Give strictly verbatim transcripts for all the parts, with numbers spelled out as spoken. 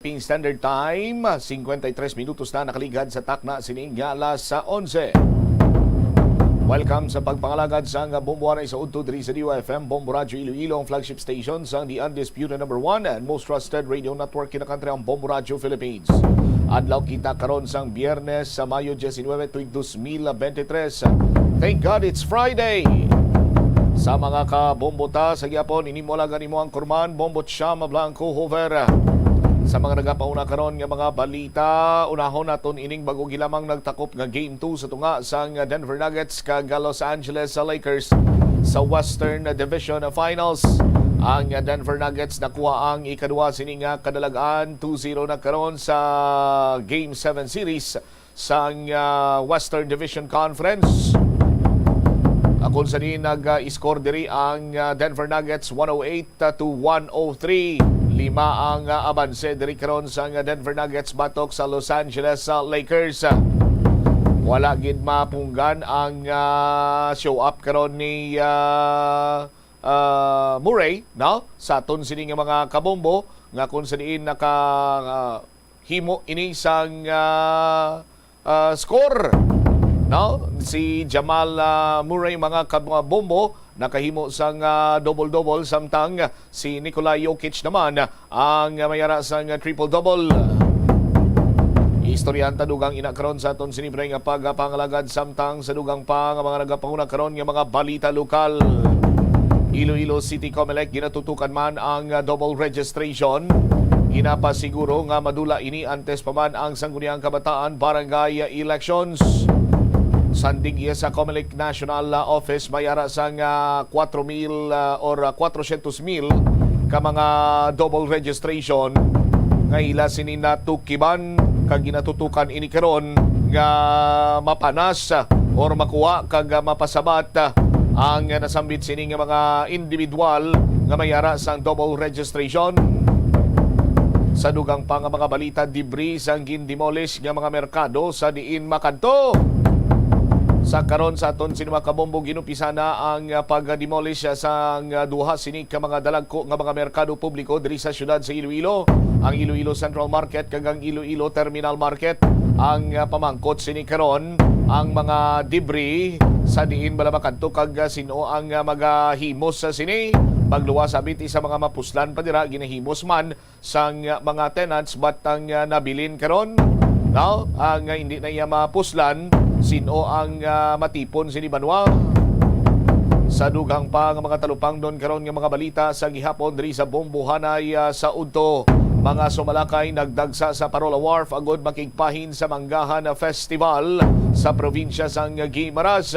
Philippine Standard Time, singkwenta y tres minutos na nakaligad sa takna sining alas onse. Welcome sa pagpangalagad sang Bombo Anay sa udto diri sa D Y F M, Bombo Radyo Iloilo, ang flagship station sang the undisputed number one and most trusted radio network in the country, ang Bombo Radyo Philippines. Adlaw kita karon sang Biyernes sa Mayo diecinuebe, tuig dos mil veintitrés. Thank God it's Friday! Sa mga kabombo ta, sa gihapon, ini mo lang ang imo anchorman, Bombo Chama Blanco Hover. Sa mga nagapauna karon nga mga balita, unahon naton ining bag-o gilamang nagtakop nga Game two sa tunga sang Denver Nuggets kag Los Angeles Lakers sa Western Division Finals. Ang Denver Nuggets nakuha ang ikaduha sini nga kadalag-an, two zero na karon sa Game seven series sang, ah, Western Division Conference. Ah, kung sa diin nag-score diri ang, ah, Denver Nuggets, one oh eight to one oh three. Lima ang, ah, abanse diri karon sang, ah, Denver Nuggets batok sa Los Angeles, ah, Lakers. Wala gid mapunggan ang, ah, show up karon ni, ah, ah, Murray, no? Sa aton sini nga mga kabombo nga kung sa diin naka, ah, himo ini sang, ah, ah, score, no? Si Jamal, ah, Murray, mga kabombo, nakahimo sang, ah, double-double, samtang si Nikola Jokic naman ang mayara sang triple-double. Istoryahan ta dugang ina karon sa aton sini, pre, nga pagpangalagad, samtang sa dugang pa nga mga nagapanguna karon nga mga balita lokal. Iloilo City Comelec ginatutukan man ang, ah, double registration. Ina pa siguro nga madula ini antes pa man ang Sangguniang Kabataan Barangay Elections. Sandig iya sa Comelec National, ah, Office, may ara sang, ah, kwatro mil, ah, or, ah, kwatrosyentos mil ka mga double registration nga ila sini natukiban kag ginatutukan ini karon nga mapanas, ah, or makuha kag, ah, mapasabat, ah, ang nasambit sini nga mga individual nga may ara sang double registration. Sa dugang pa nga mga balita, debris ang gindemolish nga mga merkado sa diin makadto. Sa karon, sa aton sini mga kabombo, ginupisa na ang, ah, pag-demolish, ah, sang, ah, duha sini ka mga dalagko nga mga merkado publiko diri sa siyudad sa Iloilo, ang Iloilo Central Market kag ang Iloilo Terminal Market. Ang, ah, pamangkot sini karon, ang mga debris sa diin bala makadto kag, ah, sin-o ang, ah, magahimos sa sini. Pagluwas, abit isa mga mapuslan pa dira, ginahimos man sang, ah, mga tenants, but ang, ah, nabilin karon, no, ang, ah, hindi na iya mapuslan, sin-o ang, ah, matipon sini banwa. Sa dugang pa nga mga talupangnon karon nga mga balita sa gihapon diri sa Bombohanay, ah, sa udto, mga sumalakay nagdagsa sa Parola Wharf agud makigpahin sa Manggahan Festival sa probinsya sang Guimaras.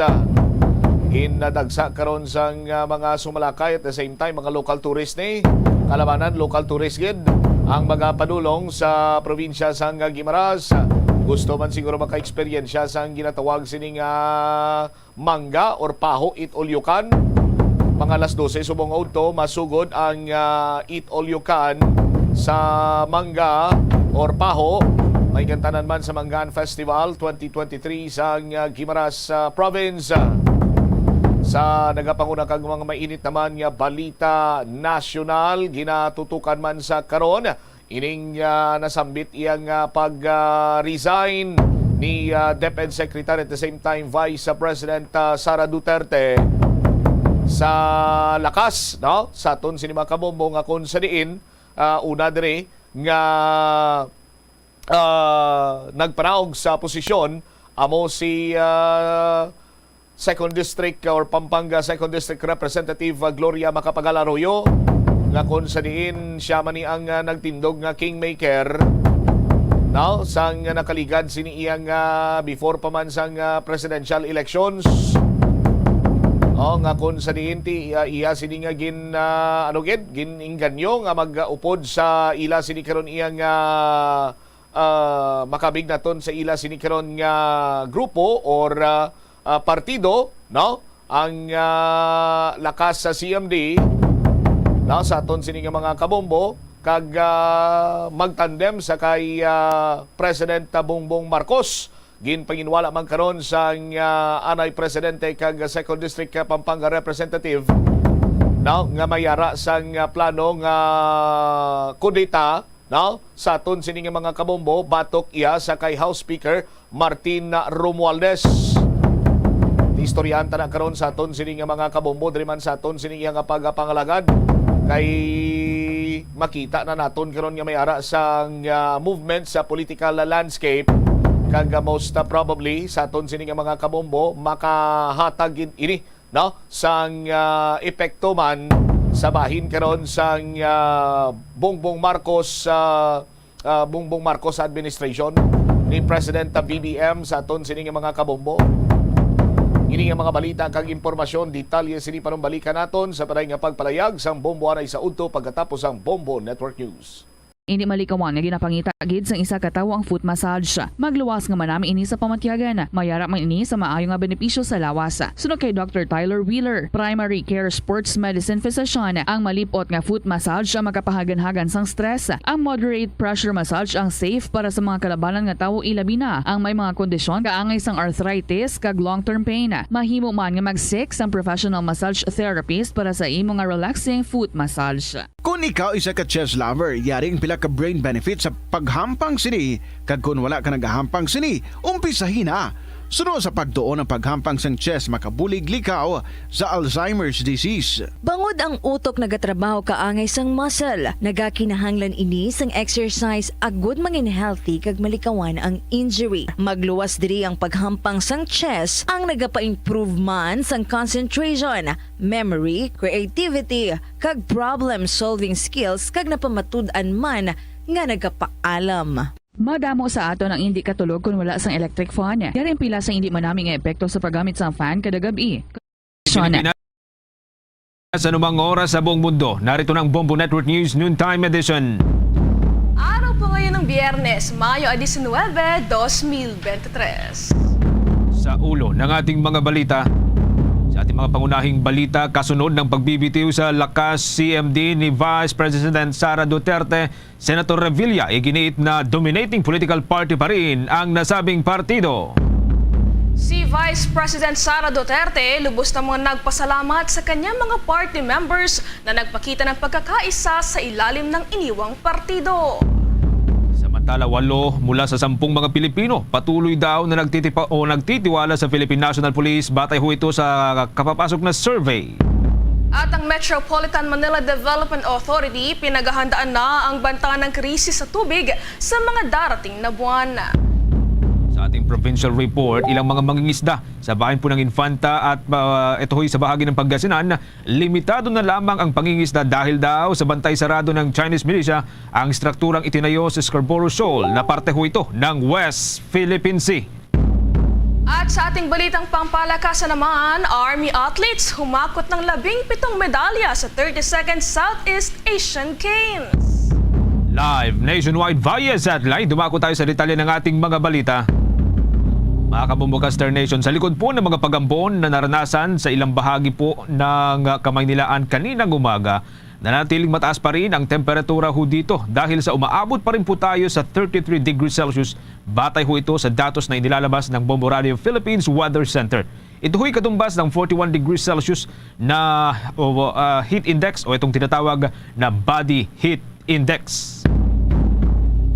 Ginadagsa karon sang, ah, mga sumalakay, at the same time mga local tourist ni kalabanan, local tourist gid ang magapadulong sa probinsya sang Guimaras. Gusto man siguro maka-eksperyensya sang ginatawag sining, ah, mangga or paho, eat all you can. Mga alas dose subong nga udto, masugod ang, ah, eat all you can sa mangga or paho. May gantanan man sa Manggaan Festival twenty twenty-three sa, ah, Guimaras, ah, Province. Sa nagapanguna kag mga mainit naman nga balita nasyonal, ginatutukan man sa karon ining, ah, nasambit iyang, ah, pag, ah, resign ni, ah, DepEd Secretary, at the same time Vice President, ah, Sara Duterte. Sa lakas, no, sa aton sini mga kabombo nga kung sa diin, ah, una diri nga, ah, nagpanaog sa posisyon amo si, ah, Second District or Pampanga Second District Representative, uh, Gloria Macapagal Arroyo, nga kung sa diin siya man ni ang, uh, nagtindog nga kingmaker, no, sang nakaligad sini iyang, uh, before pa man sang, uh, presidential elections. Oh, nga kung sa diin ti, uh, iya sini nga gin, uh, ano gid, gin-inganyo nga mag-upod sa ila sini karon iyang, uh, ah, makabig naton sa ila sini karon nga grupo or, ah, ah, partido, no? Ang, ah, lakas sa C M D, no? Sa aton sini nga mga kabombo, kag, ah, magtandem sa kay, ah, President Bongbong Marcos. Ginpanginwala man karon sang, ah, anay presidente kag Second District Pampanga Representative, no? Nga may ara sang, ah, plano nga kudeta No? Sa aton sini nga mga kabombo, batok iya sa kay House Speaker Martin Romualdez. Istoryahan ta na karon sa aton sini nga mga kabombo diri man sa aton sini nga pagapangalagad, kay makita na naton karon nga may ara sang, ah, movement sa political landscape, kag, ah, most, ah, probably sa aton sini nga mga kabombo makahatag gid ini, no, sang, ah, epekto man sa bahin karon sang, ah, Bongbong Marcos, ah, ah, Bongbong Marcos administration ni President B B M sa aton sini nga mga kabombo. Ini nga mga balita kag impormasyon, detalye sini panumbalikan naton sa paray nga pagpalayag sang Bombo anay sa udto pagkatapos sang Bombo Network News. Indi malikawan nga ginapangita gid sang isa ka tawo ang foot massage. Magluwas nga manami ini sa pamatyagan. Mayara man ini sa maayo nga benepisyo sa lawas. Suno kay Doctor Tyler Wheeler, primary care sports medicine physician, ang malip-ot nga foot massage ang makapahaganhagan sang stress. Ang moderate pressure massage ang safe para sa mga kalabanan nga tawo, ilabi na ang may mga kondisyon kaangay sang arthritis kag long-term pain. Mahimo man nga mag-seek sang professional massage therapist para sa imo nga relaxing foot massage. Kon ikaw isa ka chess lover, yari ang pila ka brain benefits sa paghampang sini, kag kon wala ka nagahampang sini, umpisahi na. Suno sa pagtuon, ang paghampang sang chess makabulig likaw sa Alzheimer's disease. Bangod ang utok nagatrabaho kaangay sang muscle, nagakinahanglan ini sang exercise agud mangin healthy kag malikawan ang injury. Magluwas diri ang paghampang sang chess ang nagapa-improve man sang concentration, memory, creativity, kag problem-solving skills, kag napamatud-an man nga nagapaalam. Madamo sa aton ang indi katulog kon wala sang electric fan. Yari ang pila sa indi manami nga epekto sa paggamit sang fan kada gab-i. Pilipinas, sa anumang oras sa buong mundo, narito na ang Bombo Network News Noontime Edition. Araw po ngayon ng Biyernes, Mayo a diecinuebe, dos mil veintitrés. Sa ulo ng ating mga balita, sa ating mga pangunahing balita, kasunod ng pagbibitiw sa Lakas C M D ni Vice President Sara Duterte, Senator Revilla, iginiit na dominating political party pa rin ang nasabing partido. Si Vice President Sara Duterte lubos namang nagpasalamat sa kanyang mga party members na nagpakita ng pagkakaisa sa ilalim ng iniwang partido. Samantala, walo mula sa sampung mga Pilipino patuloy daw na nagtitipa-, o nagtitiwala sa Philippine National Police, batay ho ito sa kapapasok na survey. At ang Metropolitan Manila Development Authority, pinaghahandaan na ang banta ng krisis sa tubig sa mga darating na buwan. Sa ating provincial report, ilang mga mangingisda sa bayan po ng Infanta at, ah, ito ho'y sa bahagi ng Pangasinan, limitado na lamang ang pangingisda dahil daw sa bantay sarado ng Chinese militia ang strukturang itinayo sa Scarborough Shoal na parte ho ito ng West Philippine Sea. At sa ating balitang pampalakasan naman, Army athletes humakot ng labing pitong medalya sa thirty-second Southeast Asian Games. Live nationwide via satellite, dumako tayo sa detalye ng ating mga balita. Mga kabombo ka Star Nation, sa likod po ng mga pag-ambon na naranasan sa ilang bahagi po ng Kamaynilaan kaninang umaga, nanatiling mataas pa rin ang temperatura ho dito dahil sa umaabot pa rin po tayo sa thirty-three degrees Celsius, batay ho ito sa datos na inilalabas ng Bombo Radio Philippines Weather Center. Ito ho'y katumbas ng forty-one degrees Celsius na, o, ah, heat index, o itong tinatawag na body heat index.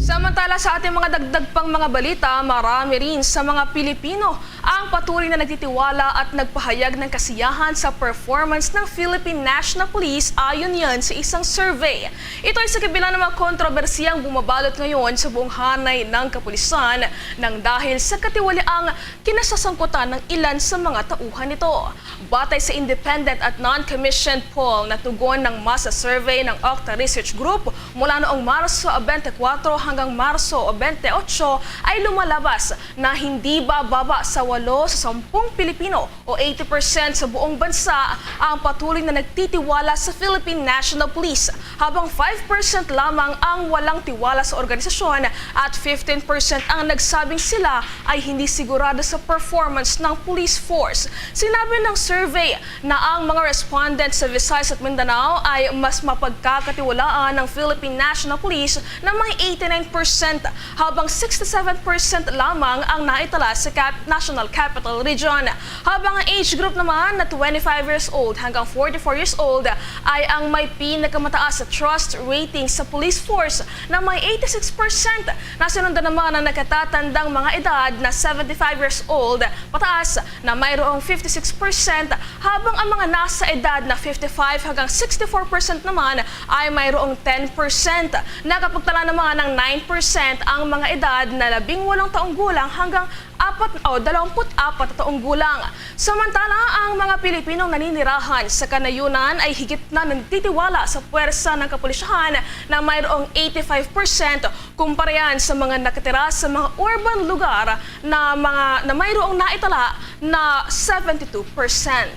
Samantala, sa ating mga dagdag pang mga balita, marami rin sa mga Pilipino ang patuloy na nagtitiwala at nagpahayag ng kasiyahan sa performance ng Philippine National Police, ayon yan sa isang survey. Ito ay sa kabila ng mga kontrobersiyang bumabalot ngayon sa buong hanay ng kapulisan nang dahil sa katiwaliang kinasasangkutan ng ilan sa mga tauhan nito. Batay sa independent at non-commissioned poll na tugon ng masa survey ng Okta Research Group mula noong Marso twenty-four hanggang Marso twenty-eight, ay lumalabas na hindi bababa sa walo sa sampung Pilipino o eighty percent sa buong bansa ang patuloy na nagtitiwala sa Philippine National Police, habang five percent lamang ang walang tiwala sa organisasyon at fifteen percent ang nagsabing sila ay hindi sigurado sa performance ng police force. Sinabi ng survey na ang mga respondent sa Visayas at Mindanao ay mas mapagkakatiwalaan ng Philippine National Police na may eighty-nine percent, habang sixty-seven percent lamang ang naitala sa Cap-, National Capital Region. Habang ang age group naman na twenty-five years old hanggang forty-four years old ay ang may pinakamataas sa trust rating sa police force na may eighty-six percent, na sinundan naman ang nakatatandang mga edad na seventy-five years old pataas na mayroong fifty-six percent, habang ang mga nasa edad na fifty-five hanggang sixty-four percent naman ay mayroong ten percent. Nakapagtala naman ng nine percent ang mga edad na labing walong taong gulang hanggang apat o dalawampu't apat na taong gulang. Samantala, ang mga Pilipinong naninirahan sa kanayunan ay higit na nagtitiwala sa puwersa ng kapulisyahan na mayroong eighty-five percent kumpara yan sa mga nakatira sa mga urban lugar na mga, na mayroong naitala na seventy-two percent.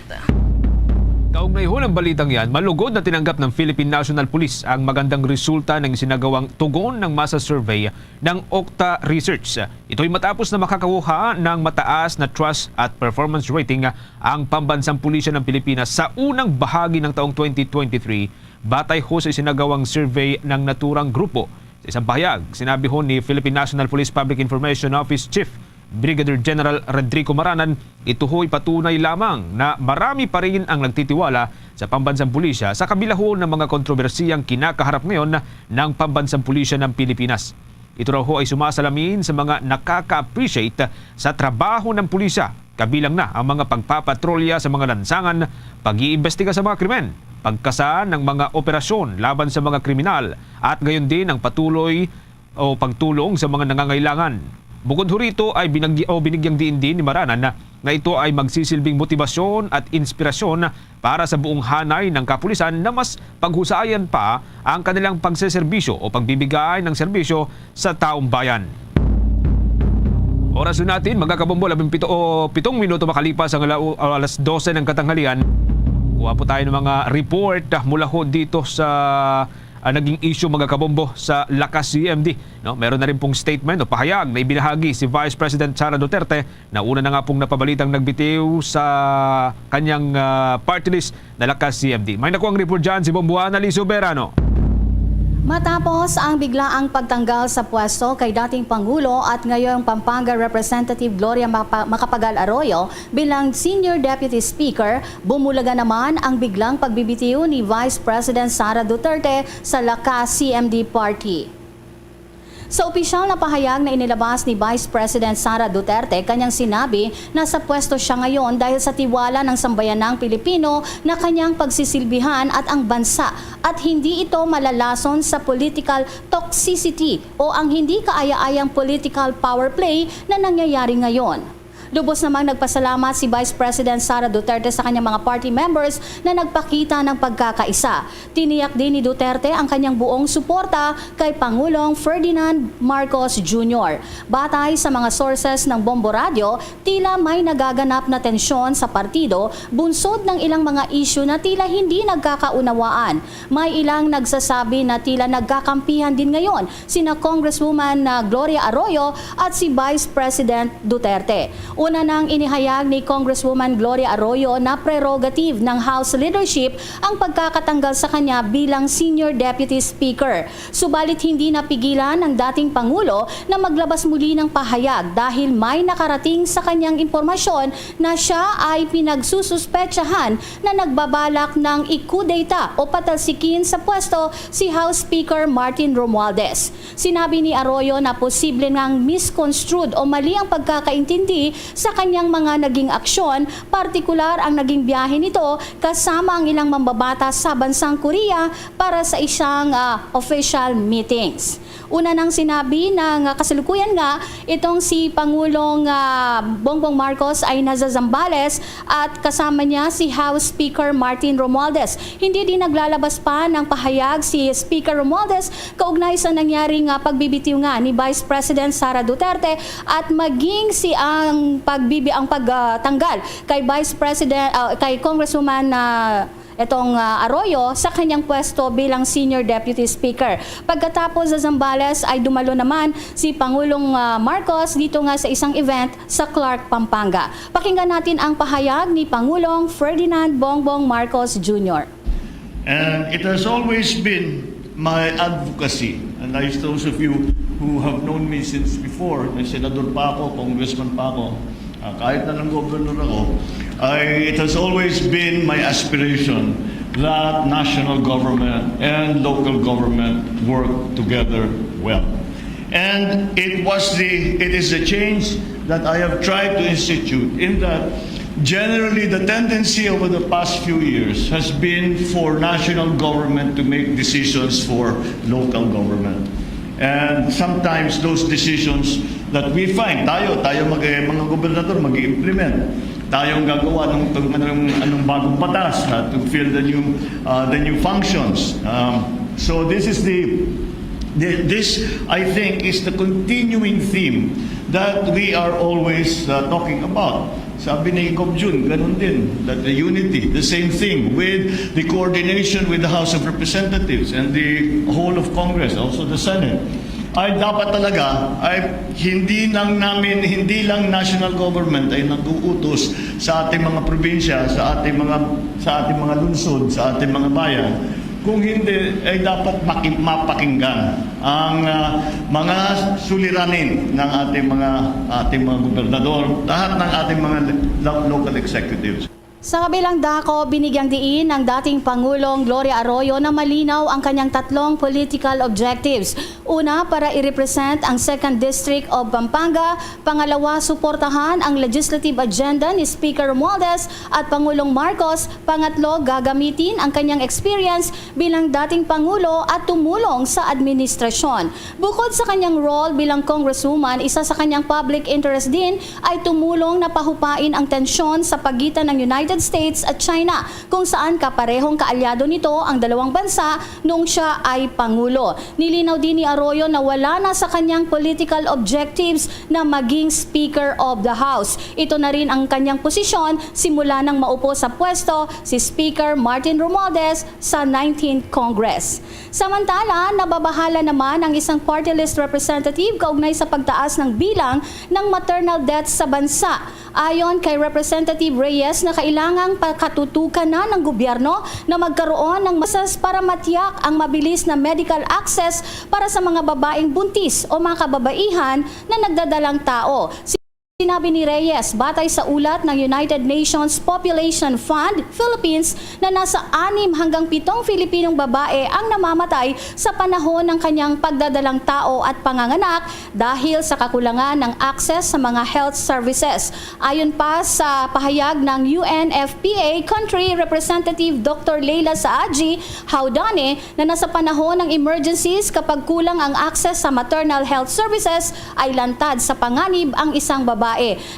Kaugnay ho ng balitang yan, malugod na tinanggap ng Philippine National Police ang magandang resulta ng isinagawang tugon ng masa survey ng Okta Research. Ito'y matapos na makakuha ng mataas na trust at performance rating ang Pambansang Pulisya ng Pilipinas sa unang bahagi ng taong twenty twenty-three, batay ho sa isinagawang survey ng naturang grupo. Sa isang pahayag, sinabi ho ni Philippine National Police Public Information Office Chief Brigadier General Rodrigo Maranan, ito ho'y patunay lamang na marami pa rin ang nagtitiwala sa Pambansang Pulisya sa kabila ho ng mga kontrobersiyang kinakaharap ngayon ng Pambansang Pulisya ng Pilipinas. Ito raw ho ay sumasalamin sa mga nakaka-appreciate sa trabaho ng pulisya, kabilang na ang mga pagpapatrolya sa mga lansangan, pag-iimbestiga sa mga krimen, pagkasa ng mga operasyon laban sa mga kriminal, at gayon din ang patuloy o pagtulong sa mga nangangailangan. Bukod ho rito ay binagya-, o binigyang diin din ni Maranan na, na ito ay magsisilbing motibasyon at inspirasyon para sa buong hanay ng kapulisan na mas paghusayan pa ang kanilang pagseserbisyo o pagbibigay ng serbisyo sa taong bayan. Oras na natin, mga kabombo, labing pito o pitong minuto makalipas ang ala-, alas dose ng katanghalian. Kuha po tayo ng mga report, ah, mula ho dito sa, ah, naging issue, mga kabombo, sa Lakas C M D, no? Meron na rin pong statement o pahayag na ibinahagi si Vice President Sara Duterte na una na nga pong napabalitang nagbitiw sa kanyang, ah, party list na Lakas C M D. May nakuang report dyan si Bombo Annalise Soberano. Matapos ang biglaang pagtanggal sa pwesto kay dating Pangulo at ngayong Pampanga Representative Gloria Mapa-, Macapagal Arroyo bilang Senior Deputy Speaker, bumulaga naman ang biglang pagbibitiw ni Vice President Sara Duterte sa Lakas C M D Party. Sa opisyal na pahayag na inilabas ni Vice President Sara Duterte, kanyang sinabi na sa pwesto siya ngayon dahil sa tiwala ng sambayanang Pilipino na kanyang pagsisilbihan at ang bansa, at hindi ito malalason sa political toxicity o ang hindi kaaya-ayang political power play na nangyayari ngayon. Lubos namang nagpasalamat si Vice President Sara Duterte sa kanyang mga party members na nagpakita ng pagkakaisa. Tiniyak din ni Duterte ang kanyang buong suporta kay Pangulong Ferdinand Marcos Junior. Batay sa mga sources ng Bombo Radyo, tila may nagaganap na tensyon sa partido bunsod ng ilang mga isyu na tila hindi nagkakaunawaan. May ilang nagsasabi na tila nagkakampihan din ngayon sina Congresswoman, ah, Gloria Arroyo at si Vice President Duterte. Una nang inihayag ni Congresswoman Gloria Arroyo na prerogative ng House leadership ang pagkakatanggal sa kanya bilang Senior Deputy Speaker. Subalit hindi napigilan ng dating Pangulo na maglabas muli ng pahayag dahil may nakarating sa kanyang impormasyon na siya ay pinagsususpetsahan na nagbabalak ng ikudeta o patalsikin sa pwesto si House Speaker Martin Romualdez. Sinabi ni Arroyo na posible ngang misconstrued o mali ang pagkakaintindi sa kanyang mga naging aksyon, partikular ang naging biyahe nito kasama ang ilang mambabatas sa bansang Korea para sa isang, ah, official meetings. Una nang sinabi na nga kasalukuyan nga itong si Pangulong, ah, Bongbong Marcos ay nasa Zambales at kasama niya si House Speaker Martin Romualdez. Hindi din naglalabas pa ng pahayag si Speaker Romualdez kaugnay sa nangyari nga pagbibitiw nga ni Vice President Sara Duterte at maging si ang pagbibi-, ang pagtanggal kay Vice President, ah, kay Congresswoman, ah, itong, ah, Arroyo sa kanyang pwesto bilang Senior Deputy Speaker. Pagkatapos sa Zambales ay dumalo naman si Pangulong, ah, Marcos dito nga sa isang event sa Clark, Pampanga. Pakinggan natin ang pahayag ni Pangulong Ferdinand Bongbong Marcos Junior. And it has always been my advocacy And I, those of you who have known me since before, na senador pa ako, congressman pa ako, ah, kahit na nang governor ako, I, it has always been my aspiration that national government and local government work together well. And it was the, it is the change that I have tried to institute, in that generally the tendency over the past few years has been for national government to make decisions for local government. And sometimes those decisions that we find, tayo, tayo mag, mga gobernador mag-implement. Tayo ang gagawa ng, ng anong, anong bagong batas, ah, to fill the new, ah, the new functions. Um, so this is the, the, this, I think, is the continuing theme that we are always, ah, talking about. Sabi ni Gov Jun, ganun din, that the unity, the same thing with the coordination with the House of Representatives and the whole of Congress, also the Senate. Ay dapat talaga, ay hindi lang namin, hindi lang national government ay nag-uutos sa ating mga probinsya, sa ating mga, sa ating mga lungsod, sa ating mga bayan, kung hindi, ay dapat maki-, mapakinggan ang, ah, mga suliranin ng ating mga, ating mga gobernador, lahat ng ating mga lo-, local executives. Sa kabilang dako, binigyang diin ang dating Pangulong Gloria Arroyo na malinaw ang kanyang tatlong political objectives. Una, para i-represent ang Second District of Pampanga. Pangalawa, suportahan ang legislative agenda ni Speaker Romualdez at Pangulong Marcos. Pangatlo, gagamitin ang kanyang experience bilang dating Pangulo at tumulong sa administrasyon. Bukod sa kanyang role bilang congresswoman, isa sa kanyang public interest din ay tumulong na pahupain ang tensyon sa pagitan ng United States at China, kung saan kaparehong kaalyado nito ang dalawang bansa noong siya ay pangulo. Nilinaw din ni Arroyo na wala na sa kanyang political objectives na maging Speaker of the House. Ito na rin ang kanyang posisyon simula nang maupo sa pwesto si Speaker Martin Romualdez sa nineteenth Congress. Samantala, nababahala naman ang isang party list representative kaugnay sa pagtaas ng bilang ng maternal deaths sa bansa. Ayon kay Representative Reyes, na kailangang pakatutukan na ng gobyerno na magkaroon ng masas para matiyak ang mabilis na medical access para sa mga babaeng buntis o mga kababaihan na nagdadalang tao. Sinabi ni Reyes, batay sa ulat ng United Nations Population Fund Philippines, na nasa anim hanggang pitong Filipinong babae ang namamatay sa panahon ng kanyang pagdadalang tao at panganganak dahil sa kakulangan ng access sa mga health services. Ayon pa sa pahayag ng U N F P A Country Representative Doctor Leila Saaji Haudane, na nasa panahon ng emergencies, kapag kulang ang access sa maternal health services, ay lantad sa panganib ang isang babae.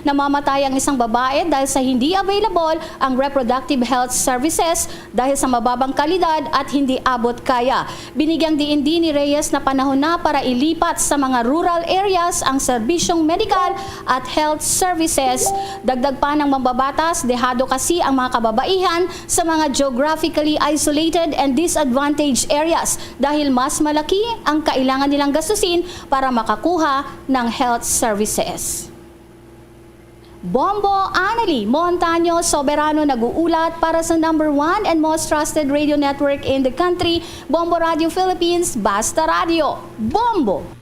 Namamatay ang isang babae dahil sa hindi available ang reproductive health services dahil sa mababang kalidad at hindi abot kaya. Binigyang diin din ni Reyes na panahon na para ilipat sa mga rural areas ang serbisyong medikal at health services. Dagdag pa ng mambabatas, dehado kasi ang mga kababaihan sa mga geographically isolated and disadvantaged areas dahil mas malaki ang kailangan nilang gastusin para makakuha ng health services. Bombo Anali Montaño Soberano nag-uulat para sa number one and most trusted radio network in the country, Bombo Radio Philippines, Basta Radio. Bombo!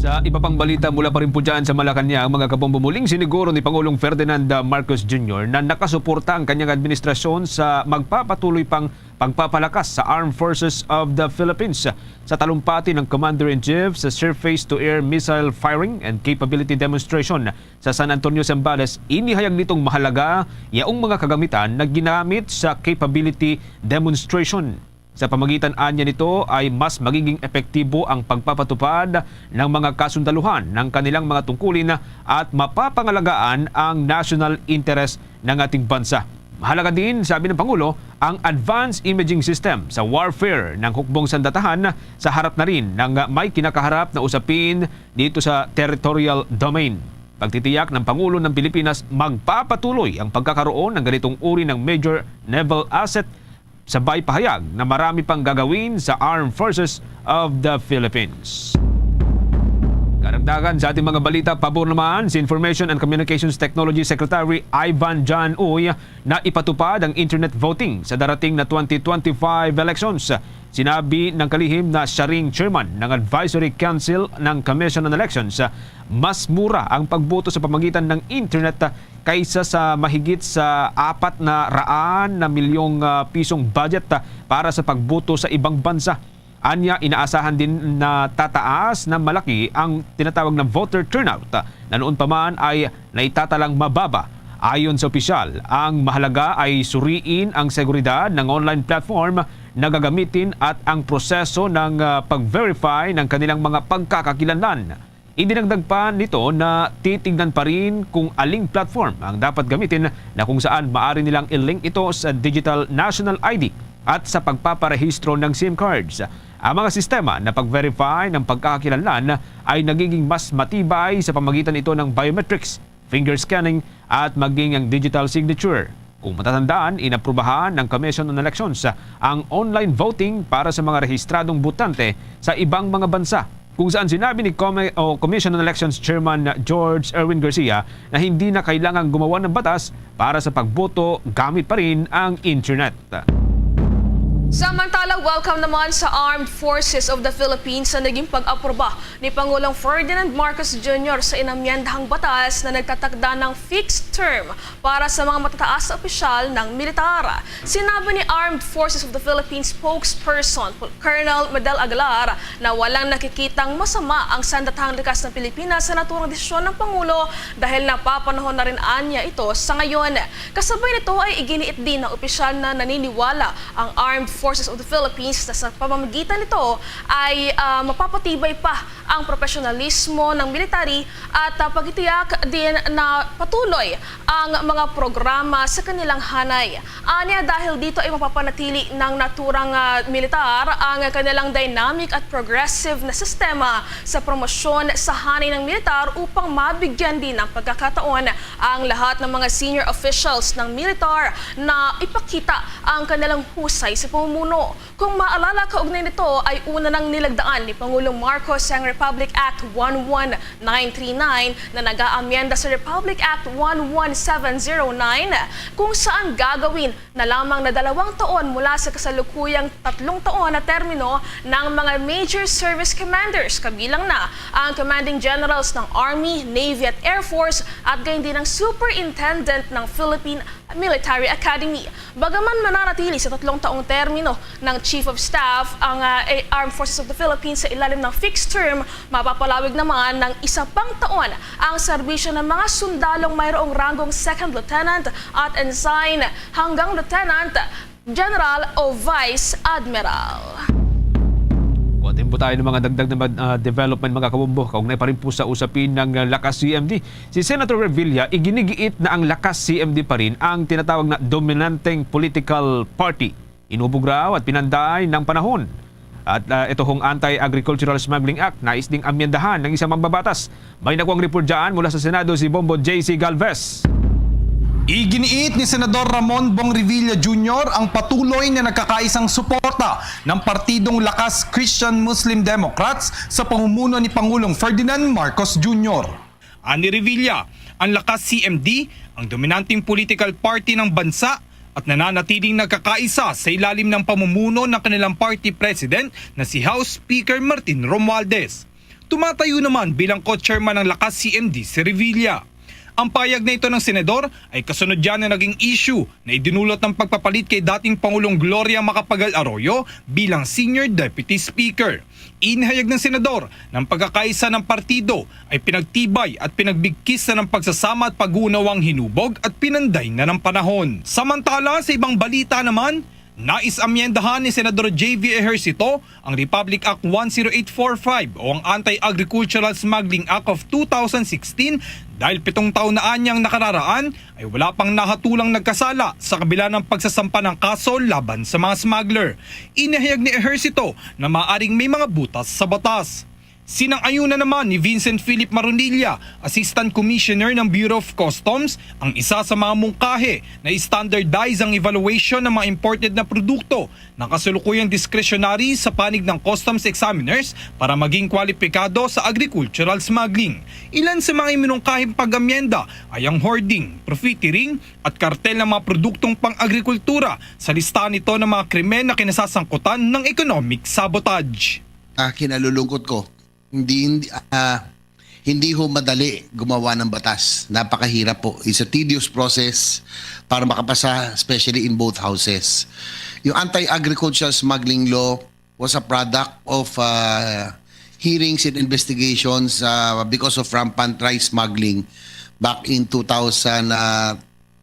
Sa iba pang balita mula pa rin po dyan sa Malacañang, mga kabombo, muling siniguro ni Pangulong Ferdinand Marcos Junior na nakasuporta ang kanyang administrasyon sa magpapatuloy pang pagpapalakas sa Armed Forces of the Philippines sa talumpati ng Commander-in-Chief sa surface-to-air missile firing and capability demonstration sa San Antonio, Zambales. Inihayag nitong mahalaga yaong mga kagamitan na ginamit sa capability demonstration. Sa pamagitan anya nito ay mas magiging epektibo ang pagpapatupad ng mga kasundaluhan ng kanilang mga tungkulin at mapapangalagaan ang national interest ng ating bansa. Mahalaga din, sabi ng Pangulo, ang advanced imaging system sa warfare ng hukbong sandatahan sa harap na rin ng may kinakaharap na usapin dito sa territorial domain. Pagtitiyak ng Pangulo ng Pilipinas, magpapatuloy ang pagkakaroon ng ganitong uri ng major naval asset. Sabay pahayag na marami pang gagawin sa Armed Forces of the Philippines. Dagdagan sa ating mga balita, pabor naman si Information and Communications Technology Secretary Ivan John Uy na ipatupad ang internet voting sa darating na twenty twenty-five elections. Sinabi ng kalihim na siya ring chairman ng Advisory Council ng Commission on Elections, mas mura ang pagboto sa pamagitan ng internet kaysa sa mahigit sa apat na raan na milyong, ah, pisong budget, ah, para sa pagboto sa ibang bansa. Anya, inaasahan din na tataas na malaki ang tinatawag na voter turnout, ah, na noon pa man ay naitatalang mababa. Ayon sa opisyal, ang mahalaga ay suriin ang seguridad ng online platform na gagamitin at ang proseso ng, ah, pag-verify ng kanilang mga pagkakakilanlan. Idinagdag pa nito na titignan pa rin kung aling platform ang dapat gamitin, na kung saan maaari nilang i-link ito sa digital national I D at sa pagpaparehistro ng sim cards. Ang mga sistema na pag-verify ng pagkakakilanlan ay nagiging mas matibay sa pamagitan ito ng biometrics, finger scanning, at maging ang digital signature. Kung matatandaan, inaprubahan ng Commission on Elections ang online voting para sa mga rehistradong botante sa ibang mga bansa, kung saan sinabi ni Come-, o Commission on Elections Chairman George Erwin Garcia na hindi na kailangang gumawa ng batas para sa pagboto gamit pa rin ang internet. Samantala, welcome naman sa Armed Forces of the Philippines sa naging pag-aproba ni Pangulong Ferdinand Marcos Junior sa inamyendahang batas na nagtatakda ng fixed term para sa mga matataas na opisyal ng militar. Sinabi ni Armed Forces of the Philippines spokesperson Colonel Medel Aguilar na walang nakikitang masama ang sandatahang likas ng Pilipinas sa naturang desisyon ng Pangulo dahil napapanahon na rin anya ito sa ngayon. Kasabay nito ay iginiit din ng opisyal na naniniwala ang Armed Forces of the Philippines na sa pamamagitan nito ay, ah, mapapatibay pa ang profesionalismo ng military at, ah, pagtitiyak din na patuloy ang mga programa sa kanilang hanay. Anya, dahil dito ay mapapanatili ng naturang, ah, militar ang kanilang dynamic at progressive na sistema sa promosyon sa hanay ng militar upang mabigyan din ng pagkakataon ang lahat ng mga senior officials ng militar na ipakita ang kanilang husay sa pamumuno. Kung maalala, kaugnay nito ay una nang nilagdaan ni Pangulong Marcos ang Republic Act one one nine three nine na nag-aamyenda sa Republic Act one one seven zero nine, kung saan gagawin na lamang na dalawang taon mula sa kasalukuyang tatlong taon na termino ng mga major service commanders, kabilang na ang commanding generals ng Army, Navy at Air Force at gayon din ang superintendent ng Philippine Military Academy. Bagaman mananatili sa tatlong taong termino ng Chief of Staff ang, ah, Armed Forces of the Philippines sa ilalim ng fixed term, mapapalawig naman ng isa pang taon ang serbisyo ng mga sundalong mayroong ranggong Second Lieutenant at Ensign hanggang Lieutenant General o Vice Admiral. Kuhatin po tayo ng mga dagdag na, ah, development, mga kabombo, kaugnay pa rin po sa usapin ng, ah, Lakas C M D. Si Senator Revilla, iginigiit na ang Lakas C M D pa rin ang tinatawag na dominanteng political party. Inubog raw at pinanday ng panahon. At, ah, ito hong Anti-Agricultural Smuggling Act, nais ding amyendahan ng isang mambabatas. May nakuhang report dyan mula sa Senado, si Bombo J C Galvez. Iginiit ni Senador Ramon Bong Revilla Junior ang patuloy na nagkakaisang suporta ng Partidong Lakas Christian Muslim Democrats sa pamumuno ni Pangulong Ferdinand Marcos Junior. Ani Revilla, ang Lakas C M D, ang dominanteng political party ng bansa at nananatiling nagkakaisa sa ilalim ng pamumuno ng kanilang party president na si House Speaker Martin Romualdez. Tumatayo naman bilang co-chairman ng Lakas C M D si Revilla. Ang payag na ito ng senador ay kasunod yan na naging issue na idinulot ng pagpapalit kay dating Pangulong Gloria Macapagal Arroyo bilang Senior Deputy Speaker. Inhayag ng senador na ang pagkakaisa ng partido ay pinagtibay at pinagbigkis na ng pagsasama at pag-uunawang hinubog at pinanday na ng panahon. Samantala, sa ibang balita naman, nais amyendahan ni Senador J V Ejercito ang Republic Act one zero eight four five o ang Anti-Agricultural Smuggling Act of two thousand sixteen dahil pitong taon na anyang nakararaan ay wala pang nahatulang nagkasala sa kabila ng pagsasampa ng kaso laban sa mga smuggler. Inihayag ni Ejercito na maaring may mga butas sa batas. Sinang-ayunan naman ni Vincent Philip Maronilla, Assistant Commissioner ng Bureau of Customs, ang isa sa mga mungkahi na i-standardize ang evaluation ng mga imported na produkto na kasalukuyang discretionary sa panig ng customs examiners para maging kwalipikado sa agricultural smuggling. Ilan sa mga iminungkahing pag-amyenda ay ang hoarding, profiteering, at kartel ng mga produktong pang-agrikultura. Sa listahan nito ng mga krimen na kinasasangkutan ng economic sabotage. Ah, kinalulungkot ko. Hindi, hindi, ah, hindi ho madali gumawa ng batas. Napakahirap po. It's a tedious process para makapasa, especially in both houses. Yung anti-agricultural smuggling law was a product of ah, hearings and investigations ah, because of rampant rice smuggling back in two thousand, ah,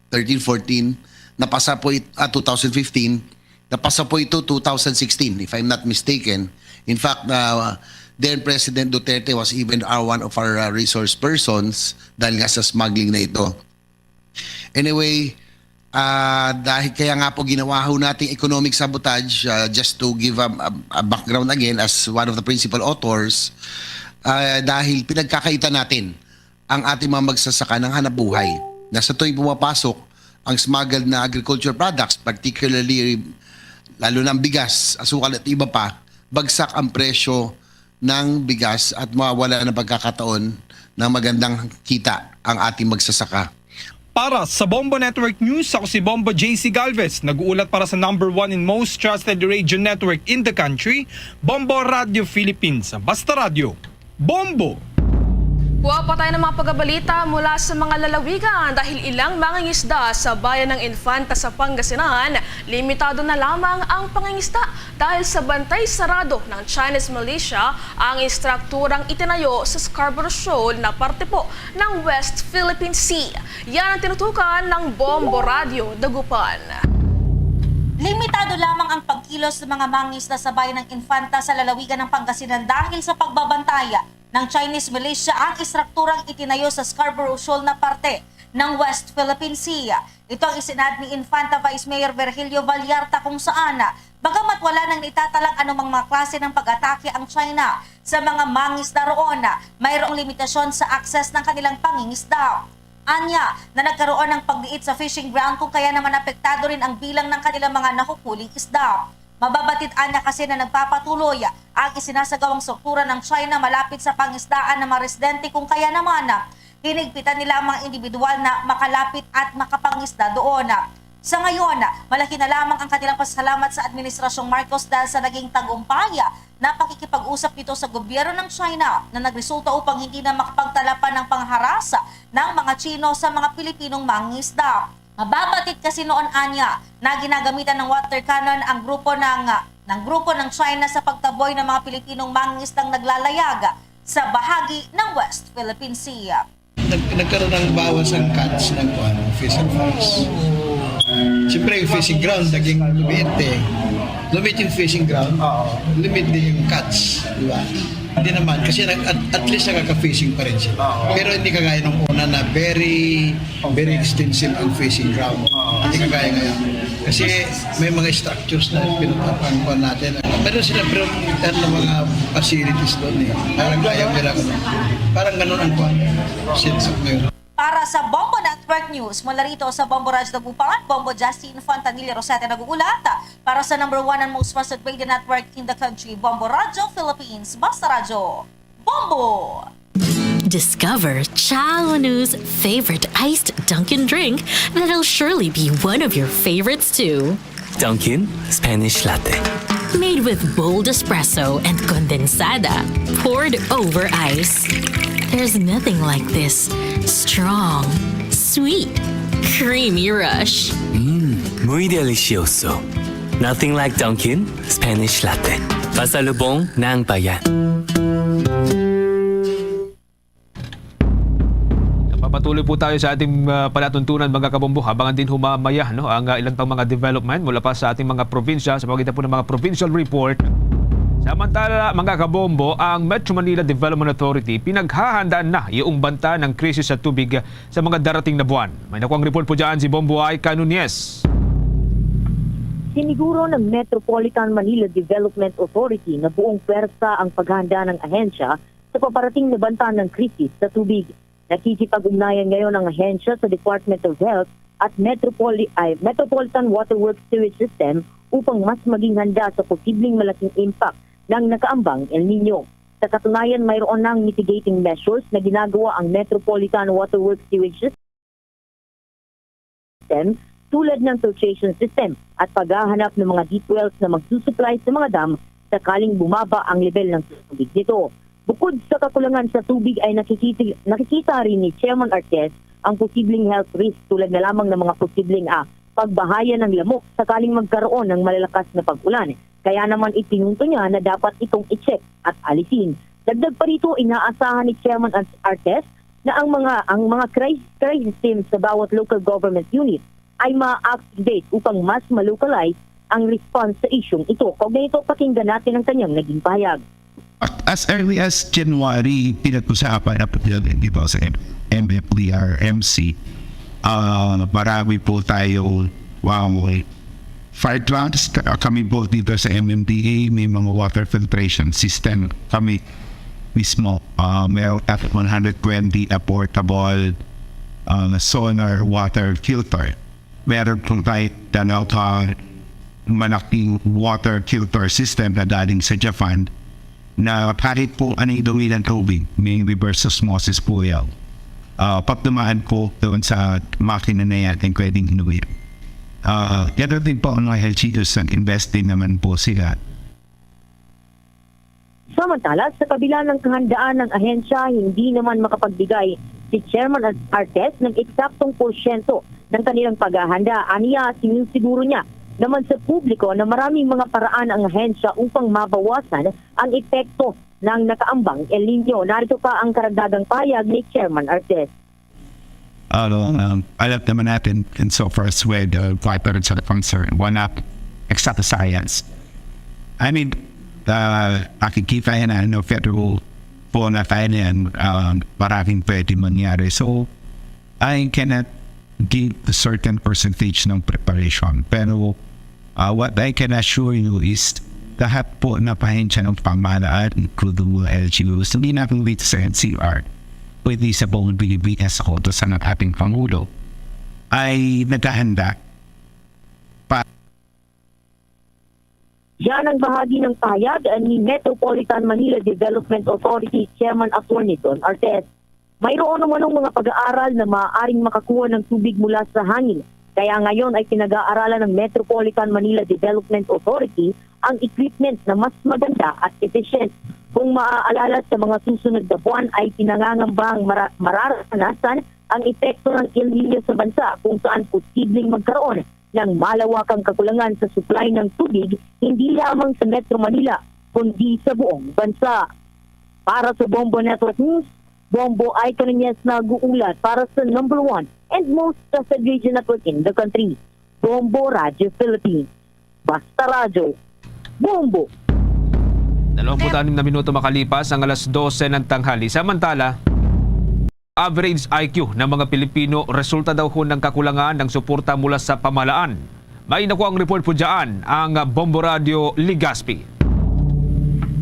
thirteen, fourteen. Napasa po it, ah, two thousand fifteen. Napasa po ito two thousand sixteen, if I'm not mistaken. In fact, uh, then President Duterte was even our, one of our uh, resource persons dahil nga sa smuggling na ito. Anyway, ah, dahil kaya nga po ginawa ho nating economic sabotage, ah, just to give a, a, a background again as one of the principal authors, ah, dahil pinagkakaitan natin ang ating mga magsasaka ng hanapbuhay. Na sa tuwing pumapasok ang smuggled na agriculture products, particularly lalo na ang bigas, asukal at iba pa, bagsak ang presyo ng bigas at mawawala ng pagkakataon ng magandang kita ang ating magsasaka. Para sa Bombo Network News, ako si Bombo J C Galvez, nag-uulat para sa number one and most trusted radio network in the country, Bombo Radio Philippines. Basta Radyo, Bombo! Kuha pa tayo ng mga pagabalita mula sa mga lalawigan dahil ilang mangingisda sa bayan ng Infanta sa Pangasinan, limitado na lamang ang pangingisda dahil sa bantay sarado ng Chinese militia ang istrukturang itinayo sa Scarborough Shoal na parte po ng West Philippine Sea. Yan ang tinutukan ng Bombo Radyo Dagupan. Limitado lamang ang pagkilos ng mga mangingisda sa bayan ng Infanta sa lalawigan ng Pangasinan dahil sa pagbabantay ng Chinese militia ang istrukturang itinayo sa Scarborough Shoal na parte ng West Philippine Sea. Ito ang isinad ni Infanta Vice Mayor Virgilio Vallarta kung saan, bagamat wala nang naitatalang anumang mga klase ng pag-atake ang China sa mga mangisda roon, mayroong limitasyon sa access ng kanilang pangingisda. Anya na nagkaroon ng pagdiit sa fishing ground kung kaya naman apektado rin ang bilang ng kanilang mga nahuhuling isda. Mababatid anya kasi na nagpapatuloy ang isinasagawang struktura ng China malapit sa pangisdaan ng mga residente kung kaya naman hinigpitan nila ang mga individual na makalapit at makapangisda doon. Sa ngayon, malaki na lamang ang kanilang pasalamat sa Administrasyong Marcos dahil sa naging tagumpay na pakikipag-usap nito sa gobyerno ng China na nagresulta upang hindi na makapagtala pa ng pangharas ng mga Chino sa mga Pilipinong mangingisda. Mababatid kasi noon anya na ginagamitan ng water cannon ang grupo ng ng grupo ng China sa pagtaboy ng mga Pilipinong mangingisdang naglalayag sa bahagi ng West Philippine Sea. Nag, nagkaroon ng bawas ang catch ng kuan, fish and farms. Siyempre, yung fishing ground, naging lumiit eh. Lumiit yung fishing ground, lumiit din yung catch, di ba? Hindi naman, kasi nag, at, at least nakaka-fishing pa rin sila. Pero hindi kagaya nung una na very, very extensive ang fishing ground. Hindi kagaya ngayon. Kasi may mga structures na pinapapangkuan natin. Meron sila pinapagtan ng mga facilities doon eh. Parang kaya nila, ano, parang ganun ang kuan. Setup ngayon. Para sa Bombo Network News, mula rito sa Bombo Radyo Dagupan, Bombo Justin Fontanilla Rosete nag-uulat. Para sa number one and most trusted radio network in the country, Bombo Radyo Philippines, Basta Radyo, Bombo! Discover Chaonu's favorite iced Dunkin' drink that'll surely be one of your favorites too. Dunkin' Spanish Latte. Made with bold espresso and condensada, poured over ice. There's nothing like this strong, sweet, creamy rush. Mmm, muy delicioso. Nothing like Dunkin' Spanish Latte. Pasalubong ng bayan. Papatuloy po tayo sa ating ah, palatuntunan, mga kabombo, habang din humamaya, no, ang ah, ilan pang mga development mula pa sa ating mga probinsya sa pamamagitan po ng mga provincial report. Samantala, mga kabombo, ang Metro Manila Development Authority pinaghahandaan na yung banta ng krisis sa tubig sa mga darating na buwan. May nakuang report po dyan si Bombo Aika Nunez. Siniguro ng Metropolitan Manila Development Authority na buong pwersa ang paghahanda ng ahensya sa paparating na banta ng krisis sa tubig. Nakikipag-ugnayan ngayon ang ahensya sa Department of Health at Metropoli-, ay, Metropolitan Waterworks Sewage System upang mas maging handa sa posibleng malaking impact ng nakaambang El Niño. Sa katunayan, mayroon ng mitigating measures na ginagawa ang Metropolitan Waterworks Sewage System, tulad ng filtration system at paghahanap ng mga deep wells na magsusupply sa mga dam sakaling bumaba ang level ng tubig nito. Bukod sa kakulangan sa tubig, ay nakikiti-, nakikita rin ni Chairman Artes ang posibleng health risk, tulad na lamang ng mga posibleng, ah, pagbahayan ng lamok sakaling magkaroon ng malalakas na pag-ulan. Kaya naman, ipinunto niya na dapat itong i-check at alisin. Dagdag pa rito, inaasahan ni Chairman Ar-, Artes na ang mga, ang mga cri-, crisis team sa bawat local government unit ay ma-activate upang mas ma-localize ang response sa isyung ito. Kaugnay nito, pakinggan natin ang kanyang naging pahayag. As early as January, pinag-usapan na po yun, di ba, sa M-, M F D R M C. Ah, marami po tayo, wow, fire trucks, ka-, kami po dito sa M M D A, may mga water filtration system kami mismo. Ah, may one hundred twenty na portable, ah, na sonar water filter. Meron po tayo dalawa ka malaking water filter system na galing sa Japan na kahit po anong gawin ng tubig, may reverse osmosis po yan. Ah, pagdumaan po doon sa makina na yan, ay pwedeng inuwi. Ah, ganun din po ang mga L G Us, nag-invest din naman po sila. Samantala, sa kabila ng kahandaan ng ahensya, hindi naman makapagbigay si Chairman Artes ng eksaktong porsyento ng kanilang paghahanda. Aniya, sinisiguro niya naman sa publiko na maraming mga paraan ang ahensya upang mabawasan ang epekto ng nakaambang El Niño. Narito pa ang karagdagang pahayag ni Chairman Artes. Ano, um, alam naman natin, in so far as with, uh, water is concerned, wala exact science. I mean, uh, nakikita yan na, ano, federal po na tayo na yan, um, maraming pwede mangyari. So, I cannot give a certain percentage ng preparation. Pero, uh, what I can assure you is, lahat po na ahensya ng pamahalaan, including mga L G Us, hindi natin dito sa N C R, pwede sa buong Pilipinas, sa kautusan ng ating Pangulo, ay naghahanda pa. Yan ang bahagi ng pahayag ni Metropolitan Manila Development Authority Chairman Attorney Don Artes. Mayroon naman ang mga pag-aaral na maaaring makakuha ng tubig mula sa hangin. Kaya ngayon ay pinag-aaralan ng Metropolitan Manila Development Authority ang equipment na mas maganda at efficient. Kung maaalala, sa mga susunod na buwan ay pinangangambahang mara-, mararanasan ang epekto ng El Niño sa bansa, kung saan posibleng magkaroon ng malawakang kakulangan sa supply ng tubig, hindi lamang sa Metro Manila, kundi sa buong bansa. Para sa Bombo Network News, Bombo Icon Nunez nag-uulat para sa number one and most trusted radio network in the country, Bombo Radyo Philippines. Basta Radyo, Bombo! Dalawampu't anim na minuto makalipas ang alas dose ng tanghali. Samantala, average I Q ng mga Pilipino resulta daw ho ng kakulangan ng suporta mula sa pamahalaan. May nakuha ang report po dyan ang Bombo Radyo Legazpi.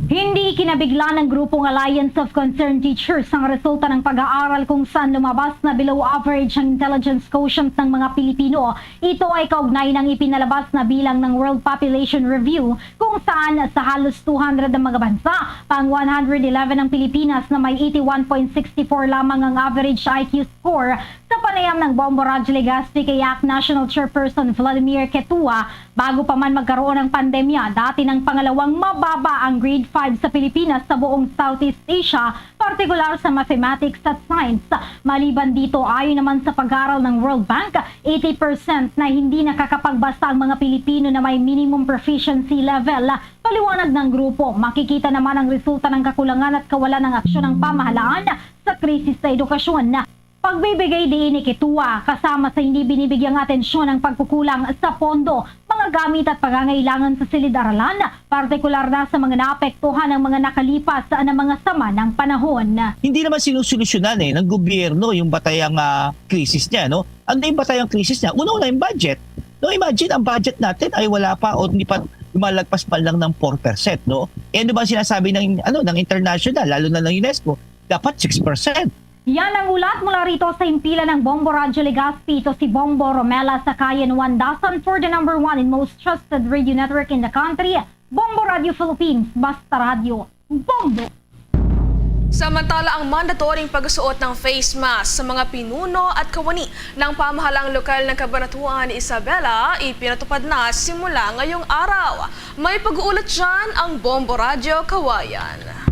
Hindi kinabigla ng grupong Alliance of Concerned Teachers ang resulta ng pag-aaral kung saan lumabas na below average ang intelligence quotient ng mga Pilipino. Ito ay kaugnay ng ipinalabas na bilang ng World Population Review, kung saan sa halos two hundred na mga bansa, pang one hundred eleven ang Pilipinas na may eighty-one point six four lamang ang average I Q score. Sa panayam ng Bombo Radyo Legazpi kay A C T National Chairperson Vladimir Quetua, bago pa man magkaroon ng pandemya, dati ng pangalawang mababa ang grade five sa Pilipinas sa buong Southeast Asia, partikular sa mathematics at science. Maliban dito, ayon naman sa pag-aaral ng World Bank, eighty percent na hindi nakakapagbasa ang mga Pilipino na may minimum proficiency level. Paliwanag ng grupo, makikita naman ang resulta ng kakulangan at kawalan ng aksyon ng pamahalaan sa krisis sa edukasyon. Pagbibigay diin ni Quetua, kasama sa hindi binibigyang atensyon ang pagkukulang sa pondo, mga gamit at pangangailangan sa silid-aralan, partikular na sa mga naapektuhan ng mga nakalipas na mga sama ng panahon. Hindi naman sinusolusyonan, eh, ng gobyerno yung batayang, ah, krisis niya, no? Ano yung batayang krisis niya? Una-una yung budget. No, imagine, ang budget natin ay wala pa o hindi pa, malagpas man lang ng four percent, no? Eh, ano ba sinasabi ng, ano, ng international, lalo na ng UNESCO? Dapat six percent. Yan ang ulat mula rito sa himpilan ng Bombo Radyo Legazpi. Ito si Bombo Romela Sakayan Wandasan for the number one and most trusted radio network in the country, Bombo Radyo Philippines, Basta Radyo, Bombo. Samantala, ang mandatoryong pagsuot ng face mask sa mga pinuno at kawani ng pamahalang lokal ng Cabanatuan Isabela ipinatupad na simula ngayong araw. May pag-uulat dyan ang Bombo Radyo Kawayan.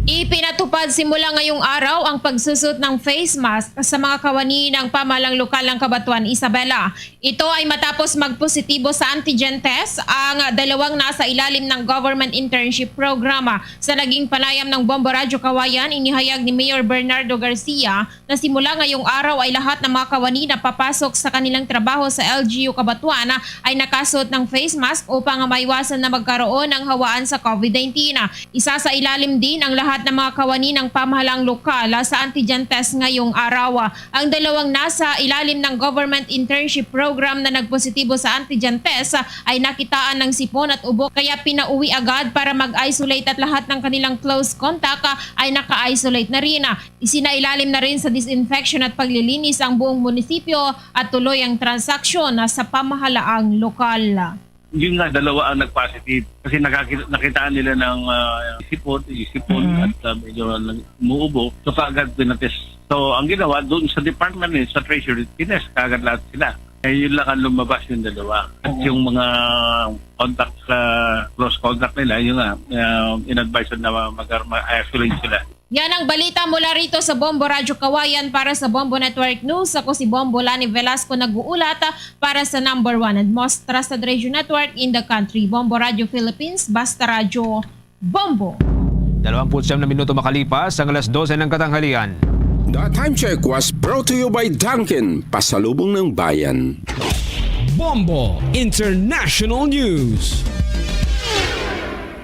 Ipinatupad simula ngayong araw ang pagsusot ng face mask sa mga kawani ng pamahalang lokal ng Cabanatuan Isabela. Ito ay matapos magpositibo sa antigen test ang dalawang nasa ilalim ng government internship program. Sa naging panayam ng Bombo Radyo Kawayan, inihayag ni Mayor Bernardo Garcia na simula ngayong araw ay lahat ng mga kawani na papasok sa kanilang trabaho sa L G U Cabanatuan ay nakasuot ng face mask upang maiwasan na magkaroon ng hawaan sa COVID nineteen. Isasailalim din ang lahat ng mga kawani ng pamahalang lokal sa antigen test ngayong araw. Ang dalawang nasa ilalim ng government internship program na nagpositibo sa antigen test ay nakitaan ng sipon at ubo, kaya pinauwi agad para mag-isolate at lahat ng kanilang close contact ay naka-isolate na rin. Isinailalim na rin sa disinfection at paglilinis ang buong munisipyo at tuloy ang transaksyon sa pamahalaang lokal. Yun nga, dalawa ang nag-positive. Kasi nakaki-, nakitaan nila ng, ah, sipon, sipon Mm. at, ah, medyo nag-, umuubo. So, kaagad pinatest. So, ang ginawa doon sa department, eh, sa treasury, tinest kaagad lahat sila. Eh, yun lang ang lumabas, yung dalawa. At Oo. yung mga contact, ah, close contact nila, yun nga, ah, in-advise na mag-, mag-isolate sila. Yan ang balita mula rito sa Bombo Radyo Kawayan. Para sa Bombo Network News, ako si Bombo Lani Velasco, nag-uulat para sa number one and most trusted radio network in the country, Bombo Radyo Philippines, Basta Radyo, Bombo. Dalawampu't siyam na minuto makalipas ang alas dose ng katanghalian. The time check was brought to you by Dunkin, pasalubong ng bayan. Bombo International News.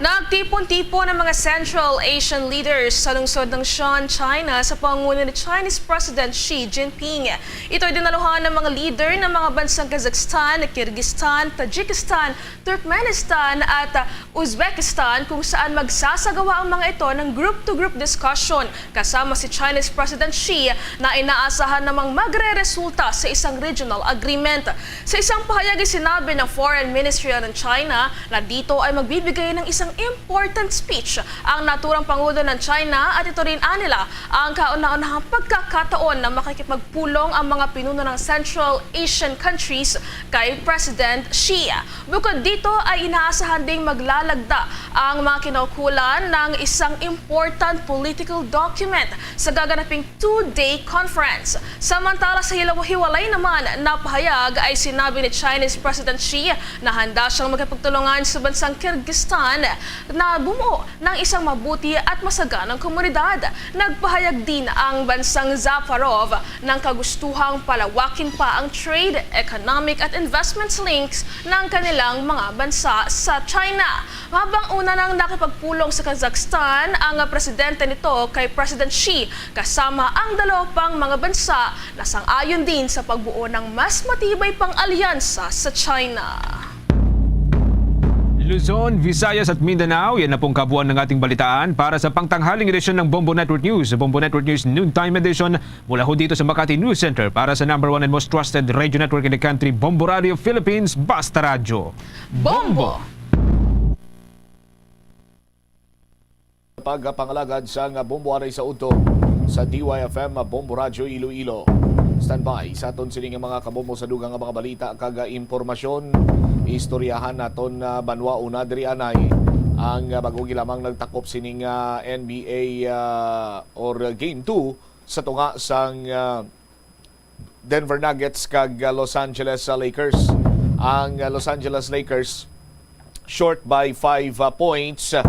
Nagtipon-tipon ang mga Central Asian leaders sa lungsod ng Xi'an, China, sa pangunguna ni Chinese President Xi Jinping. Ito ay dinaluhan ng mga leader ng mga bansang Kazakhstan, Kyrgyzstan, Tajikistan, Turkmenistan, at, uh, Uzbekistan, kung saan magsasagawa ang mga ito ng group-to-group discussion kasama si Chinese President Xi na inaasahan namang magreresulta sa isang regional agreement. Sa isang pahayag, sinabi ng Foreign Ministry ng China na dito ay magbibigay ng isang important speech ang naturang pangulo ng China, at ito rin anila ang kauna-unahang pagkakataon na makikipagpulong ang mga pinuno ng Central Asian countries kay President Xi. Bukod dito ay inaasahan ding maglalagda ang mga kinaukulan ng isang important political document sa gaganaping two-day conference. Samantala, sa hilaw-, hiwalay naman na pahayag ay sinabi ni Chinese President Xi na handa siyang makipagtulungan sa bansang Kyrgyzstan na bumuo ng isang mabuti at masaganang komunidad. Nagpahayag din ang bansang Zafarov ng kagustuhang palawakin pa ang trade, economic at investments links ng kanilang mga bansa sa China. Habang una nang nakipagpulong sa Kazakhstan ang presidente nito kay President Xi, kasama ang dalawa pang mga bansa na sang-ayon din sa pagbuo ng mas matibay pang alyansa sa China. Luzon, Visayas at Mindanao, yan na pong kabuuan ng ating balitaan para sa pangtanghaling edisyon ng Bombo Network News, Bombo Network News Noontime Edition, mula ho dito sa Makati News Center para sa number one and most trusted radio network in the country, Bombo Radio Philippines, Basta Radyo. Bombo! Pagpangalagad sang Bombo aray sa udto sa D Y F M Bombo Radyo Iloilo. Standby sa aton sini nga mga kabombo sa dugang nga mga balita kag impormasyon. Istoryahan naton, ah, banwa una diri anay ang, ah, bag-o lamang nagtakop sining, ah, N B A, ah, or Game two sa tunga sang, ah, Denver Nuggets kag, ah, Los Angeles, ah, Lakers. Ang, ah, Los Angeles Lakers short by five, ah, points, ah,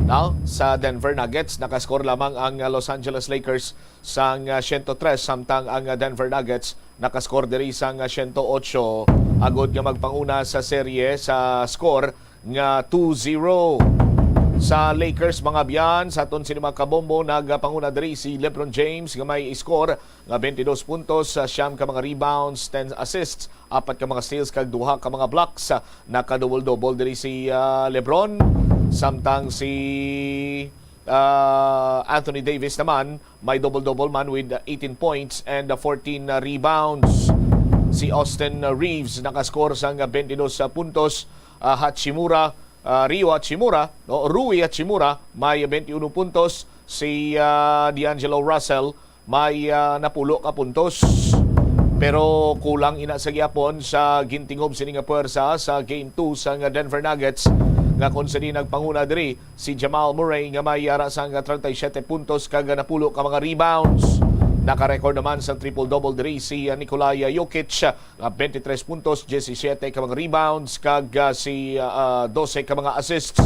no? Sa Denver Nuggets, nakascore lamang ang, ah, Los Angeles Lakers sang, ah, siyento tres, samtang ang, ah, Denver Nuggets nakascore diri sang, ah, siyento otso, agod nga magpanguna sa serye sa score nga two zero. Sa Lakers, mga abyan, sa aton sini mga kabombo, nagapanguna diri si LeBron James nga may score nga twenty-two puntos, sa siyam ka mga rebounds, ten assists, apat ka mga steals, kag duha ka mga blocks. Naka-double-double diri si, ah, LeBron, samtang si, ah, Anthony Davis naman may double-double man with eighteen points and, ah, fourteen, ah, rebounds. Si Austin, ah, Reaves nakascore sang, ah, twenty-two puntos. Ah, Hachimura, ah, Rio Hachimura, no? Rui Hachimura may twenty-one puntos. Si, ah, D'Angelo Russell may, ah, napulo ka puntos. Pero kulang ina sa gihapon sa gintingob sini nga puwersa sa Game two sang Denver Nuggets, nga kung sini nagpanguna diri si Jamal Murray nga may ara sang treinta y siete puntos kag napulo ka mga rebounds. Naka-record naman sa triple-double diri si, ah, Nikola Jokic, nga twenty-three puntos, diyesisiete ka mga rebounds, kag, ah, si, ah, ah, dose ka mga assists.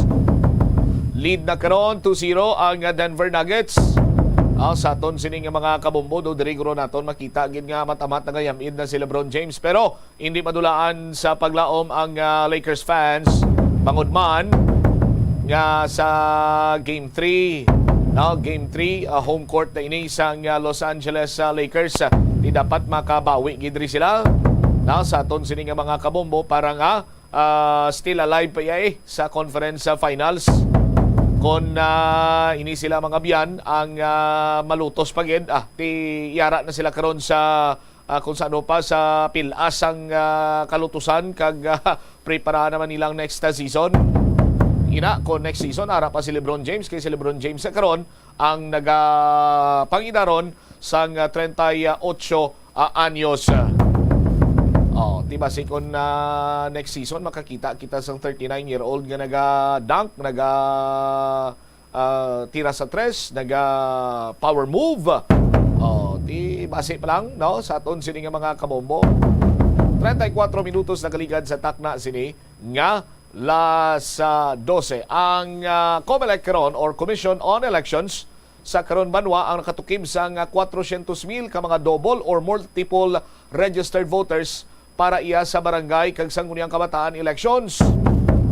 Lead na karon, two zero ang, ah, Denver Nuggets. Ah, sa aton sini nga mga kabombo, do diri guro naton makita gid nga amat-amat nagayam-id na si LeBron James, pero hindi madulaan sa paglaom ang, ah, Lakers fans, bangod man nga sa Game three, no, Game three, ah, home court na ini sang, ah, Los Angeles, ah, Lakers. Ah, di dapat makabawi gid diri sila, no, sa aton sini nga mga kabombo para nga, ah, still alive pa iya, eh, sa conference, ah, finals. Kon, ah, ini sila mga biyan ang, ah, malutos pa gid, ah, ti yara na sila karon sa, ah, kung sa ano pa, sa pilas ang, ah, kalutusan kag, ah, prepara naman nilang next, ah, season. Ina, kung next season ara pa si LeBron James, kay si LeBron James sa karon ang nagapangidaron sang, ah, treinta y ocho, ah, anyos. Oh, di ba si kung, ah, next season makakita kita sang thirty-nine-year-old nga naga-dunk, naga, ah, tira sa tres, naga power move. Oh, di basi pa lang, no, sa aton sini nga mga kabombo. Treinta y cuatro minutos nakaligad sa takna sini nga las, ah, dose. Ang, ah, COMELEC karon, or Commission on Elections, sa karon banwa ang nakatukib sang, ah, kwatrocientos mil ka mga double or multiple registered voters para iya sa barangay kag sangguniang kabataan elections.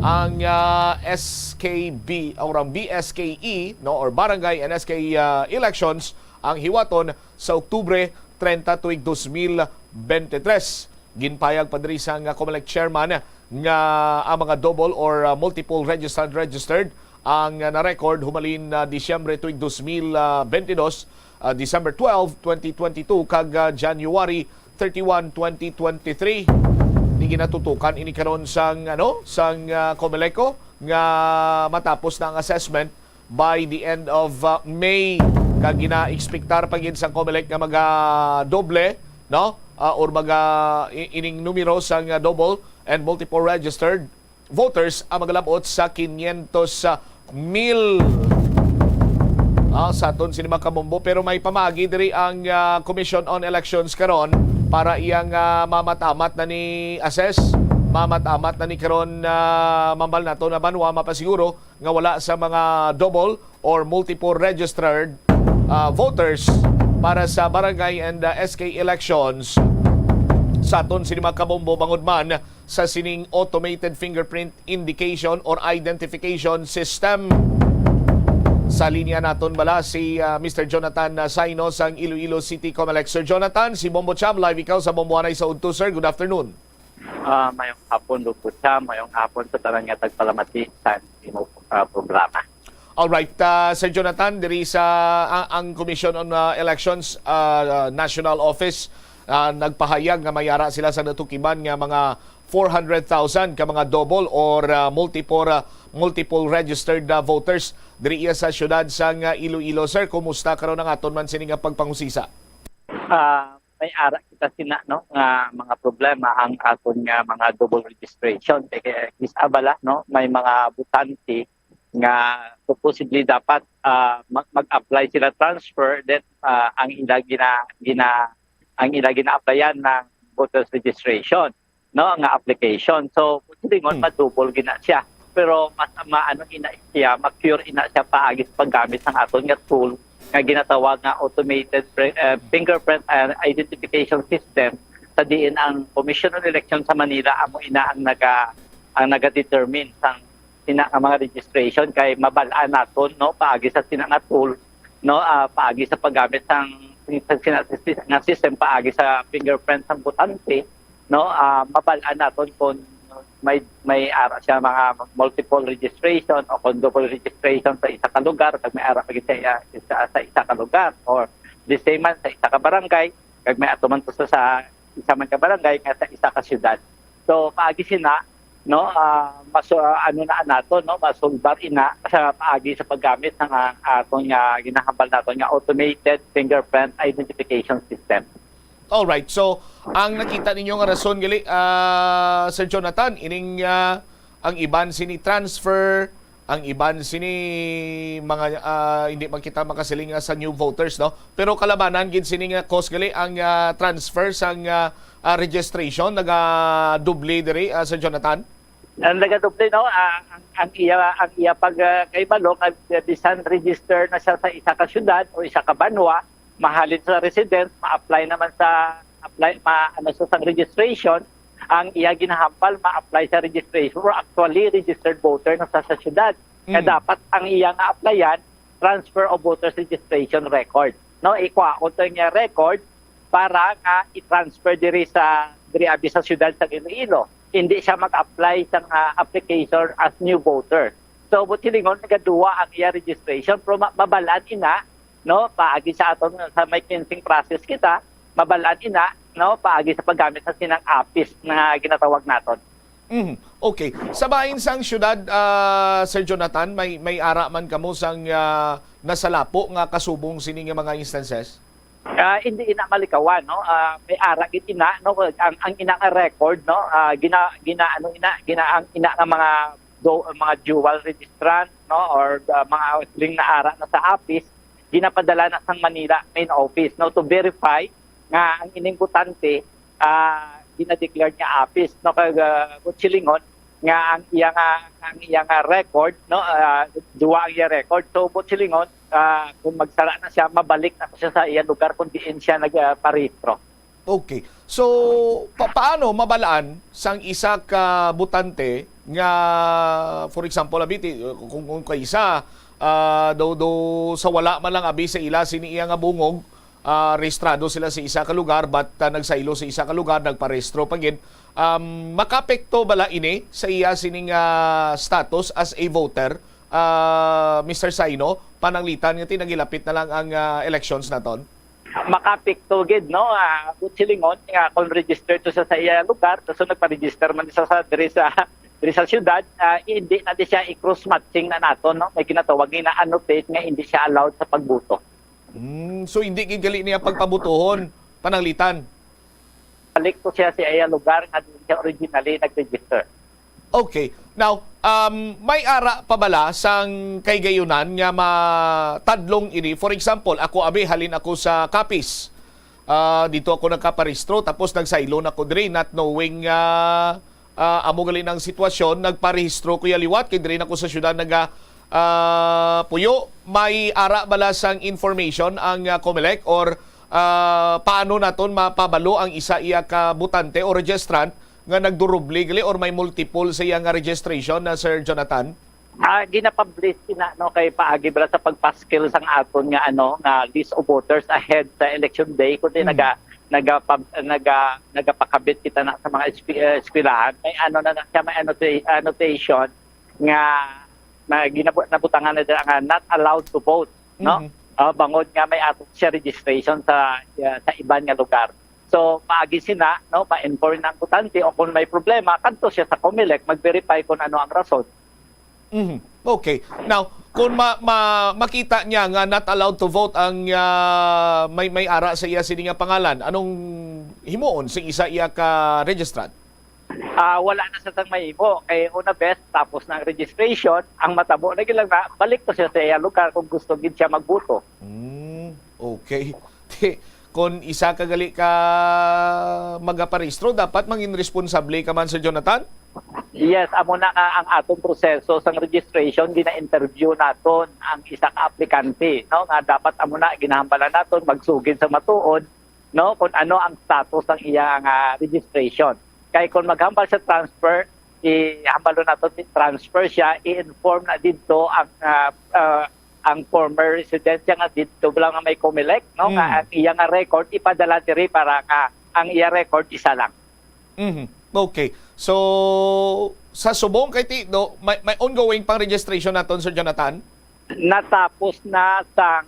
Ang, ah, S K B or ang B S K E, no, or Barangay and S K, ah, Elections ang hiwaton sa Oktubre treinta tuig dos mil bente tres. Ginpayag pa diri sang, ah, COMELEC chairman nga ang mga double or, ah, multiple registered registered ang, ah, na-record humalin, ah, Disyembre tuig dos mil bente dos, ah, December twelve, twenty twenty-two, kag, ah, January thirty-one, twenty twenty-three. Di ginatutukan ini karon sang, ano, sang, ah, COMELECO nga matapos na ang assessment by the end of, uh, May. Kag gina-expectar pa gid sang COMELEC nga maga-doble, no? Uh, or maga i-, ining numero sang, uh, double and multiple registered voters ang magalabot sa quinientos mil. Ah, sa aton sini mga kabombo, pero may pamaagi diri ang, uh, Commission on Elections karon para iyang, uh, mamat-amat na ni assess, mamat-amat na ni karon, uh, mambal nato na banwa mapasiguro nga wala sa mga double or multiple registered, ah, voters para sa barangay and, ah, S K elections. Sa aton sini mga kabombo, bangod man sa sining automated fingerprint indication or identification system. Sa linya naton bala si, ah, Mister Jonathan, ah, Saino sang Iloilo City Comelec. Sir Jonathan, si Bombo Cham, live ikaw sa Bomboanay sa udto, sir. Good afternoon. Ah, mayong hapon, Lupo Cham. Mayong hapon sa tanan nga tagpalamati sa imo, ah, programa. Alright, ah, Sir Jonathan, diri sa, ah, ang Commission on, ah, Elections, ah, National Office, ah, nagpahayag nga may ara sila sa natukiban nga mga four hundred thousand ka mga double or, ah, multiple, ah, multiple registered, ah, voters diri iya sa siyudad sang, ah, Iloilo. Sir, kumusta karon ang aton man sini nga pagpangusisa? Ah, may ara kita sina, no, nga mga problema ang aton nga mga double registration. Kay, kay, kis-a bala, no, may mga botante nga supposedly dapat, ah, mag-, mag-apply sila transfer, then, ah, ang ila gina-, gina-, ang ila gina-applyan ng voters registration, no, nga application. So, silingon, Hmm. ma-double gina siya. Pero mas maano ina siya, ma-cure ina siya paagi sa paggamit sang aton nga tool nga ginatawag nga automated pre-, eh, fingerprint, eh, identification system, sa diin ang Commission on Election sa Manila amo ina ang naga-, ang naga-determine sang sina nga mga registration kay mabal-an naton, no, paagi sa sina nga tool, no, ah, paagi sa paggamit sang, sang sina nga system paagi sa fingerprint sang botante, no, ah, mabal-an naton kung may, may ara siya mga multiple registration o kung double registration sa isa ka lugar, kag may ara pa gid sa, sa, sa isa ka lugar, or the same man sa isa ka barangay, kag may ato man to sa, sa isa man ka barangay nga sa isa ka syudad. So paagi sina, no, ah, mas, ah, ano na nato, no, masulbar ina sa paagi sa paggamit ng, ah, aton nga ginahambal naton nga automated fingerprint identification system. Alright. So, ang nakita ninyo nga rason gali, ah, Sir Jonathan, ining, ah, ang iban sini transfer, ang iban sini mga, ah, hindi man kita makasiling nga sa new voters, no? Pero kalabanan gid sini nga cause gali ang, ah, transfer sang, ah, ah, registration, naga-doble diri, ah, Sir Jonathan? Ang nagadoble, no, ah, ang, ang iya, ang iya pag, ah, kahibalo kag, ah, bisan register na siya sa isa ka syudad o isa ka banwa, mahalin sa residence, ma-apply naman sa, apply, ma, ano, sa, sa registration, ang iya ginahambal ma-apply sa registration or actually registered voter na sa, sa syudad. Kaya Mm. dapat ang iya nga applyan, transfer of voters registration record. No, ikuha ko to niya record para nga i-transfer diri sa, diri abi sa syudad sa Iloilo. Hindi siya mag-apply sa nga application as new voter. So, buot silingon, nagaduwa ang iya registration, pero ma- mabalaan ina, no, paagi sa aton sa may cleansing process kita, mabalaan ina, no, paagi sa paggamit sa sinang apis na ginatawag naton. Mhm. Okay. Sa bahin sang syudad, ah, Sir Jonathan, may, may ara man kamo sang, ah, nasalapo nga kasubong sini nga mga instances? Ah, hindi ina malikawan, no? Ah, may ara gid ina, no? Ang, ang ina nga record, no? Ah, gina, gina, ano ina, gina, ang ina nga mga do, mga dual registrant, no? Or, ah, mga siling na ara na sa apis, ginapadala na sang Manila main office, no? To verify nga ang ining botante, ah, gina-declare niya apis, no? Kag, ah, buot silingon nga ang iya nga, ang iya nga record, no? Ah, duwa ang iya record. So, buot silingon, ah, kung magsara na siya, mabalik na siya sa iya lugar kung diin siya nagparehistro. Okay. So, pa- paano mabalaan sang isa ka botante nga, for example, abi, ti-, kung, kung kaisa, ah, do, do, sa wala man lang abi sa ila sini iya nga bungog, ah, rehistrado sila sa isa ka lugar, but, ah, nagsaylo sa isa ka lugar, nagparehistro pa gid. Um, makaapekto bala ini sa iya sining, ah, status as a voter, ah, Mister Saino, pananglitan nga ti nagilapit na lang ang, ah, elections naton? Makaapekto gid, no? Ah, buot silingon nga kung registered to sa, sa iya lugar, so nagpa-register man siya sa, diri sa, diri sa syudad, ah, hindi na di siya i-cross matching na naton, no? May ginatawag nga annotate nga hindi siya allowed sa pagboto. Hmm, so hindi gid gali niya pagpabutuhon, pananglitan? Balik to siya sa iya lugar nga diin siya originally nag-register. Okay. Now, um, may ara pa bala sang kahigayonan nga matadlong ini? For example, ako abi, halin ako sa Capiz. Ah, dito ako nagkaparehistro, tapos nagsaylo na ko diri, not knowing nga, ah, amo gali nang sitwasyon, nagparehistro ko ya liwat, kay diri na ko sa syudad naga, ah, puyo. May ara bala sang information ang, ah, Comelec, or, ah, paano naton mapabalo ang isa iya ka botante o registrant nga nagduruble gali or may multiple sa iya nga registration na, Sir Jonathan? Ah, ginapublish ina, no, kay paagi bala sa pagpaskil sang aton nga, ano, nga list of voters ahead sa election day, kundi Mm. naga naga naga nagapakabit kita na sa mga esp- eh, eskwelahan. May ano na, na siya, may annota- annotation nga na ginabu- nabutangan na dira nga not allowed to vote, no? Mhm. Ah, bangod nga may ato siya registration sa, ah, sa iban nga lugar. So paagi sina, no, pa-inform ang botante, o kung may problema, kadto siya sa Comelec, mag-verify kung ano ang rason. Mhm. Okay. Now, kung ma- ma- makita niya nga not allowed to vote ang, ah, may may ara sa iya sini nga pangalan, anong himuon sa isa iya ka registrant? Ah, wala na sa tang mahimo. Kay una, best, tapos na ang registration, ang matabo na gid lang na balik to siya sa iya lugar kung gusto gid siya magboto. Hmm, okay. Ti, kung isa ka gali ka magaparehistro, dapat mangin responsable ka man, Sir Jonathan? Yes, amo na nga ang atong proseso sang registration, gina-interview naton ang isa ka aplikante, no, nga dapat amo na ginahambalan naton magsugid sa matuod, no, kung ano ang status sang iya nga registration. Kay kung maghambal sa transfer, i-, hambalo nato, i-transfer siya, i-inform na didto ang, ah, ah, ang former residensya nga didto lang nga may Comelec, no, nga Mm. ang iya nga record ipadala diri para nga ang iya record isa lang. Mhm. Okay. So, sa subong kay ti-, no, may, may ongoing pang registration naton, Sir Jonathan? Natapos na sa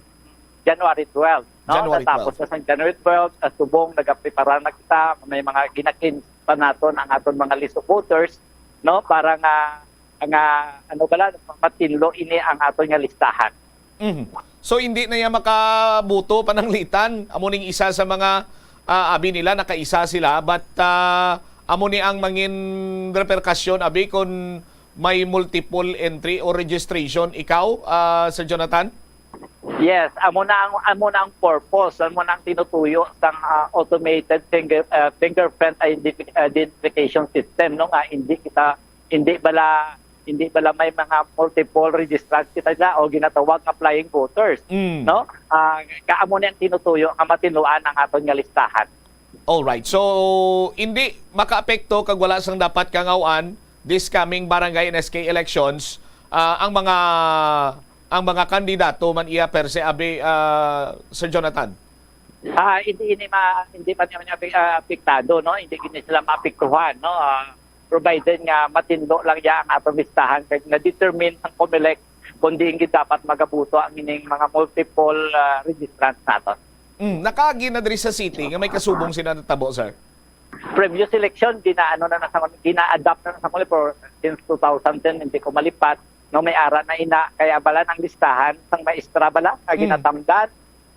January twelve, no? January Natapos twelve. na sa January twelve, sa subong nagaprepara na kita, may mga ginakin pa naton ang aton mga list of voters, no? Para nga, nga, ano bala, matinlo ini ang aton nga listahan. Mhm. So, hindi na iya makabuto pananglitan. Amo ning isa sa mga, ah, abi nila, nakaisa sila. But, ah, amo ni ang mangin reperkasyon, abi, kung may multiple entry or registration ikaw, ah, Sir Jonathan? Yes, amo na ang, amo na ang purpose, amo na ang tinutuyo sang, ah, automated finger, ah, fingerprint identifi-, identification system, no, nga hindi kita, hindi bala, hindi bala may mga multiple registrants kita dyan o ginatawag nga flying voters, Mm. no? Ah, ka-, amo na ang tinutuyo nga matinuan ang aton nga listahan. Alright. So, hindi makaapekto kag wala sang dapat kangaw-an this coming barangay and S K elections, ah, ang mga, ang mga kandidato man iya per se, abi, ah, Sir Jonathan? Ah, hindi, hindi ma-, hindi pa naman ape-, ah, apektado, no? Hindi gini sila maapektuhan, no? Ah, provided nga matinlo lang ya ang atong listahan kag na-determine sang Comelec kung diin gid dapat magabuto ang ining mga multiple, ah, registrants naton. Mm, nakaagi na diri sa city nga may kasubong sila natabo, sir? Previous election, gina-, ano na, na sa, gina-adapt na, na sa Comelec for, since two thousand ten, hindi ko malipat, no, may ara na ina, kaya bala ang listahan sang maestra bala nga Mm. ginatamdan,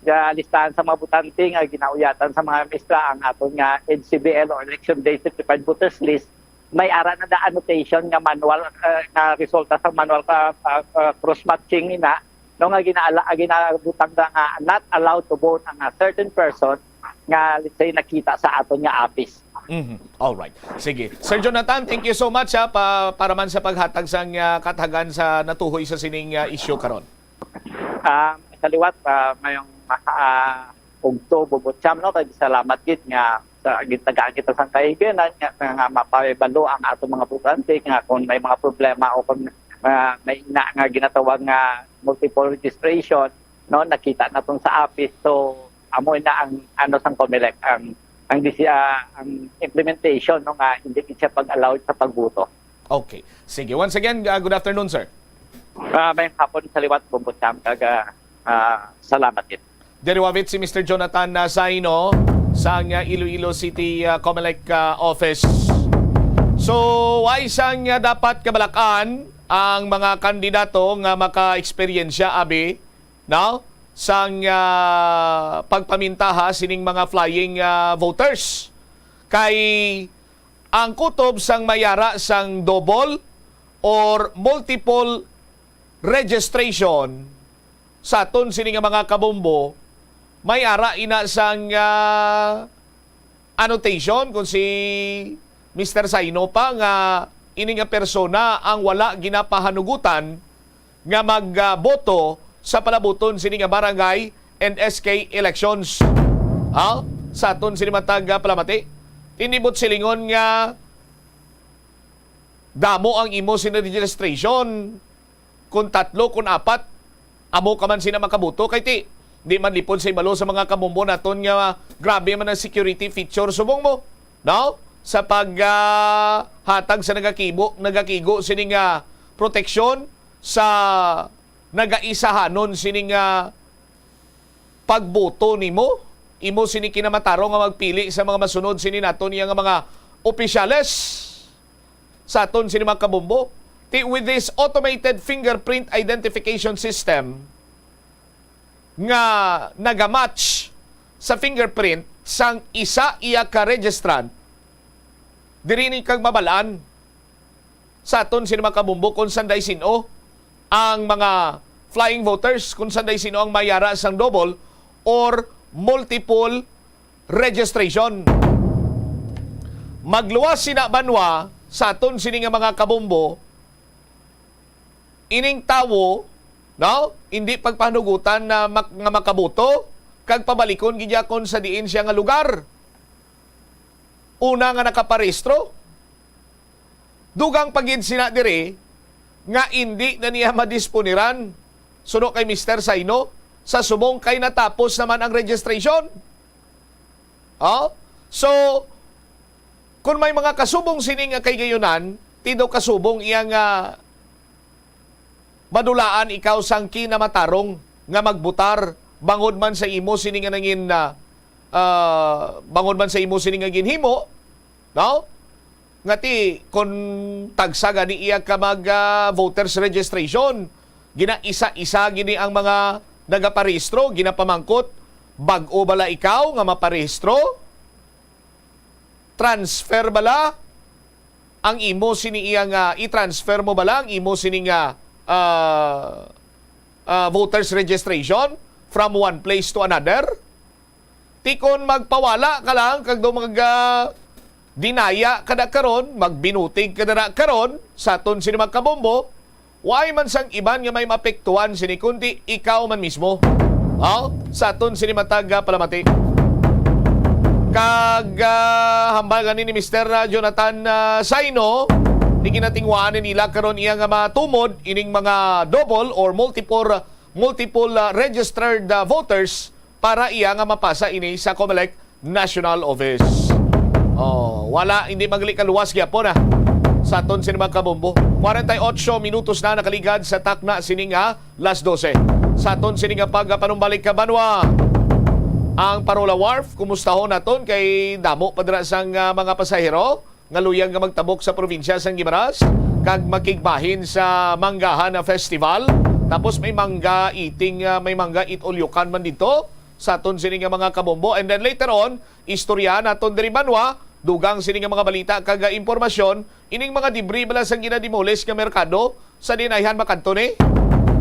nga listahan sa mga botante nga ginauyatan sa mga maestra ang aton nga H C V L o election day certified voters list, may ara na da annotation nga manual, ah, nga resulta sa manual ka, ah, ah, cross matching ina, no, nga ginaala-, ginabutang da nga not allowed to vote ang, ah, certain person nga, let's say, nakita sa aton nga apis. Mhm. All right. Sige. Sir Jonathan, thank you so much, ha, pa, para man sa paghatag sang, ah, kathagan sa natuhoy sa sining, ah, issue karon. Ah, sa liwat, ah, mayong, ah, ugto, Bubutyam, no? Kay salamat gid nga sa gitagaan kita sang kahigayonan nga, nga mapahibalo ang ato mga botante nga kung may mga problema o kung, ah, may ina nga ginatawag nga multiple registration, no? Nakita naton sa apis. So, amo na ang, ano, sang Comelec, ang, ang disi-, ah, ang implementation, no, nga hindi gid siya pag-allowed sa pagboto. Okay. Sige. Once again, uh, good afternoon, sir. Ah, may hapon sa liwat, Bumbutang, kag, ah, ah, salamat gid. Diri wavit si Mister Jonathan, uh, Saino sang, uh, Iloilo City, uh, Comelec, uh, office. So, ay sang, uh, dapat kabalakan ang mga kandidato nga maka-eksperyensya, abi, no? Sang, uh, pagpamintaha sining mga flying, uh, voters. Kay ang kutob sang may ara sang double or multiple registration sa aton sini nga mga kabombo, may ara ina sang, ah, annotation kung si Mister Saino pa nga ini nga persona ang wala ginapahanugutan nga magboto sa palabuton sini nga barangay and S K elections. Ha? Sa aton sini matag, ah, palamati, hindi buot silingon nga damo ang imo sini registration. Kung tatlo, kung apat, amo ka man sina makabuto. Kay ti, di man lipod sa ibalo sa mga kabombo naton nga grabe man ang security feature subong mo, no? Sa pag, ah, hatag sa nagakibo, nagakigo sini nga proteksyon sa nagaisahanon sini nga pagboto nimo, imo sini kinamatarong nga magpili sa mga masunod sini naton iya nga mga opisyales sa aton sini mga kabombo. Ti, with this automated fingerprint identification system nga nagamatch sa fingerprint sang isa iya ka registrant, diri ni kag mabalaan sa aton sini mga kabombo kung sanday sino ang mga flying voters, kung sanday sino ang may ara sang double or multiple registration. Magluwas sina banwa sa aton sini nga mga kabombo, ining tawo, no? Hindi pagpahanugutan na mak-, nga makaboto, kag pabalikon gid niya kon sa diin siya nga lugar. Una nga nakaparehistro, Dugang pa gid sina diri nga indi na niya madisponiran suno kay Mister Saino sa subong kay natapos naman ang registration. Oh? So, kung may mga kasubong sini nga kay gayunan, ti daw kasubong iya nga madulaan ikaw sang kinamatarong nga magbutar bangod man sa imo sini nga nangin, ah, ah, bangod man sa imo sini nga ginhimo, no? Nga ti, kon tagsa gani iya ka mag, ah, voters registration, ginaisa-isa gini ang mga nagaparehistro, ginapamangkot, "Bag-o bala ikaw nga maparehistro? Transfer bala ang imo sini iya nga, i-transfer mo bala ang imo sini nga, ah, ah, voters registration from one place to another?" Ti kon magpawala ka lang kag daw mag, ah, dinaya ka na karon, magbinutig ka na karon sa aton sini mga kabombo, way man sang iban nga may maapektuhan sini kundi ikaw man mismo. Oh, sa aton sini matag, ah, palamati. Kag, ah, hambal gani ni Mister, ah, Jonathan, ah, Saino, di ginatingwaan nila karon iya nga matumod ining mga double or multiple, multiple, ah, registered, ah, voters para iya nga mapasa ini sa Comelec National Office. Oh, wala, hindi magli kaluwas gyapon, ah. Sa aton sini mga kabombo, kwarenta y ocho minutos na nakaligad sa takna sini nga las dose. Sa aton sini nga pagpanumbalik ka banwa, ang Parola Wharf, kumustahon naton kay damo pa dira sang, ah, mga pasahero nga luyag nga magtabok sa probinsya sang Guimaras kag makigbahin sa Manggahan Festival. Tapos may mangga eating, ah, may mangga eat all you can man dito sa aton sini nga mga kabombo. And then later on, istorya naton diri banwa, dugang sini nga mga balita kag, ah, impormasyon, ining mga debris bala sang ginademolish nga merkado sa dinayhan makadto ni.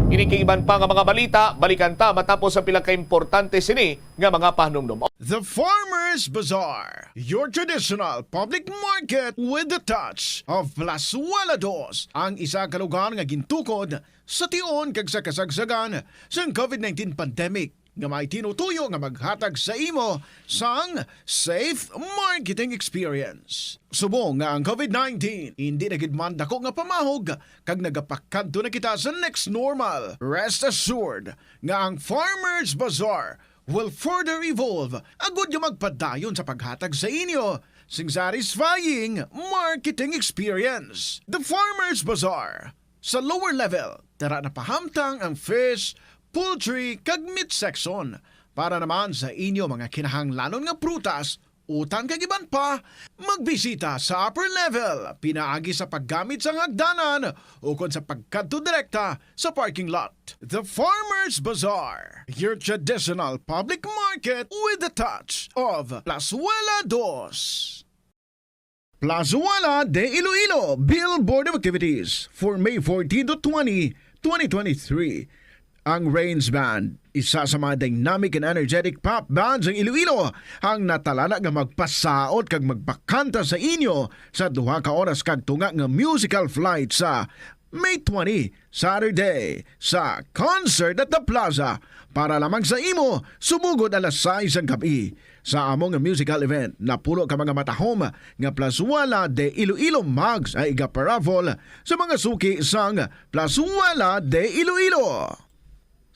Ini kag iban pa nga mga balita, balikan ta matapos ang pila ka importante sini nga mga pahanumdom. The Farmers Bazaar, your traditional public market with the touch of Plazuela Dos, ang isa ka lugar nga gintukod sa tion kag sa kasagsagan sang covid nineteen pandemic, nga may tinutuyo nga maghatag sa imo sang safe marketing experience. Subong nga ang covid nineteen indi na gid man dako nga pamahog kag nagapakadto na kita sa next normal, rest assured nga ang Farmers Bazaar will further evolve agud nga magpadayon sa paghatag sa inyo sing satisfying marketing experience. The Farmers Bazaar, sa lower level, tara na pahamtang ang fish, poultry, kag meat section. Para naman sa inyo mga kinahanglanon nga prutas, utan kag iban pa, magbisita sa upper level, pinaagi sa paggamit sang hagdanan ukon sa pagkadto direkta sa parking lot. The Farmers Bazaar, your traditional public market with the touch of Plazuela Dos. Plazuela de Iloilo, Billboard of Activities for May fourteen to twenty, twenty twenty-three. Ang Rains Band, isa sa mga dynamic and energetic pop band sa Iloilo, ang natalana nga magpasaot kag magpakanta sa inyo sa duha ka oras kag tunga nga musical flight sa May twenty, Saturday, sa Concert at the Plaza, para lamang sa imo, subong gid alas sais sang gab-i. Sa amo nga musical event, napulo ka mga matahom nga Plazuela de Iloilo mugs ang igaparaffle sa mga suki sang Plazuela de Iloilo.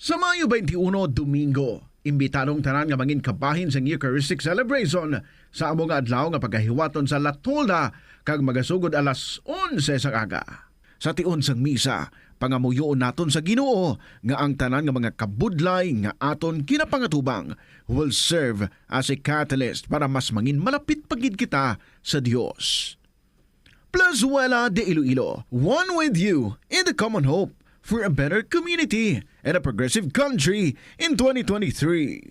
Sa Mayo twenty-one, Domingo, imbitado ang tanan nga mangin kabahin sang Eucharistic Celebration sa amo nga adlaw nga pagahiwaton sa La Tolda kag magasugod alas onse sang aga. Sa tion sang misa, pangamuyoon naton sa Ginoo nga ang tanan nga mga kabudlay nga aton ginapangatubang will serve as a catalyst para mas mangin malapit pa gid kita sa Dios. Plazuela de Iloilo, one with you in the common hope for a better community and a progressive country in twenty twenty-three.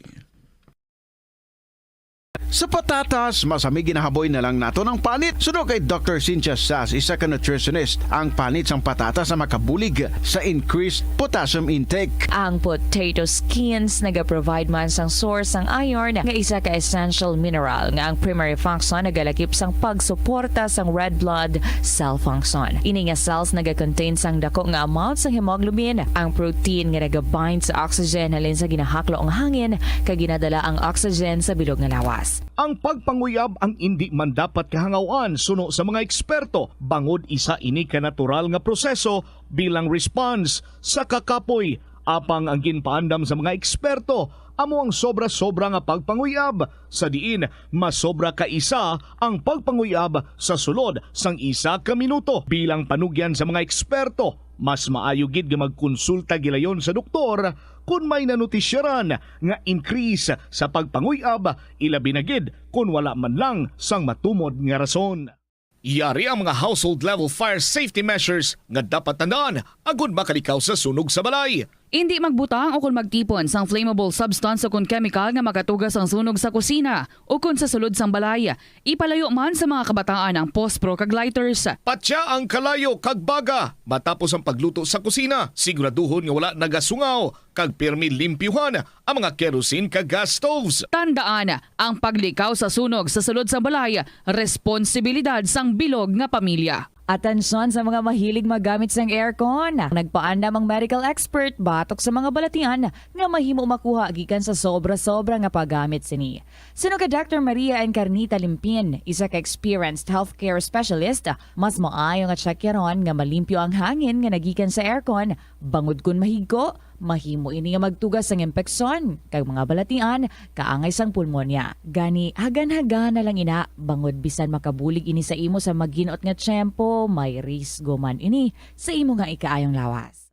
Sa patatas, masami ginahaboy na lang naton ang panit. Suno kay Doctor Cynthia Sas, isa ka nutritionist, ang panit sang patatas ang makabulig sa increased potassium intake. Ang potato skins nagaprovide man sang source sang iron, nga isa ka essential mineral nga ang primary function nagalakip sang pagsuporta sang red blood cell function. Ini nga cells nagakontain sang dako nga amount sang hemoglobin, ang protein nga nagabind sa oxygen halin sa ginahaklo nga hangin kag ginadala ang oxygen sa bilog nga lawas. Ang pagpanguyab ang indi man dapat kahangawan suno sa mga eksperto, bangod isa ini ka natural nga proseso bilang response sa kakapoy. Apang ang ginpaandam sa mga eksperto amo ang sobra-sobra nga pagpanguyab, sa diin masobra ka isa ang pagpanguyab sa sulod sang isa ka minuto. Bilang panugyan sa mga eksperto, mas maayo gid nga magkonsulta gilayon sa doktor kon may nanotisyaran nga increase sa pagpanguyab, ilabi na gid kon wala man lang sang matumod nga rason. Yari ang mga household level fire safety measures nga dapat tandaan agud makalikaw sa sunog sa balay. Indi magbutang o kon magtipon sang flammable substance o kon chemical nga makatugas ang sunog sa kusina o kon sa sulod sang balay. Ipalayo man sa mga kabataan ang pospro kag lighters. Patya ang kalayo kag baga matapos ang pagluto sa kusina. Siguraduhon nga wala nagasungaw kag pirmi limpyuhan ang mga kerosene kag gas stoves. Tandaan, ang paglikaw sa sunog sa sulod sang balay, responsibilidad sang bilog nga pamilya. Atensyon sa mga mahilig maggamit sang aircon. Nagpaandam ang medical expert batok sa mga balatian nga mahimo makuha gikan sa sobra-sobra nga paggamit sini. Suno kay Doctor Maria Encarnita Limpin, isa ka experienced healthcare specialist, mas maayo nga tsakyaron nga malimpyo ang hangin nga nagikan sa aircon, bangod kon mahigko, mahimo ini nga magtugas sang impeksyon kag mga balatian kaangay sang pulmonya. Gani, hagan-hagan na lang ina, bangod bisan makabulig ini sa imo sa maginot nga tiyempo, may risgo man ini sa imo nga ikaayong lawas.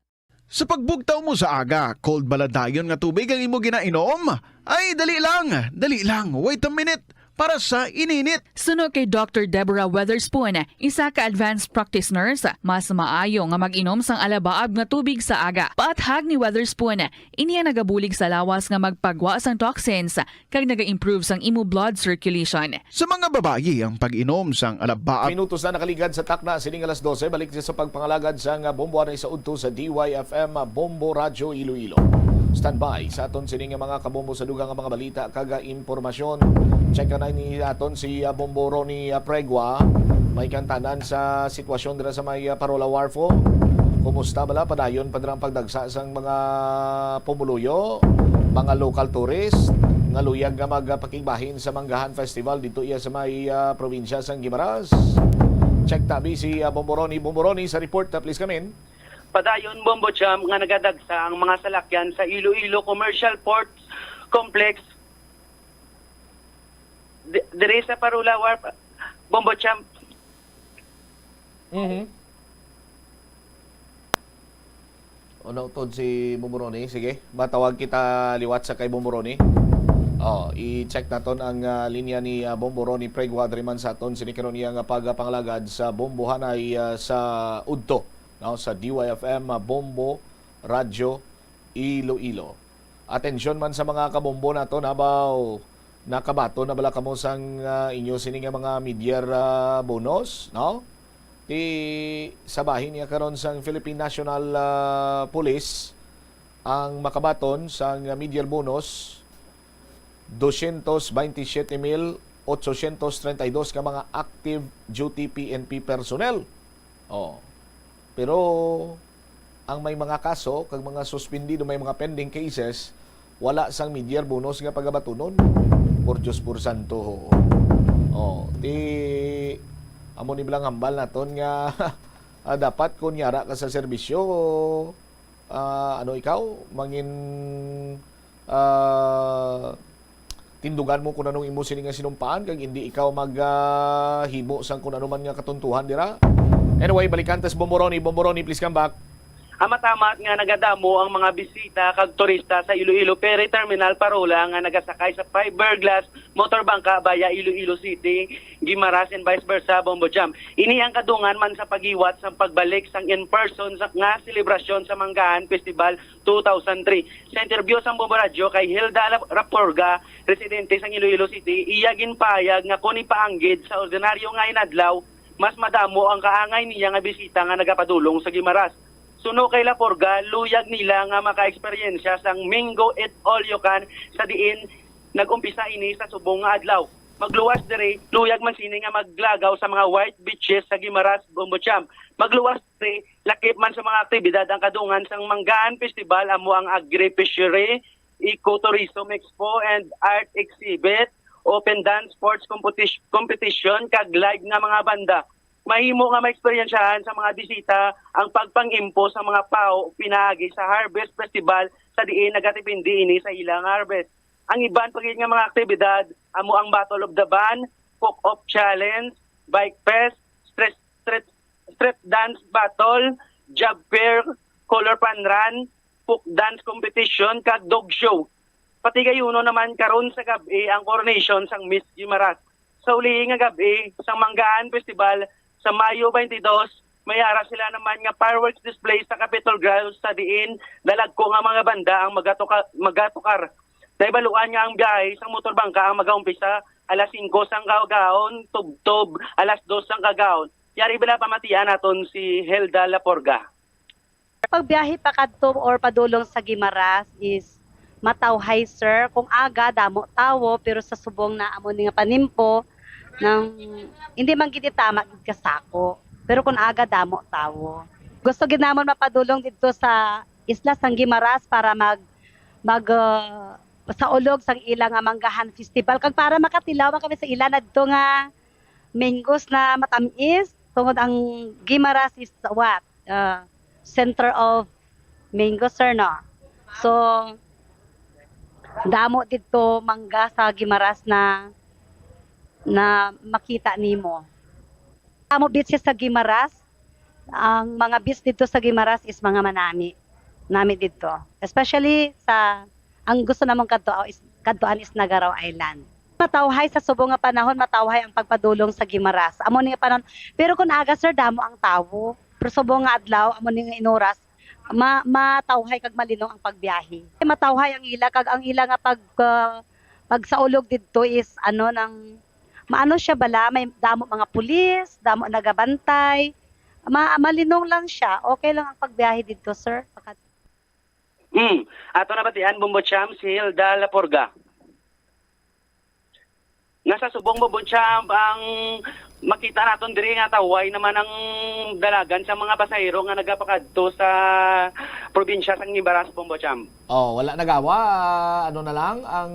Sa pagbugtaw mo sa aga, cold bala dayon nga tubig ang imo ginainom? Ay, dali lang, dali lang, wait a minute, para sa ininit. Suno kay Doctor Deborah Weatherspoon, isa ka advanced practice nurse, mas maayo nga mag-inom sang alabaab nga tubig sa aga. Paathag ni Weatherspoon, ini ang nagabulig sa lawas nga magpagwa sang toxins kag naga-improve sang imo blood circulation. Sa mga babayi, ang pag-inom sang alabaab. Minutos na nakaligad sa takna sining alas dose. Balik sa pagpangalagad sang Bombo anay sa udto sa D Y F M Bombo Radyo Iloilo. Standby sa aton sining mga kabombo sa dugang nga mga balita kag impormasyon. Check na ni aton si, ah, Bombo Ronnie, ah, Pregua. May kantanan sa sitwasyon dira sa may, ah, Parola Wharf. Kumusta bala? Padayon pa dira ang pagdagsa sang mga pumuluyo, mga local tourist nga luyag nga magpakigbahin sa Manggahan Festival dito iya sa may, ah, probinsya sang Guimaras. Check tabi si, ah, Bombo Ronnie. Bombo Ronnie sa report, ah, please come in. Padayon, Bombo Jam, nga nagadagsa ang mga salakyan sa Iloilo Commercial Ports Complex di-, diri sa Parola Wharf, Bombo Jam. Mhm. O, nautod si Bombo Ronnie. Sige, matawag kita liwat sa kay Bombo Ronnie. Oh, i-check naton ang, ah, linya ni, ah, Bombo Ronnie Pregua diri man sa aton sini karon iya nga pagpangalagad sa Bombo Hanay, ah, sa udto, no, sa D Y F M, ah, Bombo Radyo Iloilo. Atensyon man sa mga kabombo naton, habaw nakabaton na bala kamo sang, ah, inyo sini nga mga mid-year, ah, bonus, no? Ti sa bahin niya karon sang Philippine National, ah, Police ang makabaton sang mid-year bonus, doscientos veintisiete mil ochocientos treinta y dos ka mga active duty P N P personnel. Oh. Pero ang may mga kaso kag mga suspendido, may mga pending cases, wala sang mid-year bonus nga pagabatunon. Por Dios, por santo, ho. Oh, ti amo ni bilang hambal naton nga, ah, dapat kun yara ka sa serbisyo, ah, ano ikaw, mangin, ah, tindugan mo kung anong imo sini nga sinumpaan kag hindi ikaw mag, ah, himo sang kung ano man nga katuntuhan dira. Anyway, balikan tas Bombo Ronnie. Bombo Ronnie, please come back. Amat-amat nga nagadamo ang mga bisita kag turista sa Iloilo Ferry Terminal Parola nga nagasakay sa fiberglass motor bangka via Iloilo City, Guimaras, and vice versa, Bombo Jam. Ini ang kadungan man sa paghiwat sang pagbalik sang in-person sa, nga selebrasyon sa Manggahan Festival two thousand three. Sa interview sang Bombo Radyo kay Hilda Lap-, Raporga, residente sang Iloilo City, iya ginpahayag nga kon ipaanggid sa ordinaryo nga inadlaw, mas madamo ang kaangay niya nga bisita nga nagapadulong sa Guimaras. Suno kay Laporga, luyag nila nga makaeksperyensya sang Mingo Eat All You Can sa diin nag-umpisa ini sa subong nga adlaw. Magluwas diri, luyag man sini nga maglagaw sa mga white beaches sa Guimaras, Bombo Jam. Magluwas diri, lakip man sa mga aktibidad ang kadungan sang Manggahan Festival, amo ang Agri-Fishery, Ecotourism Expo, and Art Exhibit, open dance sports competition, competition kag live nga mga banda. Mahimo nga maeksperiensyahan sa mga bisita ang pagpang-impose sa mga paho pinaagi sa harvest festival sa diin nagatipindi ini sa ilang harvest. Ang iban pa gid nga mga aktibidad amo ang Battle of the Band, Cook Off Challenge, Bike Fest, Street, street, street dance battle, job fair, color fun run, folk dance competition, kag dog show. Patigayunon naman karon sa gab-i ang coronation sang Miss Guimaras. Sa ulihi nga gab-i sang Manggaan Festival sa Mayo twenty-two, may ara sila naman nga fireworks display sa Capitol grounds sa diin dalagko nga mga banda ang magatuka-, magatukar. Nahibaluan nga ang biyahe sang motor bangka ang magaumpisa alas singko sang kagahon, tubtob alas dos sang kagahon. Yari bala pamatian naton si Helda Laporga. Pagbiyahe pa kadto or padulong sa Guimaras is matawhay, sir. Kung aga, damo tawo, pero sa subong na amo ni nga panimpo, nang hindi man gid tama gid kasako. Pero kung aga, damo tawo. Gusto gid namon mapadulong didto sa isla sang Guimaras para mag, mag, ah, sa ulog sang ila nga Manggahan Festival. Kag para makatilaw man kami sa ila nadto nga mangoes na matamis, tungod ang Guimaras is what? Ah, center of mango, sir, no? So, damo didto mangga sa Guimaras na, na makita nimo. Amo beaches sa Guimaras, ang mga beach didto sa Guimaras is mga manami. Nami didto. Especially sa, ang gusto namon kadto is, kadtuan is Nagarao Island. Matawhay sa subong nga panahon, matawhay ang pagpadulong sa Guimaras. Amo ni nga panahon. Pero kung aga, sir, damo ang tawo. Pero subong nga adlaw, amo ni nga inuras, ma-, matawhay kag malinong ang pagbiyahe. Matawhay ang ila, kag ang ila nga pag, ah, pagsaulog didto is, ano, nang, maano siya bala, may damo mga pulis, damo nagabantay. Ma-, malinong lang siya. Okay lang ang pagbiyahe didto, sir. Pagka- Hmm. Ato na batian, Bombo Champ, si Hilda Laporga. Nga sa subong, Bombo Champ, ang makita naton diri nga tawhay naman ang dalagan sa mga pasahero nga nagapakadto sa probinsya sang Guimaras, Bombo Champ. Oh, wala na gawa. Ano na lang, ang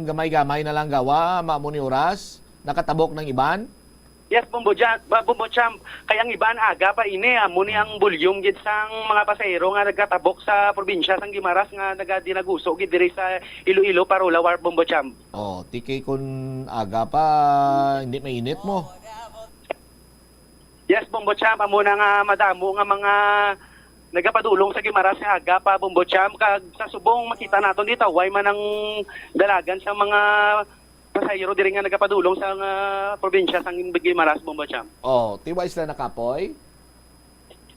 gamay-gamay na lang gawa, maamo ni oras, nakatabok ng iban. Yes, Bombo Jam, ba, Bombo Champ, kay ang iban aga pa ini, amo ni ang volume gid sang mga pasahero nga nagatabok sa probinsya sang Guimaras nga nagadinaguso gid diri sa Iloilo, Parola, Wharf, Bombo Champ. Oh, tiki kun aga pa, hindi mainit mo. Yes, Bombo Champ, amo na nga madamo nga mga nagapadulong sa Guimaras nga aga pa, Bombo Champ, kag sa subong makita naton dito, way man ang dalagan sa mga pasahero diri nga nagapadulong sa, ah, probinsya sang Guimaras, Bombo Champ. Oh, tiwa isla na kapoy?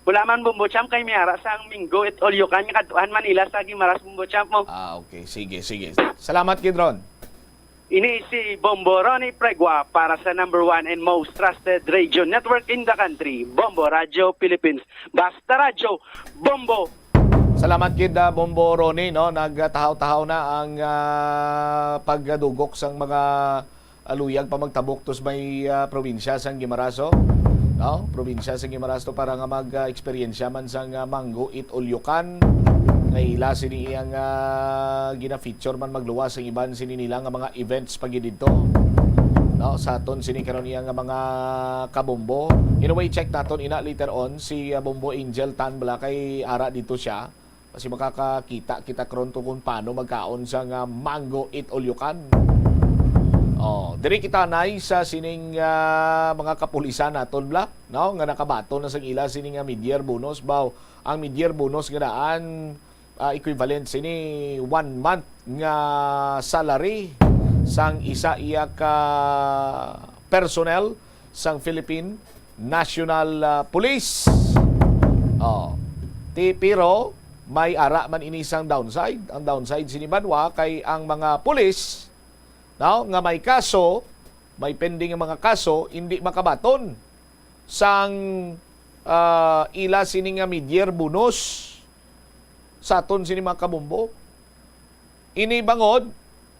Wala man, Bombo Champ, kay may ara sang Mingo it Ulucan nga kadtuan Manila sa Guimaras, Bombo Champ mo. Ah, okay. Sige, sige. Salamat, Kidron. Ini si Bombo Ronnie Pregua para sa number one and most trusted radio network in the country, Bombo Radio Philippines. Basta Radyo, Bombo! Salamat gid, ah, Bombo Ronnie, no? Nagtahaw-tahaw na ang, ah, pagdugok sang mga aluyag pa magtabok to sa may, ah, probinsya sang Guimaras, no? Probinsya sang Guimaras to para nga mag, ah, eksperyensya man sang, ah, Mango Eat Ulucan. Nga ila sini iyang, ah, gina-feature man magluwas ang iban sini nila nga mga events pa gid didto. No, sa aton sini karon iya nga mga kabombo. In a way, check naton ina later on si, ah, Bombo Angel Tan bala kay ara dito siya. Kasi makakakita kita karon to kung paano magkaon sa nga Mango Eat Ulucan. Oh, diri kita nay sa sining, ah, mga kapulisan naton bala, no, nga nakabaton na sang ila sini nga mid-year bonus, baw. Ang mid-year bonus nga daan, ah, equivalent sini one month nga salary sang isa iya ka personnel sang Philippine National, ah, Police. Oh. Ti, pero may ara man ini sang downside. Ang downside sini banwa kay ang mga pulis, no, nga may kaso, may pending nga mga kaso, hindi makabaton sang, ah, ila sini nga mid-year bonus sa aton sini mga kabombo. Ini bangod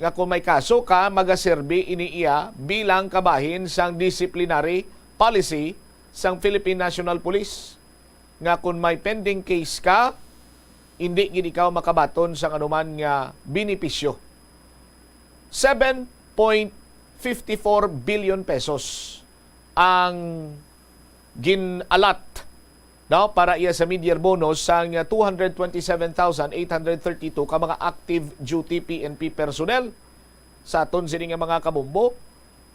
nga kung may kaso ka, magaserbi ini iya bilang kabahin sang disciplinary policy sang Philippine National Police, nga kung may pending case ka, hindi gid ikaw makabaton sang anuman nga benepisyo. Seven point fifty-four billion pesos ang gin-allot, no, para iya sa mid-year bonus sang two hundred twenty-seven thousand eight hundred thirty-two ka mga active duty P N P personnel. Sa aton sini nga mga kabombo,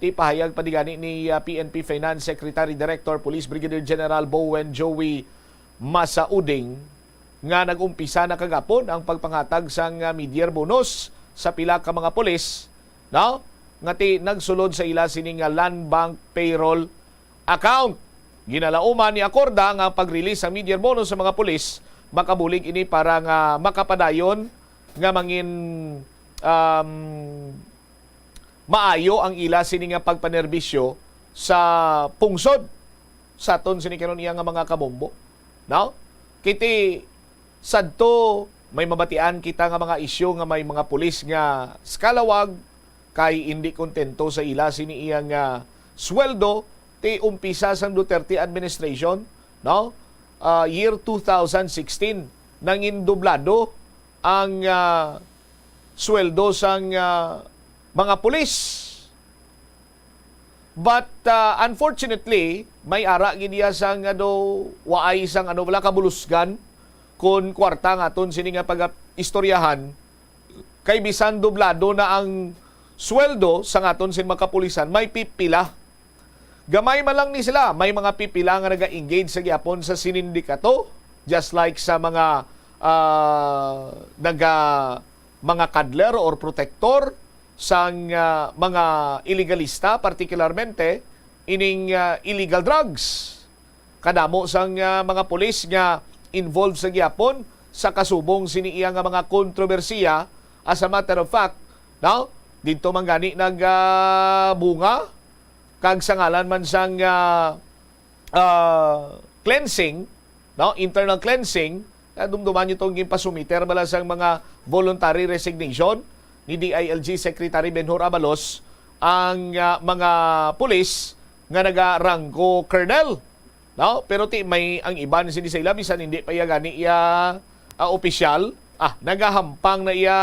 ti pahayag pa di gani ni, ah, P N P Finance Secretary Director Police Brigadier General Bowen Joey Masauding nga nag-umpisa na kagapon ang pagpanghatag sang, ah, mid-year bonus sa pila ka mga pulis, no, nga ti nagsulod sa ila sini nga land bank payroll account. Ginalauman ni Acorda nga ang pag-release sa mid-year bonus sa mga pulis makabulig ini para nga makapadayon nga mangin, um, maayo ang ila sini nga pagpanerbisyo sa pungsod sa aton sini karon iya nga mga kabombo, no? Kiti sadto may mabatian kita nga mga isyu nga may mga pulis nga skalawag kay indi kontento sa ila sini iya nga sweldo ti umpisa sang Duterte administration, no? Ah, year two thousand sixteen, nangin dublado ang, ah, sweldo sang, ah, mga pulis. But, ah, unfortunately, may ara gid iya sang, ano, waay sang, ano, wala kabulusgan kun kwarta nga aton sini nga pag-istoryahan, kay bisan dublado na ang sweldo sa aton sin mga kapulisan, may pipila. Gamay man lang ni sila, may mga pipila nga naga-engage sa gihapon sa sinindikato, just like sa mga, ah, naga, mga cuddler or protector sang, ah, mga iligalista, partikularmente ining, ah, illegal drugs. Kadamo sang, ah, mga pulis nga involved sa gihapon sa kasubong sini iya nga mga kontrobersiya. As a matter of fact, no? Didto man gani nag, ah, bunga kag sa ngalan man sang, ah, ah, cleansing, no? Internal cleansing, nadumduman niyo tong ginpasumiter bala sang mga voluntary resignation ni D I L G Secretary Benhur Abalos ang, ah, mga pulis nga nagaranggo colonel, no? Pero ti may ang iban sini sa ila bisan hindi pa iya gani iya, ah, opisyal, ah, nagahampang na iya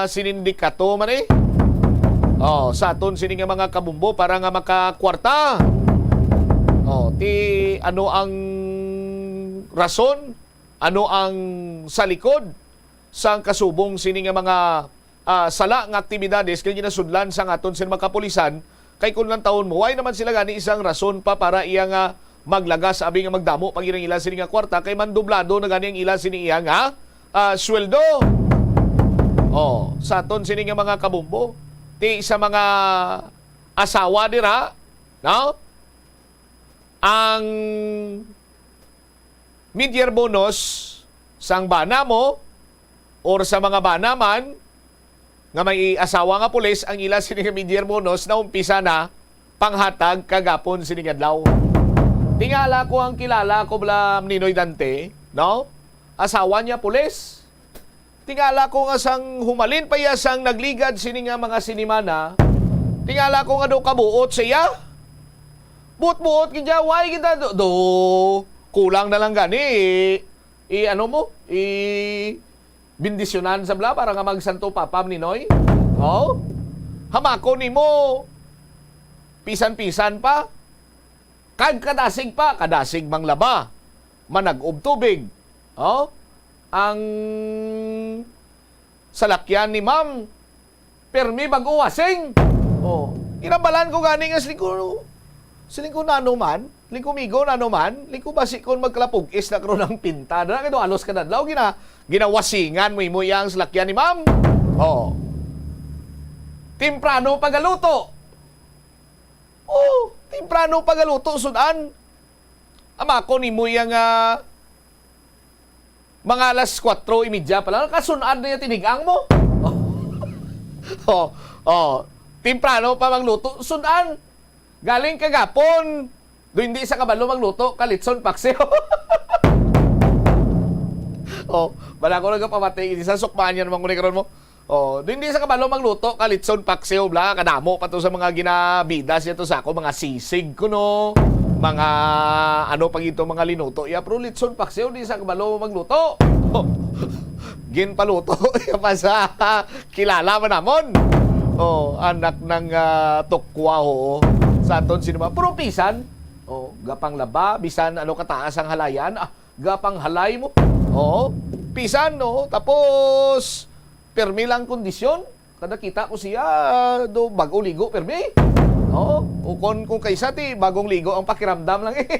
sinindikato man eh. Oh, sa aton sini nga mga kabumbo para nga makakwarta. Oh, ti ano ang rason? Ano ang sa likod sang kasubong sini nga mga, ah, sala nga aktibidades nga ginasudlan sang aton sini mga kapulisan? Kay kung lantawon mo, way naman sila gani isang rason pa para iya nga maglagas, abi nga magdamo pa gid ang ila sini nga kwarta, kay mandublado na gani ang ila sini iya nga, ah, sweldo. Oh, sa aton sini nga mga kabumbo, ti sa mga asawa dira, no? Ang mid-year bonus sang bana mo or sa mga bana man nga may asawa nga pulis, ang ila sini nga mid-year bonus naumpisa na panghatag kagapon sini nga adlaw. Tingala ko ang kilala ko bala, Ninoy Dante, no? Asawa niya pulis. Tingala ko nga sang humalin pa iya sang nagligad sini nga mga sinimana, tingala ko nga daw kabuot siya. Buot-buot gid siya, why kita do, do, kulang na lang gani. I, ano mo? I, bendisyonan sa bla para nga magsanto papa ni Noy. Oh? Hamako nimo, pisan-pisan pa. Kag kadasig pa, kadasig manglaba, manag-ob tubig. Oh? Ang salakyan ni ma'am, permi bag-o wasing. Oh, ginambalan ko gani nga siling ko, siling ko nano man, siling ko migo nano man, siling ko basi kon magkalapug-is na karon ang pinta. Dala kay alos kada adlaw gina, ginawasingan mo imo iya ang salakyan ni ma'am. Oh. Temprano pagaluto. Oh, temprano pagaluto, sud-an. Amako nimo iya nga mga alas kwatro y media pa lang, kasun-an na iya tinig-ang mo. Oh, oh, temprano pa magluto, sud-an. Galing kagapon, do hindi sa kabalo magluto, kalitson paksiw. Oh, bala ko nagapamati, isa sukmaan yan, mga karon mo. Oh, di, hindi sa kabalo magluto, kalitson paksiw, bla, kadamo pa to sa mga ginabida siya to sa ako, mga sisig kuno, mga ano pa gito, mga linuto. Ya, pero litson paksiw, di sa kabalo magluto. Ginpaluto, ya pa sa kilala man namon. Oh, anak ng, ah, tukwa, oo. Sa aton sini mga, pero bisan, oh, gapanglaba, bisan ano kataas ang halayan, ah, gapanghalay mo. Oo, bisan, no? Tapos, pirmi lang kondisyon. Kada kita ko siya, do, bagong ligo, pirmi. Oo, o kon, kung kaysa ti, bagong ligo ang pakiramdam lang eh.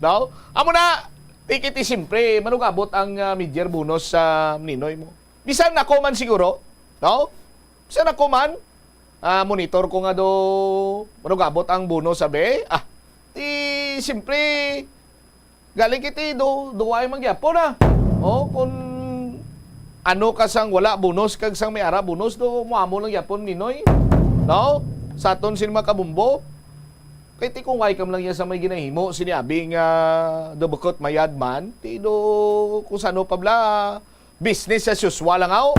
No? Amo na, tikit, eh, siyempre, manugabot ang, ah, mid-year bonus sa ninoy mo. Bisan ako man siguro, no? Bisan ako man, ah, monitor ko nga do, manugabot ang bonus, sabi. Ah, ti, siyempre, galing kiti do, duway man gyapon, ah. Oh, kung ano ka sang wala bonus, kag sang may ara bonus, do, muamo lang gyapon, ninoy. No? Sa aton sini mga kabumbo, kay ti kung way kam lang yan sa may ginahimo, sini abi nga, do, bukot mayad man, ti do, kung sano pa bla, business as usual lang, aw.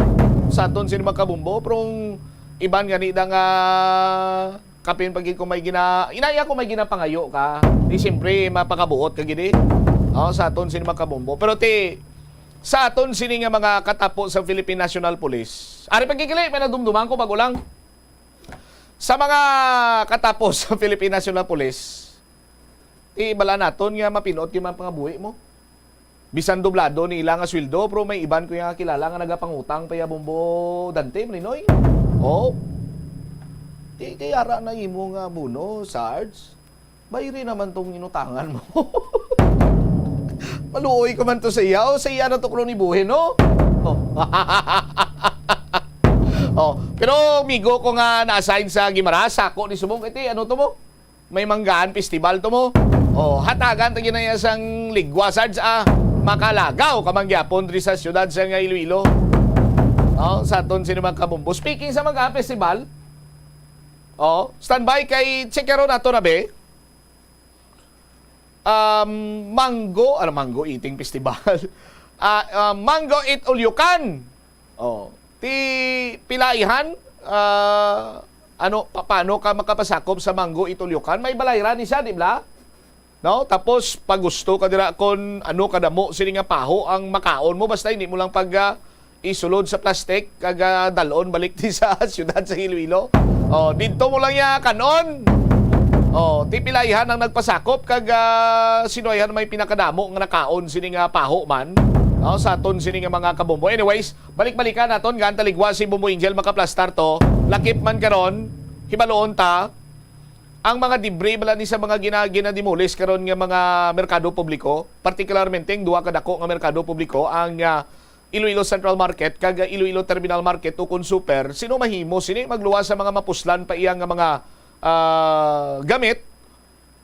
Sa aton sini mga kabumbo, pero ang iban gani da nga kapin pag ko may gina-, inaya ko may ginapangayo ka. Di siyempre, mapakabuot ka gid eh. Oh, sa aton sini mga kabumbo. Pero ti, sa aton sini nga mga katapo sa Philippine National Police, ari pagkikili, may nadumduman ko bago lang. Sa mga katapo sa Philippine National Police, ti bala naton nga mapinot yung mga pangabuhi mo. Bisan doblado ni ila nga sweldo, pero may iban ko nga kilala nga nagapangutang pa ya Bombo Dante, Malinoy. Oh. Ti kay ara na imo nga bono, Sarge. Bayri naman tong inutangan mo. Maluoy ka man to sa iya. O, sa iya na to kuno ni buhin, no? Oh. Oh, pero migo ko nga na-assign sa Guimaras, sako ni subong. Iti, ano to mo? May manggaan festival to mo. Oh, hatagan ta ginaya sang ligwa, Sarge, ah. Makalagaw ka man gyapon diri sa siyudad sa nga Iloilo. Oh, sa aton sini mga kabumbo. Speaking sa manggaan festival, oh, standby kay check karon ato na be. Um, mango, ano, mango eating festival. Ah, ah, mango eat all you can. Oh, ti pilaihan, ah, ano, pa-, paano ka makapasakop sa mango eat all you can? May balayran ni siya, di ba? No? Tapos, pag gusto ka dira, kon ano kadamo sini nga paho ang makaon mo, basta hindi mo lang pag, ah, isulod sa plastic, kag, ah, dalon balik di sa siyudad sa Iloilo. Oh, didto mo lang ya kanon. Oh, ti pilaihan ang nagpasakop, kag, ah, sinoyhan may pinakadamo nga nakaon sini nga paho man. No? Sa aton sini nga mga kabombo. Anyways, balik-balikan naton nga ang taligwa si Bombo Angel makaplastar to. Lakip man karon, hibaluon ta, ang mga debris bala ni sa mga gina-, ginadimulis karon nga mga merkado publiko, partikularmente ang duha ka dako nga merkado publiko, ang, ah, Iloilo Central Market kag, ah, Iloilo Terminal Market ukon super, sino mahimo sini magluwas sa mga mapuslan pa iya nga mga, ah, gamit?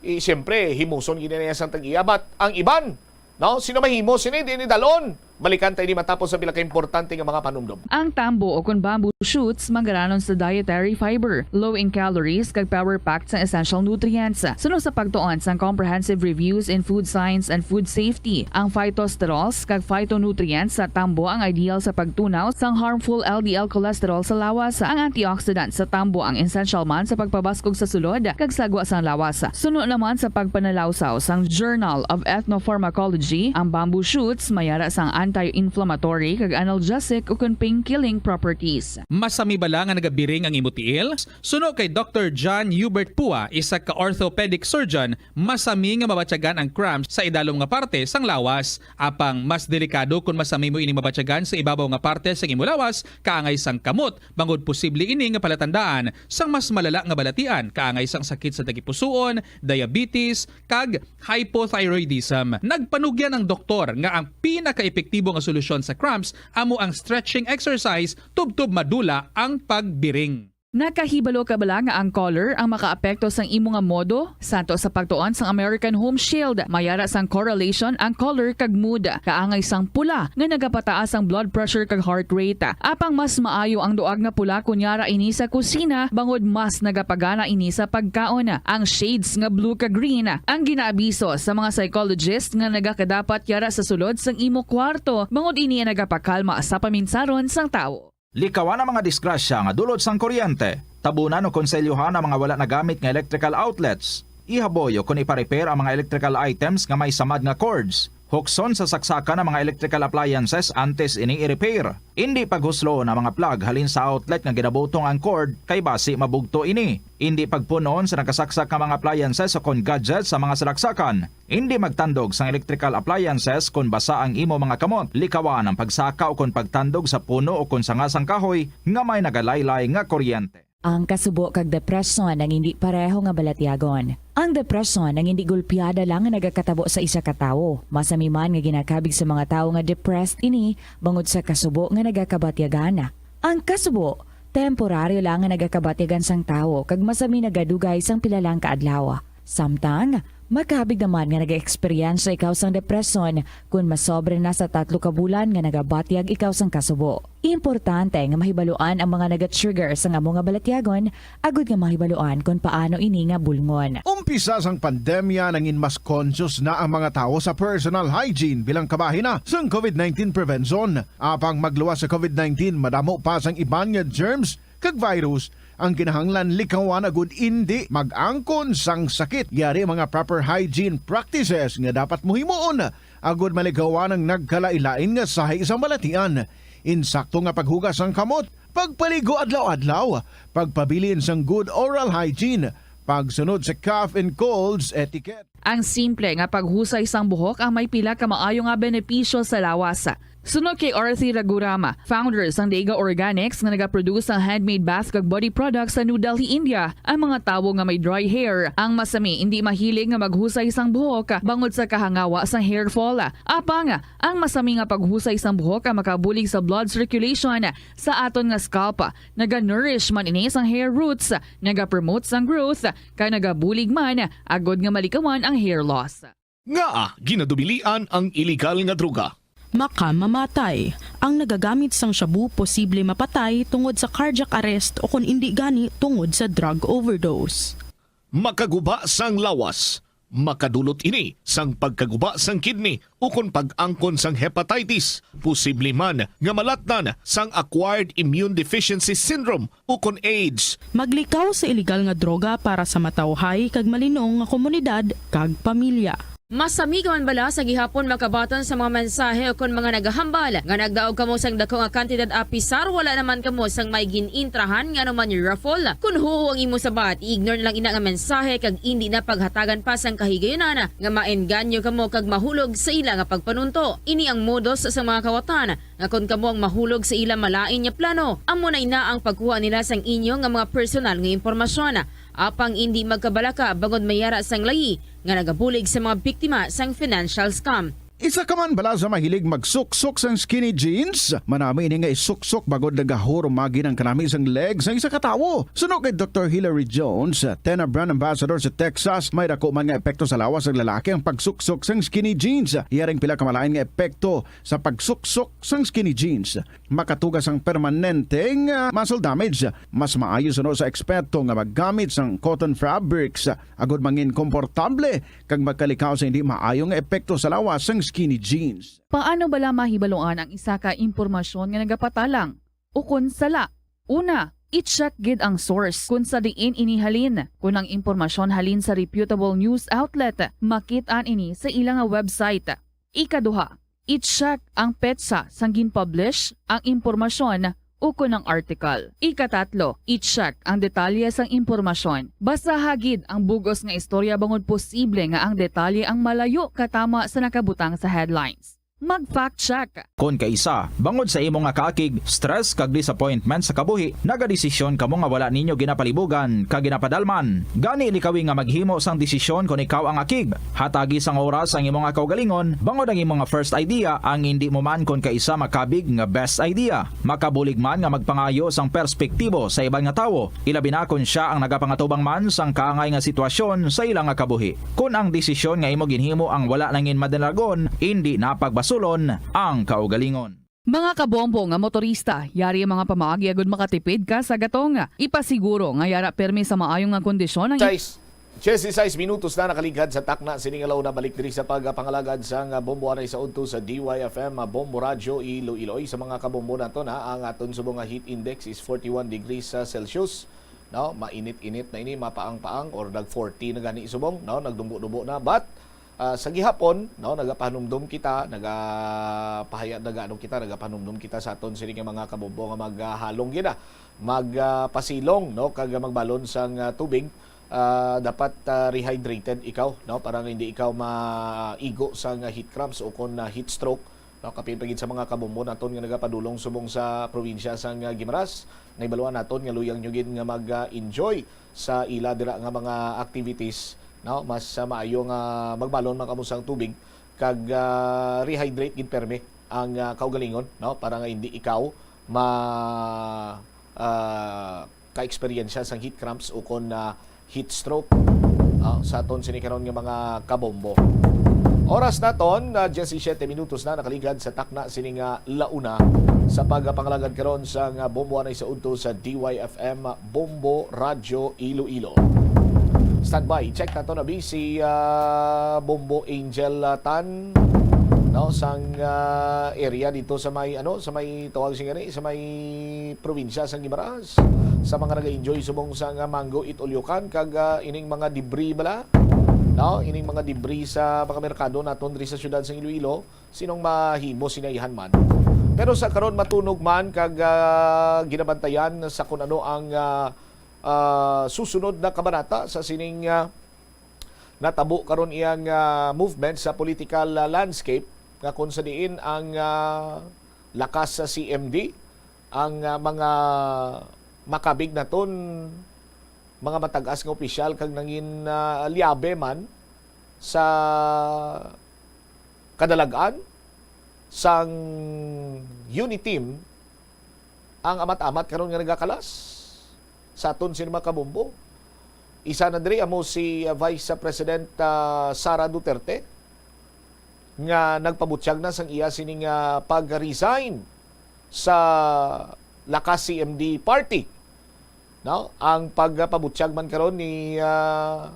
Eh, siyempre, himuson gid niya sang tag-iya. But ang iban, no? Sino mahimo sini, di ni dalon? Balikan tayo ni matapos sa pila ka importante nga mga panumdom. Ang tambo o kon bamboo shoots manggaranon sa dietary fiber, low in calories, kag power-packed sa essential nutrients. Suno sa pagtuon sang Comprehensive Reviews in Food Science and Food Safety, ang phytosterols kag phytonutrients sa tambo ang ideal sa pagtunaw sang harmful L D L cholesterol sa lawas. Ang antioxidant sa tambo ang essential man sa pagpabaskog sa sulod kag sagwa sang lawas. Suno naman sa pagpanalawsaw sang Journal of Ethnopharmacology, ang bamboo shoots may ara sang anti-inflammatory kag analgesic ukon pain-killing properties. Masami bala nga nagabiring ang imo tiil? Suno kay Doktor John Hubert Pua, isa ka orthopedic surgeon, masami nga mabatyagan ang cramps sa idalom nga parte sang lawas. Apang mas delikado kon masami mo ining mabatyagan sa ibabaw nga parte sang imo lawas, kaangay sang kamot, bangod posible ini nga palatandaan sang mas malala nga balatian, kaangay sang sakit sa tagipusoon, diabetes, kag hypothyroidism. Nagpanugyan ang doktor nga ang pinakaepektibo nga solusyon sa cramps amo ang stretching exercise tubtob madula ang pagbiring. Nakahibalo ka bala nga ang color ang makaapekto sang imo nga modo? Santo sa pagtuon sang American Home Shield, may ara sang correlation ang color kag mood. Kaangay sang pula nga nagapataas ang blood pressure kag heart rate. Apang mas maayo ang duag nga pula kon yara ini sa kusina, bangod mas nagapagana ini sa pagkaon. Ang shades nga blue kag green ang ginaabiso sa mga psychologist nga nagakadapat yara sa sulod sang imo kwarto, bangod ini ang nagapakalma sa paminsaron sang tawo. Likawan ang mga disgrasya nga dulot sang kuryente. Tabunan o konselyohan ang mga wala nagamit nga electrical outlets. Ihaboy o kon ipa-repair ang mga electrical items nga may samad nga cords. Hukson sa saksakan ang mga electrical appliances antes ini i-repair. Indi paghuslon ang mga plug halin sa outlet nga ginabutong ang cord kay basi mabugto ini. Indi pagpun-on sa nakasaksak nga mga appliances o kon gadgets sa mga salaksakan. Indi magtandog sang electrical appliances kon basa ang imo mga kamot. Likawan ang pagsaka o kon pagtandog sa puno o kon sanga sang kahoy nga may nagalaylay nga kuryente. Ang kasubo kag depresyon ang indi pareho nga balatyagon. Ang depresyon ang indi gulpiada lang nga nagakatabo sa isa ka tawo. Masami man nga ginakabig sa mga tawo nga depressed ini bangod sa kasubo nga nagakabatyagan. Ang kasubo, temporaryo lang nga nagakabatyagan sang tawo kag masami nagadugay sang pila lang ka adlaw. Samtang, makabig naman nga nag-eksperyensya ikaw sang depresyon kon masobra na sa tatlo ka bulan nga nagabatyag ikaw sang kasubo. Importante nga mahibaluan ang mga naga-trigger sang amo nga balatyagon agud nga mahibaluan kon paano ini nga bulngon. Umpisa sang pandemya, nangin mas conscious na ang mga tawo sa personal hygiene bilang kabahin na sang covid nineteen prevention. Apang magluwas sa covid nineteen, madamo pa sang iban nga germs kag virus ang kinahanglan likawan agud indi mag-angkon sang sakit. Yari ang mga proper hygiene practices nga dapat mo himuon agud malikawan ang nagkalain-lain nga sahi sang balatian. Insakto nga paghugas sang kamot, pagpaligo adlaw-adlaw, pagpabilin sang good oral hygiene, pagsunod sa cough and colds etiquette. Ang simple nga paghusay sang buhok ang may pila ka maayo nga benepisyo sa lawas. Suno kay Arthi Ragurama, founder sang Dega Organics nga nagaproduce sang handmade bath kag body products sa New Delhi, India, ang mga tawo nga may dry hair ang masami indi mahilig nga maghusay sang buhok bangod sa kahangawa sang hair fall. Apang, ang masami nga paghusay sang buhok ang makabulig sa blood circulation sa aton nga scalp. Naga-nourish man ini sang hair roots, nagapromote sang growth, kag nagabulig man agud nga malikawan ang hair loss. Ngaa ginadubilian ang iligal nga droga? Makamamatay. Ang nagagamit sang shabu posible mapatay tungod sa cardiac arrest o kon indi gani tungod sa drug overdose. Makaguba sang lawas. Makadulot ini sang pagkaguba sang kidney ukon pag-angkon sang hepatitis, posible man nga malatnan sang acquired immune deficiency syndrome ukon AIDS. Maglikaw sa iligal nga droga para sa matawhay kag malinong nga komunidad kag pamilya. Masami ka man bala sa gihapon makabaton sa mga mensahe ukon mga nagahambal nga nagdaog kamo sang dako nga kantidad apisar wala naman kamo sang may gin-intrahan nga anuman raffle? Kon huo ang imo sabat, i-ignore na lang ina nga mensahe kag indi na paghatagan pa sang kahigayunan nga maengganyo kamo kag mahulog sa ila nga pagpanunto. Ini ang modus sa mga kawatan nga kon kamo ang mahulog sa ila malain nga plano, amo na ina ang pagkuha nila sang inyo nga mga personal nga impormasyon. Apang indi magkabalaka bangod may ara sang layi nga nagabulig sa mga biktima sang financial scam. Isa ka man bala sa mahilig magsuksok sang skinny jeans? Manami ini nga isuksok bangod nagahurumagi ang kanami sang leg sang isa ka tawo. Suno kay Doktor Hilary Jones, Tena Brand Ambassador sa Texas, may dako man nga epekto sa lawas sang lalaki ang pagsuksok sang skinny jeans. Yari ang pila ka malain nga epekto sa pagsuksok sang skinny jeans. Makatuga sang permanenteng, ah, muscle damage. Mas maayo suno sa eksperto nga maggamit sang cotton fabrics, ah, agud mangin komportable kag magkalikaw sa hindi maayo nga epekto sa lawas sang skinny jeans. Paano bala mahibaluan ang isa ka impormasyon nga nagapatalang ukon sala? Una, i-check gid ang source kon sa diin ini halin. Kon ang impormasyon halin sa reputable news outlet, makit-an ini sa ila nga website. Ikaduha, i-check ang petsa sang gin-publish ang impormasyon ukon ang article. Ikatatlo, i-check ang detalye sang impormasyon. Basaha gid ang bug-os nga istorya bangod posible nga ang detalye ang malayo katama sa nakabutang sa headlines. Mag-fact check. Kon kaisa, bangod sa imo nga kaakig, stress kag disappointment sa kabuhi, nagadesisyon kamo nga wala ninyo ginapalibugan kag ginapadalman. Gani, likawi nga maghimo sang desisyon kon ikaw ang akig. Hatagi sang oras ang imo nga kaugalingon, bangod ang imo nga first idea ang indi mo man kon kaisa makabig nga best idea. Makabulig man nga magpangayo sang perspektibo sa iban nga tawo, ilabi na kon sia ang nagapangatubang man sang kaangay nga sitwasyon sa ila nga kabuhi. Kon ang desisyon nga imo ginhimo ang wala nangin madalagon, indi na pagbasulon ang kaugalingon. Mga kabombo nga motorista, yari ang mga pamaagi agud makatipid ka sa gatong. Ipasiguro nga yara permi sa maayo nga kondisyon ang Sais, diyesisais minutos na nakaligad sa takna sini nga launa. Balik diri sa pagpangalagad sang bombo anay sa udto sa D Y F M Bombo Radyo Iloilo. Sa mga kabombo nato na ang aton subong nga heat index is forty-one degrees Celsius. No, mainit-init na ini, mapaang-paang or nag forty na gani subong, no, nagdumbo-dumbo na. But ah, sa gihapon, no, nagapahanumdom kita, nagapahaya-, nagaano kita, nagapahanumdom kita sa aton sini nga mga kabombo nga maghalong gid, ah, mag, ah, pasilong, no, kag magbalon sang, ah, tubig. Ah, dapat, ah, rehydrated ikaw, no, para nga hindi ikaw maigo sang, ah, heat cramps o kon, ah, heat stroke, no. Kapin pa gid sa mga kabombo naton nga nagapadulong subong sa probinsya sang, ah, Guimaras, nahibaluan naton nga luyag nyo gid nga mag, ah, enjoy sa ila dira nga mga activities, no? Mas, ah, maayo nga magbalon man kamo sang tubig kag, ah, rehydrate gid permi ang, ah, kaugalingon, no? Para nga hindi ikaw ma, ah, ka-eksperyensya sang heat cramps o kon, ah, heat stroke, ah, sa aton sini karon nga mga kabombo. Oras naton na diyesisiyete minutos na nakaligad sa takna sini nga launa sa pagpangalagad karon sa nga bombo anay sa udto sa D Y F M Bombo Radyo Iloilo. Standby, check nato na si, ah, Bombo Angel, ah, Tan, no, sang, ah, area dito sa may, ano, sa may tawag sing gani, sa may probinsya sang Guimaras. Sa mga nag-enjoy subong sang, ah, Mango Eat All You Can kag, ah, ining mga debris bala, no, ining mga debris sa mga merkado naton diri sa siyudad sang Iloilo, sinong mahimo sinaihan man. Pero sa karon matunog man kag, ah, ginabantayan sa kun ano ang, ah, ah, susunod na kabanata sa sining, ah, natabo karon iyang, ah, movement sa political, ah, landscape nga kung sa diin ang, ah, lakas sa C M D, ang, ah, mga makabig naton, mga matag-as nga opisyal kag nangin, ah, liabe man sa kadalag-an sang Uniteam ang amat-amat karon nga nagakalas sa aton sini mga kabombo. Isa na diri amo si, ah, Vice President, ah, Sara Duterte nga nagpabutyag na sang iya sining, ah, pag-resign sa Lakas C M D Party. No? Ang pagpabutyag man karon ni, ah,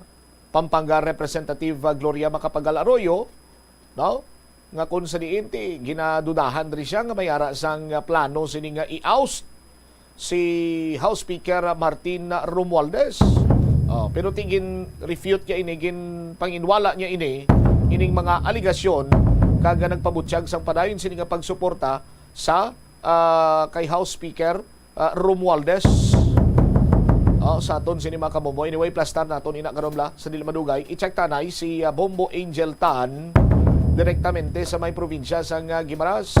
Pampanga Representative, ah, Gloria Macapagal Arroyo, no? Nga kung sa diin ti ginadudahan diri siya nga may ara sang, ah, plano sini nga i-oust si House Speaker Martin Romualdez. Oh, pero ti gin-refute niya ini, ginpanginwala niya ini, ining mga alegasyon, kag nagpabutyag sang padayon sini nga pagsuporta sa, ah, kay House Speaker, ah, Romualdez. Oh, sa aton sini mga kabombo. Anyway, plastar naton ina karon bala. Sa dili madugay, i-check tanay si, ah, Bombo Angel Tan direktamente sa may probinsya sang, ah, Guimaras.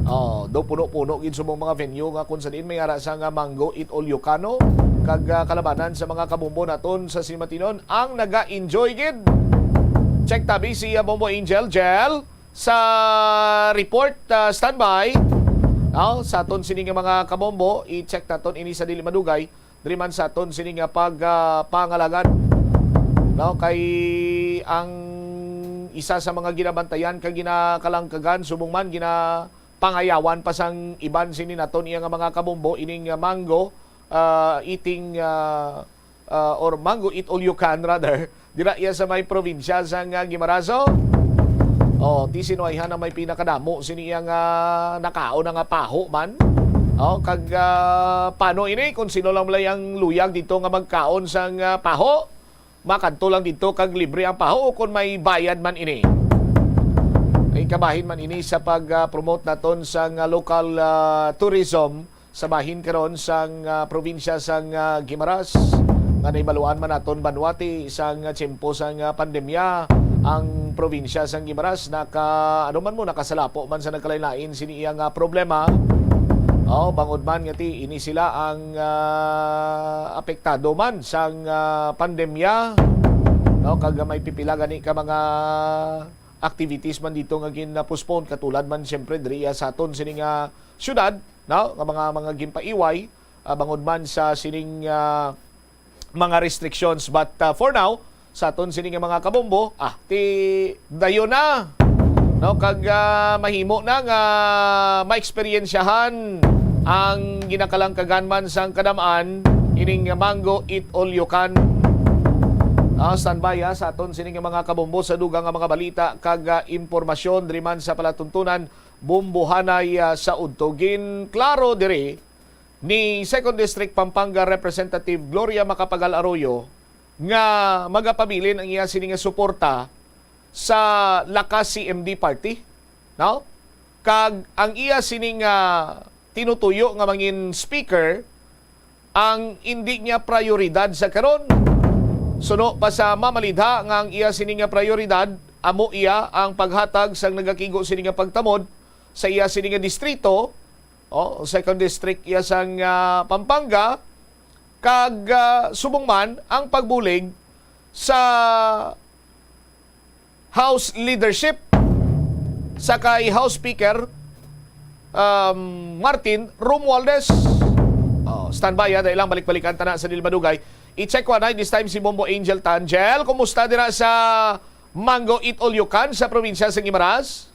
Oh, do puno-puno gid subong mga venue nga kung sa diin may ara sang, ah, Mango Eat All You Can, no? Kag, ah, kalabanan sa mga kabombo naton sa Simatinon ang naga-enjoy gid. Check tabi si, ah, Bombo Angel, Jel. Sa report, ah, standby. Now, sa aton sini nga mga kabombo, i-check naton ini sa dili madugay. Diri man sa aton sini nga pag, ah, pangalagad. No, kay ang isa sa mga ginabantayan kag ginakalangkagan, subong man ginapangayawan pa sang iban sini naton iya nga mga kabombo, ining, ah, mango, ah, eating, ah, ah, or mango eat all you can rather, dira iya sa may probinsya sang, ah, Guimaras. Oh, ti sinuwayhan ang may pinakadamo sini iya nga nakaon na nga paho man. Oh, kag, ah, paano ini kung sino lang malay ang luyag dito nga magkaon sang, ah, paho? Makadto lang dito kag libre ang paho o kung may bayad man ini? Ay kabahin man ini sa pag, ah, promote naton sang, ah, local, ah, tourism sa bahin karon sang, ah, probinsya sang, ah, Guimaras, nga nahibaluan man naton banwati sang, ah, tiyempo sang, ah, pandemya ang probinsya sang Guimaras naka, ano man mo, nakasalapo man sa nagkalain-lain sini iya nga problema. Oh, bangod man nga ti ini sila ang, ah, apektado man sang, ah, pandemya, no, kag may pipila gani ka mga activities man dito nga gin-postpone, katulad man siyempre diri, ah, sa aton sini nga syudad, no, nga mga, mga ginpaiway, ah, bangod man sa sining, ah, mga restrictions. But, ah, for now, sa aton sini nga mga kabombo, ah, ti dayon na, no, kag, ah, mahimo na nga maeksperiensyahan ang ginakalangkagan man sang kadam-an ining mango eat all you can. Ah, standby, ah, sa aton sini nga mga kabombo sa dugang nga mga balita kag, ah, impormasyon diri man sa palatuntunan, Bombohanay, ah, sa udto. Ginklaro diri ni Second District Pampanga Representative Gloria Macapagal Arroyo nga magapabilin ang iya sini nga suporta sa Lakas C M D Party, no? Kag ang iya sining, ah, tinutuyo nga mangin speaker, ang indi niya prioridad sa karon. Suno pa sa Mamalidha nga ang iya sini nga prioridad amo iya ang paghatag sang nagakigo sini nga pagtamod sa iya sini nga distrito, o second district iya sang, ah, Pampanga, kag, ah, subong man ang pagbulig sa House leadership sa kay House Speaker, um, Martin Romualdez. Oh, standby, ha, dahil lang balik-balikan tana sa Dil Madugay. I-check ko anay this time si Bombo Angel Tangel. Kumusta dira sa Mango Eat All You Can sa probinsya sa Guimaras?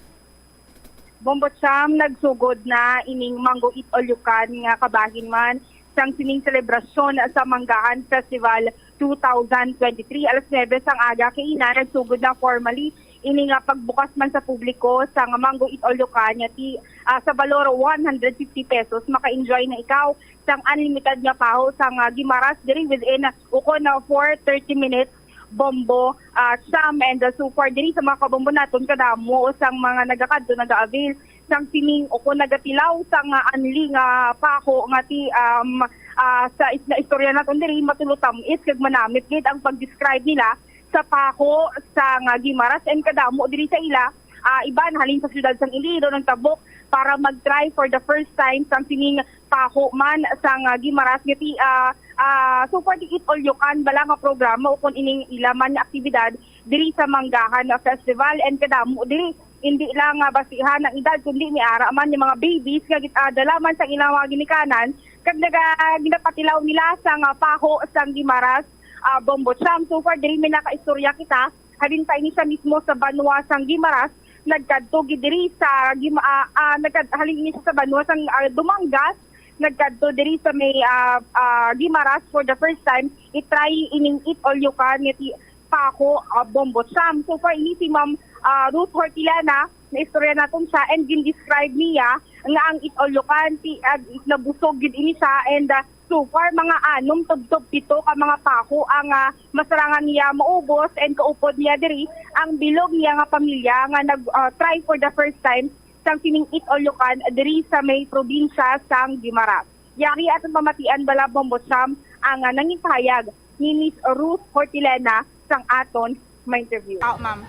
Bombo Cham, nagsugod na ining Mango Eat All You Can nga kabahin man sang sining selebrasyon sa Manggahan Festival two thousand twenty-three. Alas nuebe sang aga kaina, nagsugod na formally ini nga pagbukas man sa publiko sang Mango Eat All You Can nga ti, ah, sa balor one hundred fifty pesos, maka-enjoy na ikaw sang unlimited nga paho sang, ah, Guimaras diri within, ah, ukon na for thirty minutes, Bombo, ah, Cham, and, ah, so far diri sa mga kabombo naton, kadamo sang mga nagakadto, nag-a-avail sang sining o kung nagatilaw sang, ah, unli nga paho nga ti, um, ah, sa is-, na istorya naton diri, matulo tam-is kag manamit gid ang pag-describe nila sa paho sang, ah, Guimaras, and kadamo diri sa ila, ah, iban halin sa siyudad sang Iloilo nagtabok para mag-try for the first time sang sining paho man sang, ah, Guimaras nga ti, ah, ah, so far di it all you can bala nga programa o kung ining ila man nga aktibidad diri sa Manggahan nga Festival, and kadamo diri indi lang, ah, basihan ang edad kundi may ara man nga mga babies nga git-, ah, dala man sang ilang mga ginikanan kag naga-, ginapatilaw nila sang, ah, paho sang Guimaras, ah, Bombo Cham. So far diri may nakaistorya kita halin pa ini siya mismo sa banwa sang Guimaras, nagkadto gid diri sa Gim-, ah, ah, nagkad-, halin ini siya sa banwa sang, ah, Dumangas, nagkadto diri sa may, ah, ah, Guimaras for the first time, i-try ining eat all you can nga ti-, paho, ah, Bombo Cham. So far ini si Ma'am, ah, Ruth Hortilana, naistorya naton siya and gin-describe niya nga ang eat all you can ti-, ah, nabusog gid ini siya, and, ah, so far mga anom tubtob pito ka mga paho ang, ah, masarangan niya maubos, and kaupod niya diri ang bilog niya nga pamilya nga nag, ah, try for the first time sang sining eat all you can diri sa may probinsya sang Guimaras. Yari aton pamatian bala, Bombo Cham, ang, ah, nangin pahayag ni Miss Ruth Hortilena sang aton ma-interview. Tao, ma'am.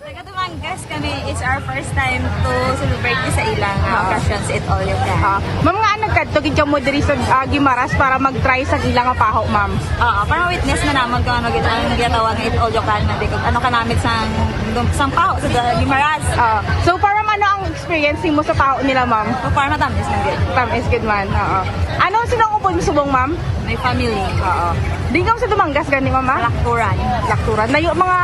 Taga Dumangas kami. It's our first time to celebrate sa ilang, ah, Ah. occasions, eat all you can. Ah, ma'am, nga nagkadto gid kamo diri sa, ah, Guimaras para mag-try sa ilang paho, ma'am? Oo, para witness na namon kung ano gid ang ginatawag nga eat all you can, man, kung ano kanamit sang dum-, sang paho sa Guimaras. Ah, so, para ano ang experience mo sa paho nila, ma'am? So far, matamis man gid. Tamis gid man, oo. Ano, sino ang upod mo subong, ma'am? My family. Oo. Di ka sa Dumangas gani, ma'am, ah? Lakturan. Lakturan. Layo, mga,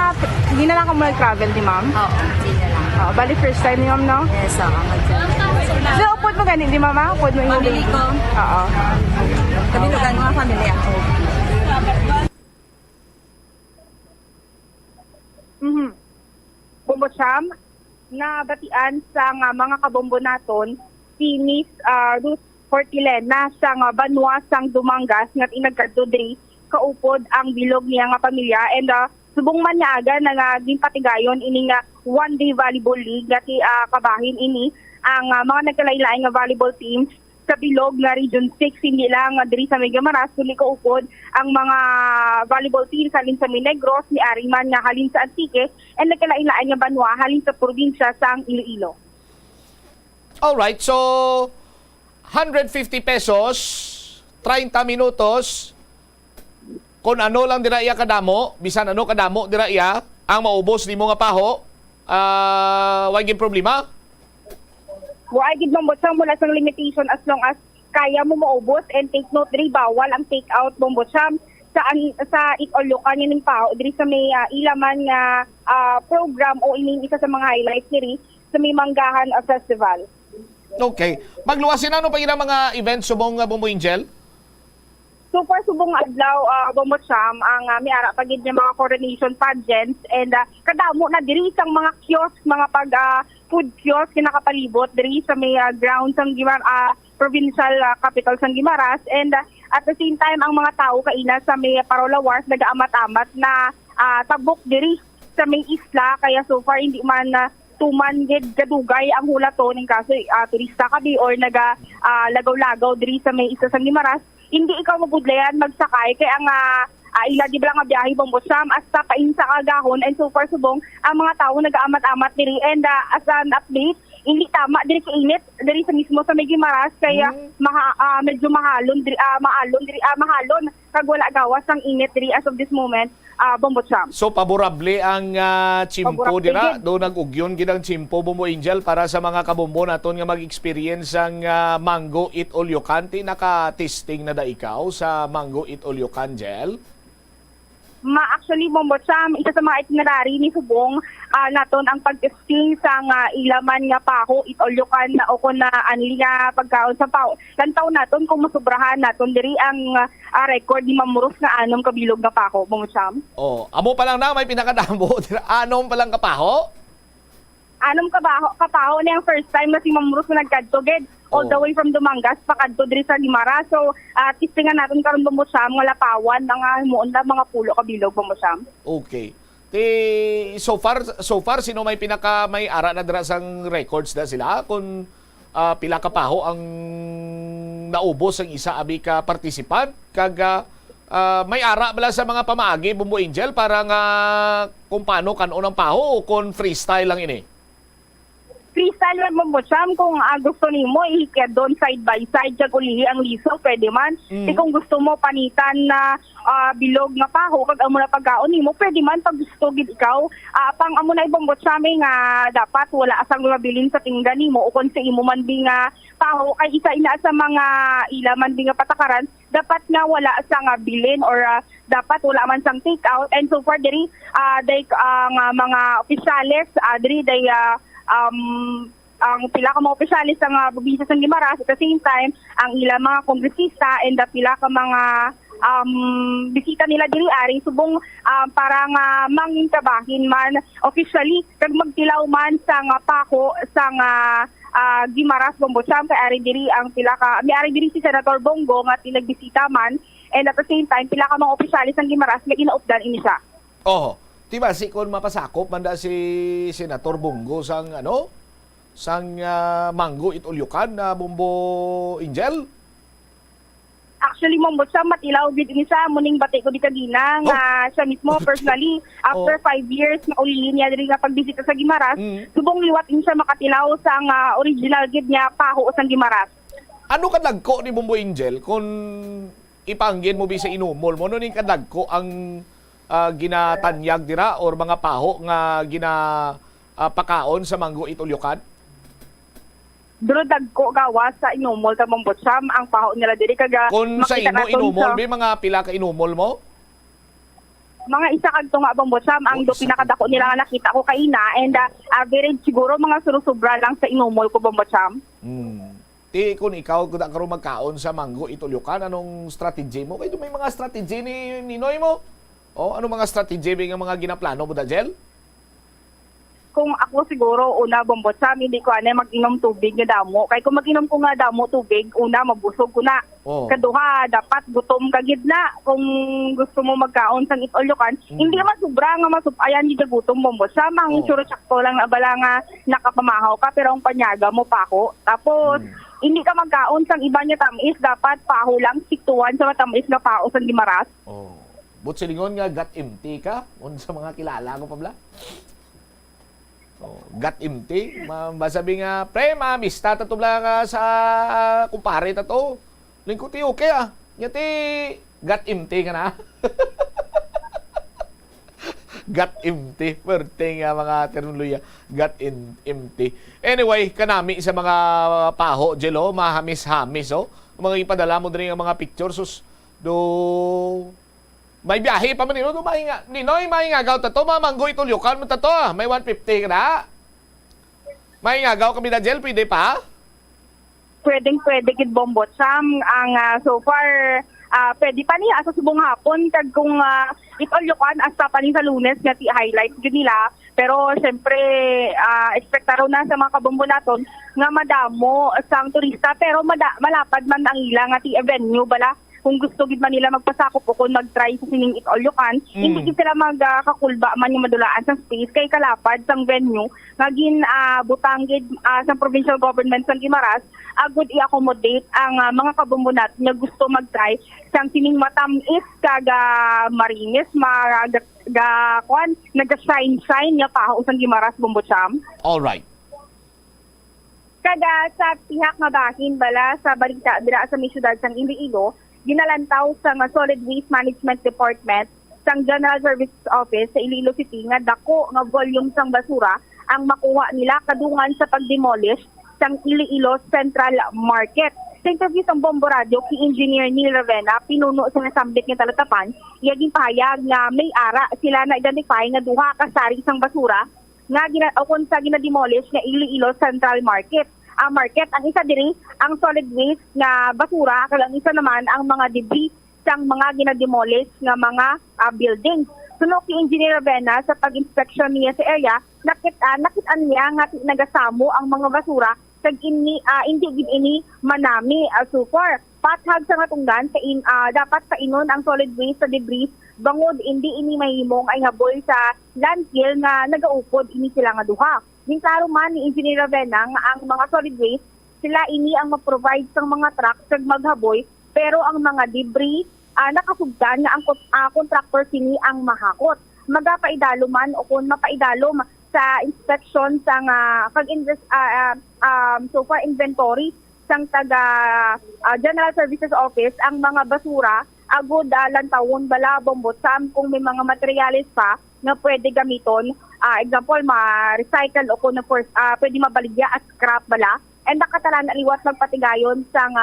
di na lang ka mo nag-travel ni ma'am? Oo, di na lang. Oo, bali first time ni ma'am, no? Yes, oo, mag-travel. So, upod mo gani, di ma'am, ah? Upod mo yung Family ko. Oo. Kabilugan, mga family ako. Mhm. Bombo Cham, nabatian sang, ah, mga kabombo naton si Miss, ah, Ruth Fortilena sang, ah, banwa sang Dumangas nga ti nagkadto diri kaupod ang bilog niya nga pamilya, and, ah, subong man nga aga na nga ginpatigayon ini nga one day volleyball league nga ti, ah, kabahin ini ang, ah, mga nagkalain-lain nga volleyball teams sa bilog nga Region six, hindi lang diri sa may Guimaras, kundi kaupod ang mga volleyball teams halin sa may Negros, ni ari man nga halin sa Antique, and nagkalain-lain nga banwa halin sa probinsya sang Iloilo. Alright, so hundred fifty pesos, treinta minutos, kung ano lang dira iya kadamo, bisan ano kadamo dira iya, ang maubos nimo nga paho, ah, way gid problema? Wa gid, Ma'am Botsang, wala sang limitation as long as kaya mo maubos, and take note diri, bawal ang take out, Ma'am Botsang, sa an-, sa Eat All You Can ining paho diri sa may, ah, ila man nga, ah, program o ining isa sa mga highlights diri sa may Manggahan, ah, Festival. Okay. Magluwas, ano pa gid ang mga events subong, ah, Bombo Angel? So far, subong nga adlaw, ah, Bombo Cham, ang, ah, may ara pa gid nga mga coronation pageants, and, ah, kadamo na diri sang mga kiosk, mga pag, ah, food kiosk nga nakapalibot diri sa may, ah, ground sang Guimar-, ah, provincial, ah, capital sang Guimaras, and, ah, at the same time, ang mga tawo kaina sa may Parola Wharf nagaamat-amat na, ah, tabok diri sa may isla, kaya so far hindi man ah, tuman gid kadugay ang hulaton in kaso ah, turista ka bi or naga ah, lagaw-lagaw diri sa may isla sang Guimaras, hindi ikaw mabudlayan magsakay kay ang ah, ah, ila di ba nga biyahe, Bombo Sam, hasta painsa ka gahon, and so far subong ang mga tawo nagaamat-amat diri, and ah, as an update, hindi tama diri ka init diri sa mismo sa may Guimaras, kaya Mm. maha, ah, medyo mahalon diri, ah, maalon diri, ah, mahalon kag wala gawas ang init diri as of this moment, ah, Bombo Sam. So, paborable ang ah, tiyempo Paborable dira. gid. Do nag-ugyon gid ang tiyempo, Bombo Angel, para sa mga kabombo naton nga mag-experience sang ah, mango it all you can. Ti naka-testing na da ikaw sa mango it all you can, Jel? Ma, actually, Bombo Sam, isa sa mga itinerary ni Subong ah, naton ang pag-testing sa nga ilaman nga paho, it all you can, o kung na anli nga pagkaon sa paho. Lantaw naton kung masubrahan naton diri ang ah, record ni Ma'am Rose nga anom ka bilog nga paho, Bombo Sam. Oh, amo pa lang na may pinakadamo. Anom pa lang ka paho? Anom ka baho, ka paho ni ang first time na si Ma'am Rose nga nagkadto gid all the Oh. way from Dumangas pakadto diri sa Guimaras. So, ah, testingan naton karon, Bombo Sam, nga lapawan na nga himuon na mga pulo ka bilog, Bombo Sam. Okay. Ti so far, so far sino may pinaka may ara na dira sang records na sila kung ah, pila ka paho ang naubos sang isa abi ka participant kag ah, ah, may ara bala sa mga pamaagi, Bombo Angel, para nga kung paano kan-on ang paho o kung freestyle lang ini? Freestyle lang, Bombo Sam. Kung ah, gusto nimo, ihikyad doon side by side, kag ulihi ang liso, pwede man. Mm. Di kung gusto mo panitan na ah, bilog nga paho, kag amo na pagkaon nimo, pwede man pag gusto gid ikaw. Ah, pang amo na, Bombo Sam, eh, nga dapat wala sang mabilin sa pinggan nimo o kung sa imo man bi nga paho, kay isa ina sa mga ila man bi nga patakaran, dapat nga wala sang bilin or ah, dapat wala man sang take out. And so far diri, ah, day, ang ah, mga opisyales, ah, diri day, ah, um, ang pila ka mga opisyales sa mga probinsya sa Guimaras, at the same time, ang ilang mga kongresista and the pila ka mga um, bisita nila diri ari subong ah, para nga mangin kabahin man officially kag magtilaw man sa nga paho sa nga ah, Guimaras, Bombo Sam, kay ari diri ang pila ka, may ari diri si Senator Bong Go nga tinagbisita man, and at the same time pila ka mga opisyales sang Guimaras nga ginaupdan ini siya. Oh, di ba si kon mapasakop man da si Senator Bong Go sang ano, sang ah, Mango It Ulyukan na, Bombo Angel? Actually, Bombo Sam, matilaw gid ini siya. Muning bati ko di kagina nga Oh. siya mismo personally, after Oh. five years na uli niya diri nga pagbisita sa Guimaras, Mm. subong liwat ini siya makatilaw sa nga original gid niya paho sang Guimaras. Ano kadagko ni, Bombo Angel, kung ipaanggid mo bi sa inumol mo? Ano ning kadagko ang ah, ginatanyag dira or mga paho nga gina ah, pakaon sa Mango It Ulyukan? Duro dagko gawas sa inumol ka, Bombo Sam, ang paho nila diri, kag ah, Kung sa makita imo naton inumol, sa may mga pila ka inumol mo? Mga isa kag tunga, Bombo Sam, ang Oh, do isa pinakadako ka nila nga nakita ko kaina, and ah, average siguro mga surusubra lang sa inumol ko, Bombo Sam. Hmm. Ti, kung ikaw kuda karon magkaon sa Mango It Ulyukan, anong strategy mo? Kay may mga strategy ni Ninoy mo. Oh, ano mga strategy bi nga mga ginaplano mo, Dajel? Kung ako siguro, una, Bombo Sam, hindi ko anay mag-inom tubig nga damo. Kay kung mag-inom ko nga damo tubig, una, mabusog ko na. Oh. Kaduha, dapat gutom ka gid na kung gusto mo magkaon sang It Ulyukan. Mm. Hindi man sobra nga masubayan gid sa gutom, Bombo Sam. Ang Oh. sure sakto lang na bala nga nakapamahaw ka, pero ang panyaga mo paho. Tapos, Mm. hindi ka magkaon sang iba nga tamis, dapat paho lang, siktuan sa matamis nga paho sang Guimaras. Oh. But silingon nga gat empty ka? Unsa mga kilala ko pa bala? Oh, gat empty? Ma, masabi nga, "Pre, mamista ta to bala nga sa kumpare ta to." Lingkod ti, "Okay ah." Nya ti, gat empty ka na. Gat empty. Pwerte nga mga terminolohiya. Gat in, empty. Anyway, kanami sa mga paho, Jelo, mahamis-hamis, oh. Ang mga ipadala mo diri nga mga picture, sus, do, may biyahe pa man, Ninoy, do, mahinga, Ninoy, mahingagaw ta to, mga Mango It Ulyukan man ta to, ah. May one fifty ka na. Mahingagaw kami na, Jel, pwede pa? Pwedeng pwede gid, Bombo Sam. Ang ah, so far, ah, pwede pa ni asa subong hapon, kag kung ah, It Ulyukan, hasta pa ni sa Lunes nga ti highlight gid nila. Pero syempre, ah, ekspektaro na sa mga kabombo naton nga madamo sang turista, pero mada- malapad man ang ila nga ti venue bala. Kung gusto gid man nila magpasakop o kung mag-try sa sining Eat All You Can, Mm. hindi gid sila magkakulba man yung madulaan sang space kay kalapad sang venue nga gin, ah, butang gid, ah, sang provincial government sang Guimaras agud i-accommodate ang, ah, mga kabombo naton nga gusto mag-try sang sining matamis kag, ah, marinis, ma-, ga-, ga-, kuan, naga-shine-shine nga paho sang Guimaras, Bombo Cham. All right. Kada sa pihak nga bahin bala sa balita dira sa may siyudad sang Iloilo, ginalantaw sang Solid Waste Management Department sang General Services Office sa Iloilo City nga dako nga volume sang basura ang makuha nila kadungan sa pag-demolish sang Iloilo Central Market. Sa interview sang Bombo Radio kay Engineer Neil Ravena, pinuno sa nasambit nga talatapan, iya ginpahayag nga may ara sila na-identify nga duha ka sari sang basura nga gina-, o kung sa gina-demolish nga Iloilo Central Market. Ang market, ang isa diri, ang solid waste nga basura, kag ang isa naman, ang mga debris sang mga gina-demolish nga mga, ah, building. Suno kay Engineer Ravena, sa pag-inspeksyon niya sa area, nakit-, ah, nakit-an niya nga ti-, nagasamo ang mga basura, kag ini, ah, indi gid ini manami, ah, so far. Pathag sa natungdan, sa in-, ah, dapat sainon ang solid waste sa debris, bangod indi ini mahimong ihaboy sa landfill nga nagaupod ini sila nga duha. Ginklaro man ni Engineer Ravena nga ang mga solid waste, sila ini ang mag-provide sang mga truck kag maghaboy, pero ang mga debris, ah, nakasugdan nga ang kon-, ah, contractor sini ang mahakot. Magapaidalom man o kon mapaidalom sa inspection sang, ah, kag inves-, ah, ah, um, so far inventory sang taga, ah, General Services Office ang mga basura agud, ah, lantawon bala, Bombo Cham, kung may mga materyales pa nga pwede gamiton. Ah, example, ma-recycle o kung na-, ah, pwede mabaligya as scrap bala. And nakatala na liwat magpatigayon sang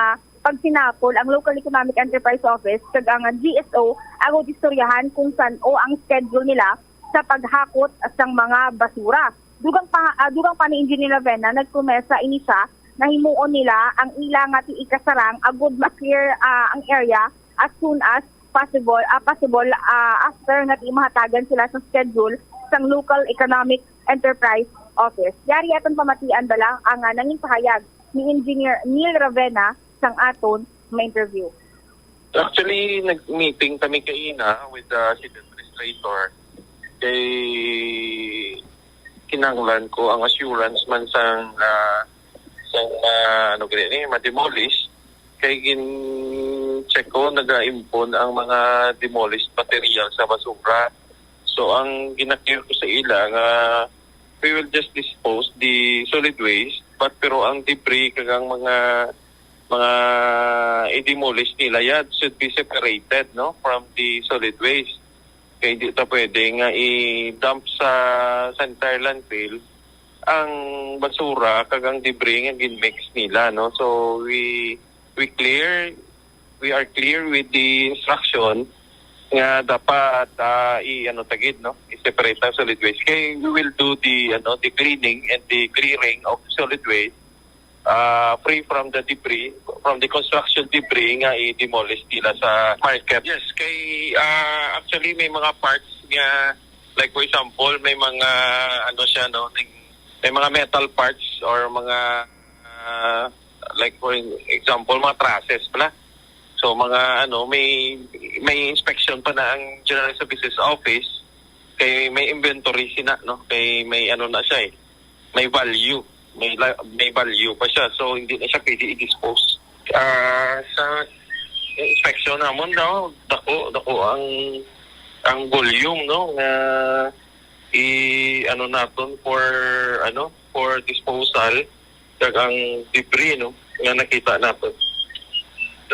pagsinapol ang Local Economic Enterprise Office kag ang G S O agud istoryahan kung san-o ang schedule nila sa paghakot sang mga basura. Dugang pa, ah, dugang pa ni Engineer Ravena, nagpromesa ini siya na himuon nila ang ila nga ti-, ikasarang agud ma-clear, ah, ang area as soon as possible, ah, possible, ah, after nga ti-, mahatagan sila sa schedule sang Local Economic Enterprise Office. Yari aton pamatian bala ang, ah, nangin pahayag ni Engineer Neil Ravena sang aton nga interview. Actually, nag-meeting kami kaina with the city administrator. Kay kinahanglan ko ang assurance man sang, ah, sang, ah, ano gani ni, ma-demolish. Kay gin-check ko, naga-impon ang mga demolished material sa basura. So, ang gina-clear ko sa ila nga we will just dispose the solid waste, but pero ang debris kag ang mga, mga i-demolish nila, yan should be separated, no, from the solid waste. Kay di ta pwede nga i-dump sa, sa entire landfill ang basura kag ang debris nga gin-mix nila, no? So, we, we clear, we are clear with the instruction nga dapat, ah, i-, ano ta gid, no? I-separate ang solid waste. Kay we will do the, ano, the cleaning and the clearing of solid waste, ah, free from the debris, from the construction debris nga i-demolish nila sa market. Yes, kay, ah, actually may mga parts nga, like, for example, may mga, ano siya, no, may, may mga metal parts or mga, ah, like, for example, mga trusses pala. So, mga, ano, may, may inspection pa na ang General Services Office, kay may inventory sina, no? Kay may, ano na siya, eh, may value. May la-, may value pa siya. So, hindi na siya pwede i-dispose. Ah, sa inspection namon daw, dako, dako ang, ang volume, no, nga i-, ano naton for, ano, for disposal, kag ang debris, no, nga nakita naton.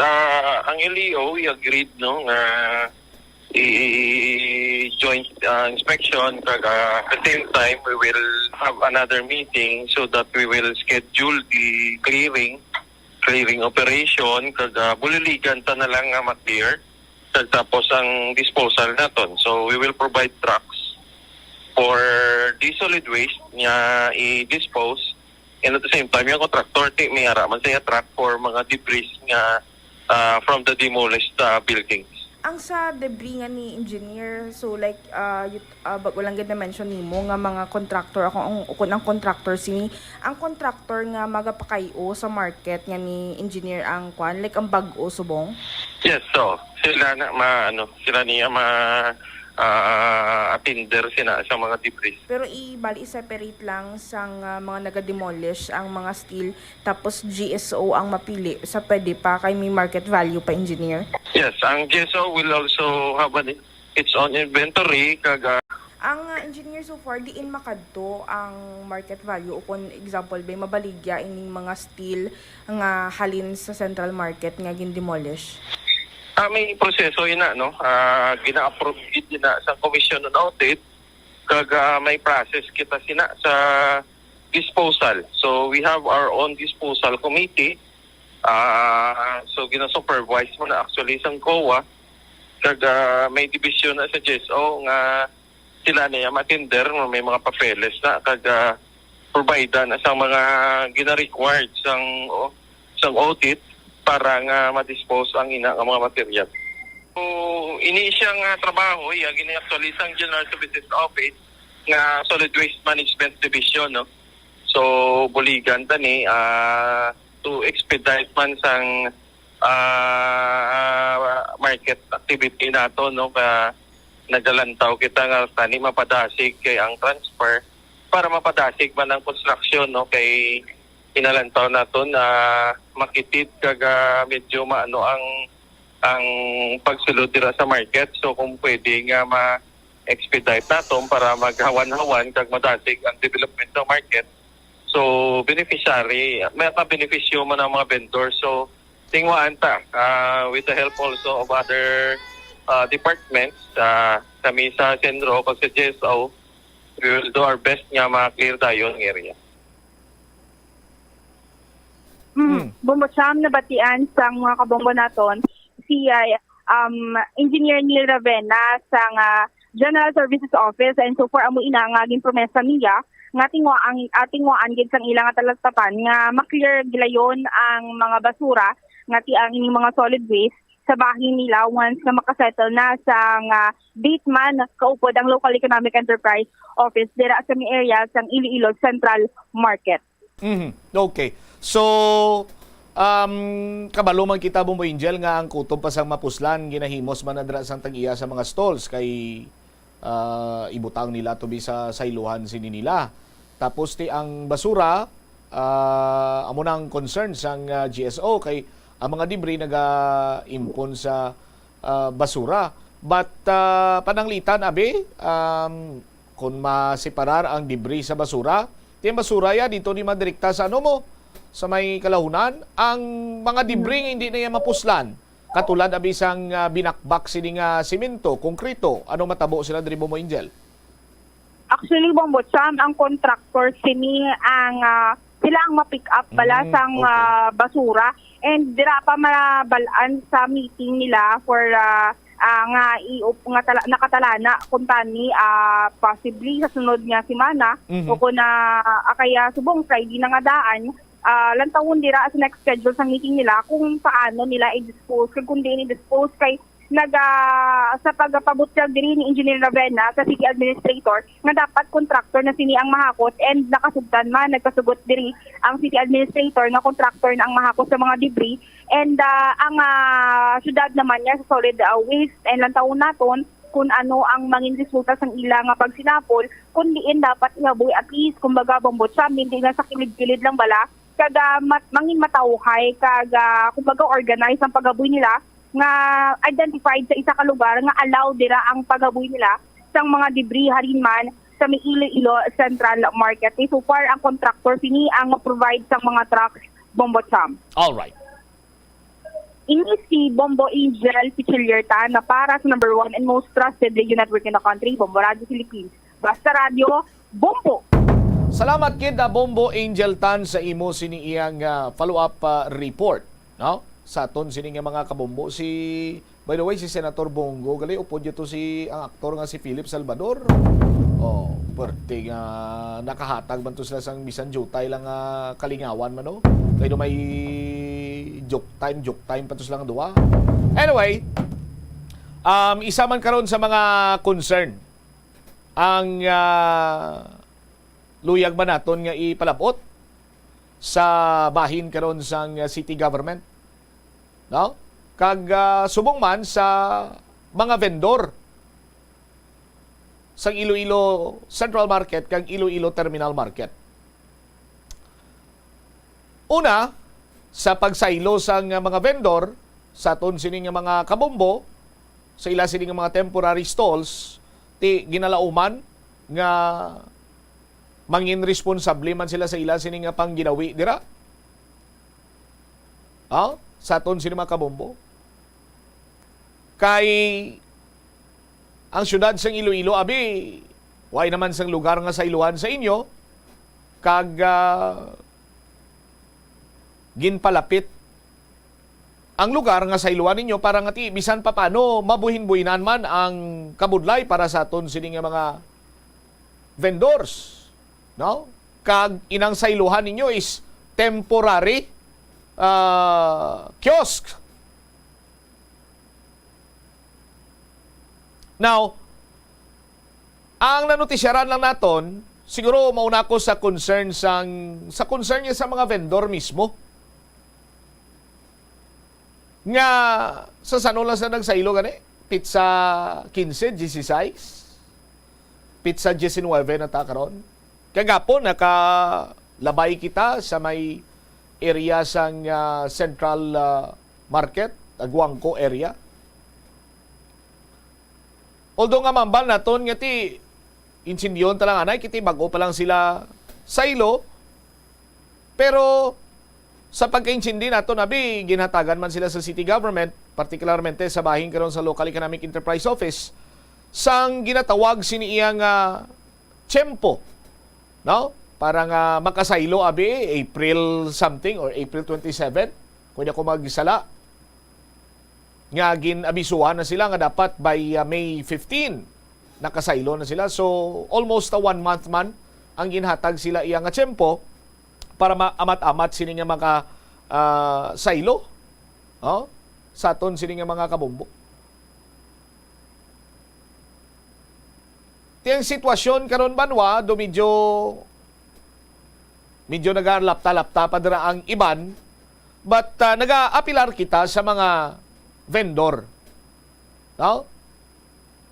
Ah, ang L E O, we agreed, no, nga i-, i-, i-, joint, ah, inspection, kag, ah, at the same time, we will have another meeting so that we will schedule the clearing, clearing operation, kag, ah, buliligan ta na lang nga ma-clear, kag tapos ang disposal naton. So, we will provide trucks for the solid waste nga i-dispose, and at the same time, yung contractor, ti, may ara man sa iya truck for mga debris nga, ah, from the demolished, ah, buildings. Ang sa debris nga ni engineer, so, like, ah, yut-, ah, bag-o lang gid na-mention nimo nga mga contractor, ako ang, kung ang contractor sini, ang contractor nga magapakay-o sa market nga ni engineer ang kwan, like, ang bag-o subong? Yes, so, sila na ma-, ano, sila niya ma-, ah, attender sina sa mga debris. Pero i-, bali, i-separate lang sang, ah, mga naga-demolish ang mga steel, tapos G S O ang mapili sa pwede pa kay may market value pa, engineer? Yes, ang G S O will also have an, its own inventory, kag, ah, Ang, ah, engineer, so far, diin makadto ang market value, o kung example, bay, mabaligya ining mga steel nga halin sa central market nga gin-demolish? Ah, may proseso ina, no? Ah, gina-approve gid ina sa Commission on Audit, kag, ah, may process kita sina sa disposal. So, we have our own disposal committee. Ah, so, gina-supervise mo na actually sang COA. Kag, ah, may division na sa G S O nga sila na yung attender, may mga papeles na, kag, ah, provide na sa mga gina-required sang, o, sang audit para nga ma-dispose ang ina nga mga material. So, ini siya nga trabaho, iya gini actually sang General Services Office nga Solid Waste Management Division, no? So, buligan ta ni, ah, to expedite man sang, ah, market activity nato, no? Ka nagalantaw kita nga tani mapadasig kay ang transfer para mapadasig man ang construction, no? Kay inalantaw naton na makitid kag, ah, medyo maano ang, ang pagsulod dira sa market. So, kung pwede nga ma-expedite naton para maghawan-hawan kag madasig ang development sa market. So, beneficiary, may ka-benepisyo man ang mga vendor. So, tingwaan ta, ah, with the help also of other, ah, departments, ah, kami sa CENRO kag sa G S O, we will do our best nga ma-clear dayon ang area. Mm. Mm. Bombo Cham, nabatian sang mga kabombo naton, si, ah, um, Engineer Neil Ravena sang, ah, General Services Office, and so far amo ina nga ginpromesa niya nga tingwa-, ang, ah, tingwaan gid sang ila nga talagtapan nga ma-clear gilayon ang mga basura nga ti ang ining mga solid waste sa bahin nila once nga makasettle na sang, ah, date man kaupod ang Local Economic Enterprise Office dira sa may area sang Iloilo Central Market. Mhm. Okay. So, um, kabalo man kita, Bombo Angel, nga ang kutob pa sang mapuslan ginahimos man na dira sang tag-iya sa mga stalls kay, ah, ibutang nila to bi sa sayluhan sini nila. Tapos ti ang basura, ah, amo nang concern sang, ah, G S O kay ang mga debris naga-impon sa, ah, basura. But, ah, pananglitan, abi, um, kung maseparar ang debris sa basura, ti ang basura ya dito ni madirekta sa ano mo, sa may kalahunan, ang mga debris nga hindi na yan mapuslan, katulad abi sang, ah, binakbak sini nga semento, konkreto, ano matabo sila diri, Bombo Angel? Actually, Bombo Cham, ang contractor sini ang, ah, sila ang ma-pick up bala Mm, sang, okay. ah, basura. And dira pa mabal-an sa meeting nila for, ah, ah, nga i-, nga tala-, nakatalana kung tani, ah, possibly sa sunod nga semana Mhm. o kung na, ah, kaya subong Friday na nga daan, ah, lantawon dira sa next schedule sa meeting nila kung paano nila i-dispose, kag kung diin i-dispose kay nag, ah, sa pagpabutyag diri ni Engineer Ravena sa city administrator nga dapat contractor na sini ang mahakot, and nakasugtan man, nagpasugot diri ang city administrator nga contractor na ang mahakot sa mga debris, and, ah, ang, ah, syudad naman niya sa solid, ah, waste, and lantawon naton kung ano ang mangin resulta sang ila nga pagsinapol, kung diin dapat ihaboy at least, kumbaga, Bombo Cham, hindi na sa kilid-kilid lang bala, kag, ah, mat-, mangin matawhay, kag, ah, kumbaga, organize ang paghaboy nila nga identified sa isa ka lugar nga allow dira ang paghaboy nila sang mga debris harin man sa may Iloilo Central Market. Kay so far, ang contractor sini ang mag-provide sang mga trucks, Bombo Cham. All right. Ini si Bombo Angel Pichillier Tan na para sa number one and most trusted radio network in the country, Bombo Radio Philippines. Basta Radio, Bombo! Salamat gid na Bombo Angel Tan sa imo sini iyang, ah, follow-up, ah, report, no? Sa aton sini nga mga kabombo, si, by the way, si Senator Bong Go, gali, upod niya to si, ang aktor nga si Philip Salvador. Oh, perte nga nakahatag man to sila sang bisan jutay lang nga kalingawan man, no? Kay do may joke time, joke time pa to silang duha. Anyway, Um, isa man karon sa mga concern ang, ah, luyag man naton nga ipalabot sa bahin karon sang, ah, city government, no? Kag, ah, subong man sa mga vendor sang Iloilo Central Market kag Iloilo Terminal Market. Una, sa pagsaylo sang mga vendor sa aton sini nga mga kabombo, sa ila sini nga mga temporary stalls, ti ginalauman nga mangin responsable man sila sa ila sini nga pangginawi dira. Ha? Sa aton sini mga kabombo. Kay ang siyudad sang Iloilo, abi, way naman sang lugar nga sayluhan sa inyo, kag, ah, ginpalapit ang lugar nga sayluhan ninyo para nga ti bisan pa paano mabuhin-buhinan man ang kabudlay para sa aton sini nga mga vendors, no? Kag inang sayluhan ninyo is temporary, ah, kiosk. Now, ang nanutisyaran lang naton, siguro mauna ko sa concern sang, sa concern niya sa mga vendor mismo. Nga sa sano lang sa nagsaylo gani? Pizza quince, dieciséis? Pizza diecinuebe na ta karon. Kagapon, nakalabay kita sa may area sang, ah, Central, ah, Market, Aguangco area. Although nga mambal naton nga ti insindiyon ta lang anay, kiti bag-o pa lang sila saylo, pero sa pagkaintindi naton, abi, ginhatagan man sila sa city government, partikularmente sa bahin karon sa Local Economic Enterprise Office, sang ginatawag sini iya nga tiyempo, no? Para nga makasaylo, abi, April something or April twenty-seven, kung di ako magsala, nga gin-abisuhan na sila nga dapat by, uh, May fifteen, nakasaylo na sila. So, almost a one month man ang ginhatag sila iya nga tiyempo para maamat-amat sini nga mga, ah, saylo, oh, sa aton sini nga mga kabombo. Ti ang sitwasyon karon, banwa, do medyo, medyo nagalapta-lapta pa dira ang iban, but, ah, nagaapilar kita sa mga vendor, no?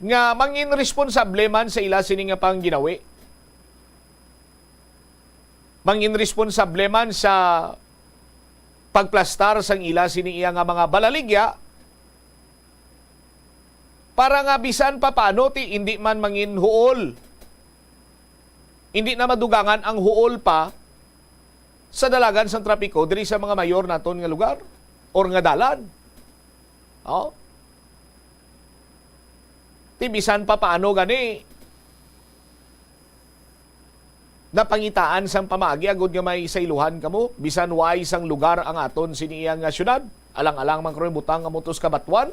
Nga mangin responsable man sa ila sini nga pangginawi. Mangin responsable man sa pagplastar sang ila sini iya nga mga balaligya, para nga bisan pa paano ti indi man mangin huol. Indi na madugangan ang huol pa sa dalagan sang trapiko diri sa mga mayor naton nga lugar or nga dalan. Oh? Ti bisan pa paano gani, napangitaan sang pamaagi agud nga may sayluhan kamo, bisan way sang lugar ang aton sini iya nga syudad. Alang-alang man karon butang nga mutos ka batuan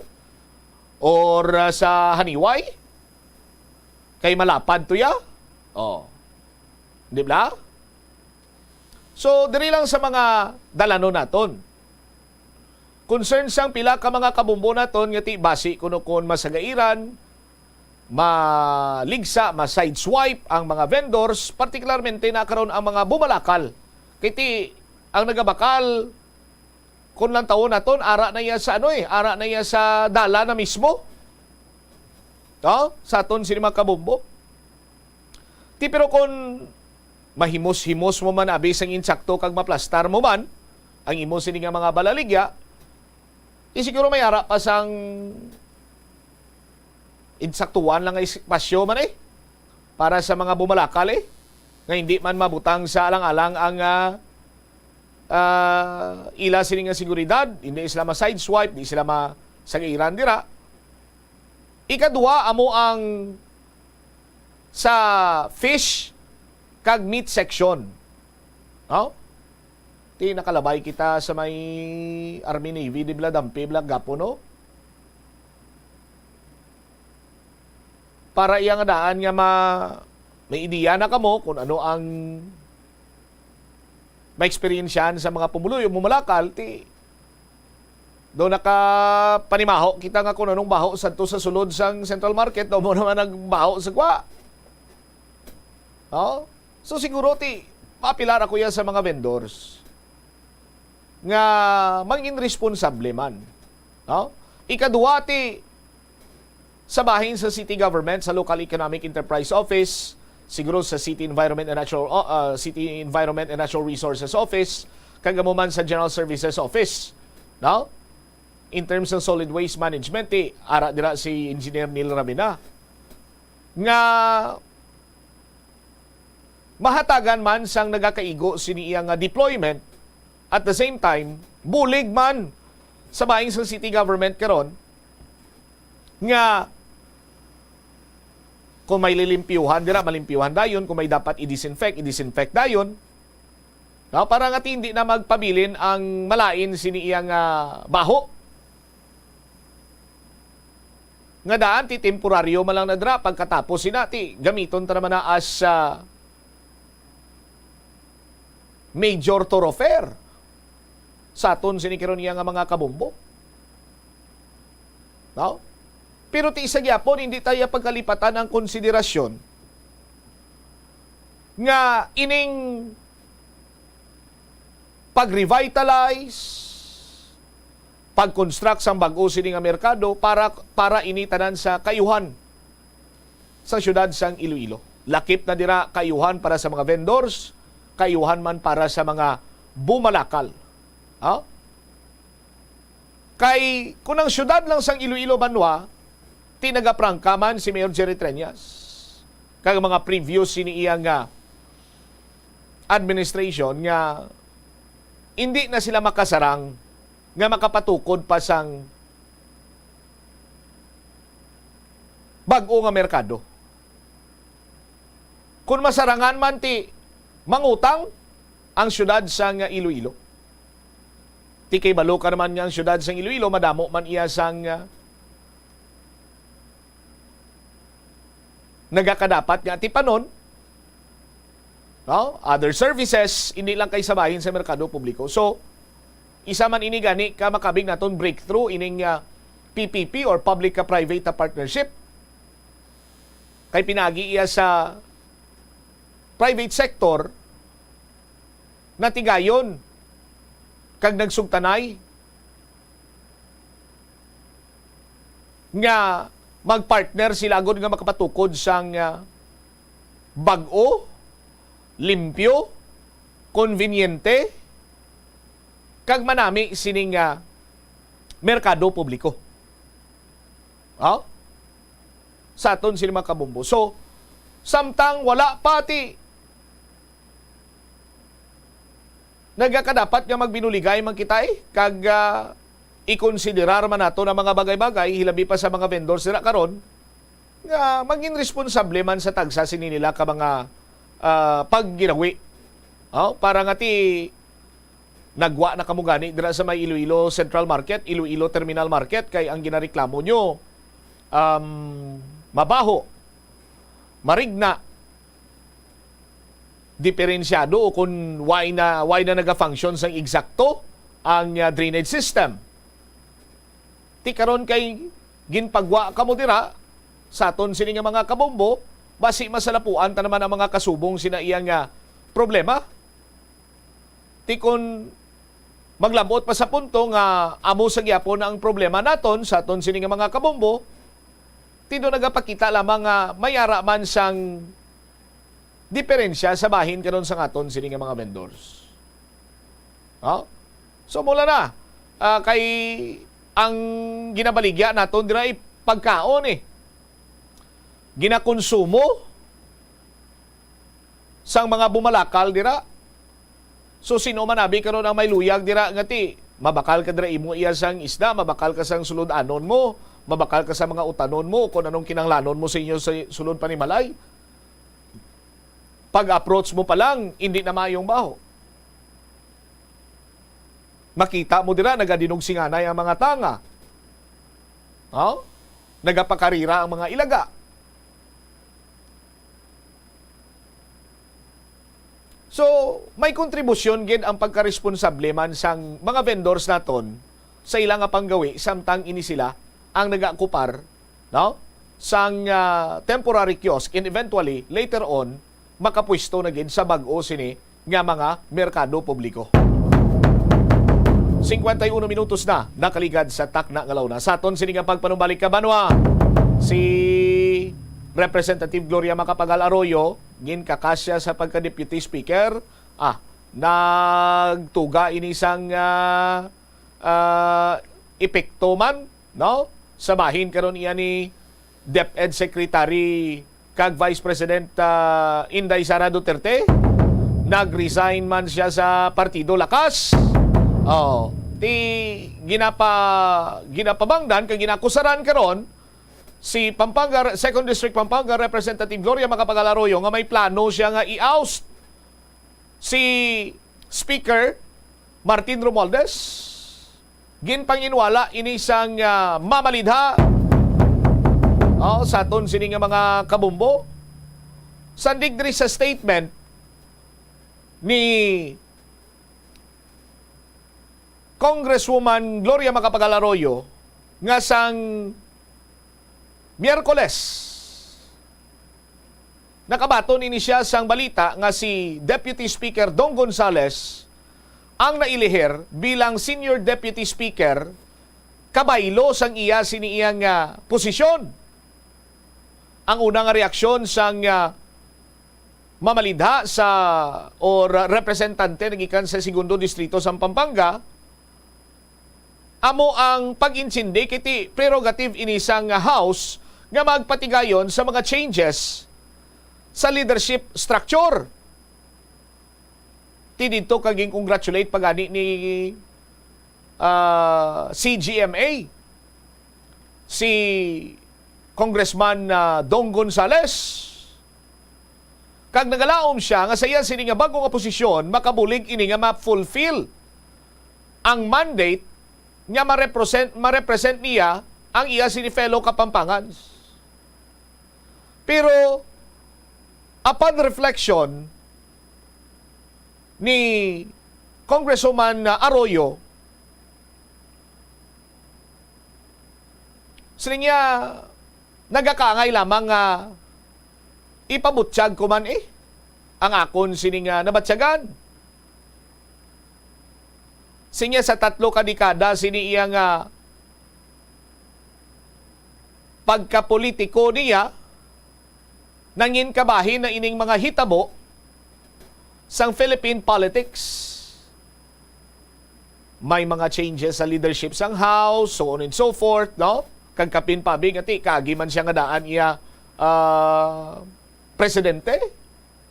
or, ah, sa haniway, kay malapad to ya. Oh. Di ba? So, diri lang sa mga dalanon naton. Concern sang pila ka mga kabombo naton nga ti basi kuno kon masagairan, maligsa, ma-sideswipe ang mga vendors, partikularmente na karon ang mga bumalakal. Kay ti, ang nagabakal, kung lang tawon naton, ara na iya sa ano eh, ara na iya sa dala na mismo. No? Sa aton sini mga kabombo. Ti, pero kung mahimos-himos mo man abi sang insakto kag maplastar mo man ang imo sini nga mga balaligya, ti siguro may ara pa sang insaktuan lang nga espasyo man eh para sa mga bumalakal eh, nga hindi man mabutang sa alang-alang ang, ah, ah, ila sini nga seguridad, hindi sila ma-sideswipe, di sila masagairan dira. Ikadua, amo ang sa fish kag meat section. No? Ti nakalabay kita sa may Army Navy, di bala dampi bala gapo, no? Para iya nga daan nga ma-, may ideya na kamo kung ano ang maeksperiensyahan sa mga pumuluyo, mumalakal, ti Do nakapanimaho kita nga kung anong baho sadto sa sulod sang Central Market, do mo naman nagbaho sa gwa. No? So siguro ti mapilar ako ya sa mga vendors nga mangin responsable man. No? Ikadua ti sa bahin sa city government, sa Local Economic Enterprise Office, siguro sa City Environment and Natural, uh, uh, City Environment and Natural Resources Office, kag amo man sa General Services Office, no? In terms of solid waste management, eh, ara dira si Engineer Neil Ramina, nga mahatagan man sang nagakaigo sini iya nga deployment, at the same time, bulig man sa bahin sa city government karon nga kung may lilimpyuhan dira, malimpyuhan dayon, kung may dapat i-disinfect, i-disinfect dayon. No? Para nga hindi na magpabilin ang malain sini iya nga baho. Nga daan ti temporaryo man lang na dira, pagkatapos sina ti gamiton ta naman na as, ah, major thoroughfare sa aton sini karon iya nga mga kabombo. No? Pero ti isa gyapon, hindi tayo pagkalipatan ang konsiderasyon nga ining pag-revitalize, pag-construct sang bag-o sini nga merkado para, para ini tanan sa kaayuhan sa siyudad sang Iloilo. Lakip na dira kaayuhan para sa mga vendors, kaayuhan man para sa mga bumalakal. Ha? Kay kung ang siyudad lang sang Iloilo banwa, ti nagaprangka man si Mayor Jerry Treñas kag mga previous sini iya nga administration nga hindi na sila makasarang nga makapatukod pa sang bag-o nga merkado. Kung masarangan man ti mangutang ang siyudad sang Iloilo. Ti kay balo ka naman nga ang siyudad sang Iloilo, madamo man iya sang, ah, nagakadapat nga atipanon, no? Other services, hindi lang kay sa bahin sa merkado publiko. So, isa man ini gani ka makabig naton breakthrough ining, ah, P P P or public ka private na partnership. Kay pinagi iya sa private sector, natigayon kag nagsugtanay nga mag-partner sila agud nga makapatukod sang, ah, bag-o, limpyo, konbinyente, kag manami sining, ah, merkado publiko. Ha? Sa aton sini mga kabombo. So, samtang wala pa ti nagakadapat nga magbinuligay man kita, eh, kag, ah, ikonsiderar man nato ang mga bagay-bagay, hilabi pa sa mga vendors dira karon, nga maging responsable man sa tagsa sini nila ka mga, ah, pagginawi. Oh, para nga ti nagwa na kamo gani dira sa may Iloilo Central Market, Iloilo Terminal Market, kay ang ginareklamo nyo, um, mabaho, marigna, diferensyado o kung why na, why na naga-function sang eksakto ang, ah, drainage system. Ti karon kay ginpagwa kamo dira sa aton sini nga mga kabombo, basi masalapuan ta naman ang mga kasubong sina iya nga problema. Ti kon maglabot pa sa punto nga amo sa gyapon ang problema naton sa aton sini nga mga kabombo, ti do nagapakita lamang nga may ara man sang diferensya sa bahin karon sa aton sini nga mga vendors. Oh? So, mula na, ah, kay ang ginabaligya naton dira ay pagkaon, eh. Ginakonsumo sang mga bumalakal dira. So, sino man abi karon ang may luyag dira nga ti mabakal ka dira imo iya sang isda, mabakal ka sang sulod-anon mo, mabakal ka sa mga utanon mo, kung anong kinahanglanon mo sa inyo sa sulod panimalay? Pag-approach mo pa lang, hindi na maayong baho. Makita mo dira, nagadinugsinganay ang mga tanga. Oh? Nagapakarira ang mga ilaga. So, may kontribusyon gid ang pagkaresponsable man sang mga vendors naton sa ila nga panggawi, samtang ini sila ang nagaakupar, no, sang, ah, temporary kiosk, and eventually, later on, makapwesto na gid sa bag-o sini nga mga merkado publiko. Cincuenta y uno minutos na nakaligad sa takna nga launa. Sa aton sini nga pagpanumbalik, kabanwa, si Representative Gloria Macapagal Arroyo, ginkakasya sa pagka-Deputy Speaker. Ah, nagtuga ini sang, ah, ah, epekto man, no? Sa bahin karon iya ni DepEd Secretary kag Vice President, ah, Inday Sara Duterte, nag-resign man siya sa Partido Lakas. Oh, ti ginapa ginapabangdan kag ginakusaran karon si Pampanga, Second District Pampanga Representative Gloria Macapagal Arroyo nga may plano siya nga i-oust si Speaker Martin Romualdez. Ginpanginwala ini sang, ah, mamalidha, oh, sa aton sini nga mga kabumbo. Sandig diri sa statement ni Congresswoman Gloria Macapagal Arroyo nga sang Miyerkules, nakabaton ini siya sang balita nga si Deputy Speaker Dong Gonzales ang nailihir bilang Senior Deputy Speaker kabaylo sang iya sini iyang, ah, posisyon. Ang una nga reaksyon sang, ah, mamalidha sa, or, ah, representante nagikan sa Segundo Distrito sa Pampanga, amo ang pag-insindi kay ti prerogative ini sang House nga magpatigayon sa mga changes sa leadership structure. Ti didto ka gin-congratulate pa gani ni, ah, C G M A, si Congressman, ah, Dong Gonzales. Kag nagalaom siya nga sa iya sini nga bag-o nga posisyon, makabulig ini nga ma-fulfill ang mandate nga ma-represent, ma-represent niya ang iya sini fellow Kapampangans. Pero upon reflection ni Congresswoman Arroyo, siling niya, nagakaangay lamang nga ipabutyag ko man, eh, ang akon sini nga nabatyagan. Siling niya, sa tatlo ka dekada sini iya nga pagkapolitiko niya, nangin kabahin na ining mga hitabo sang Philippine politics. May mga changes sa leadership sang House, so on and so forth, no? Kag kapin pa, abi, nga ti kaagi man siya nga daan iya, ah, presidente.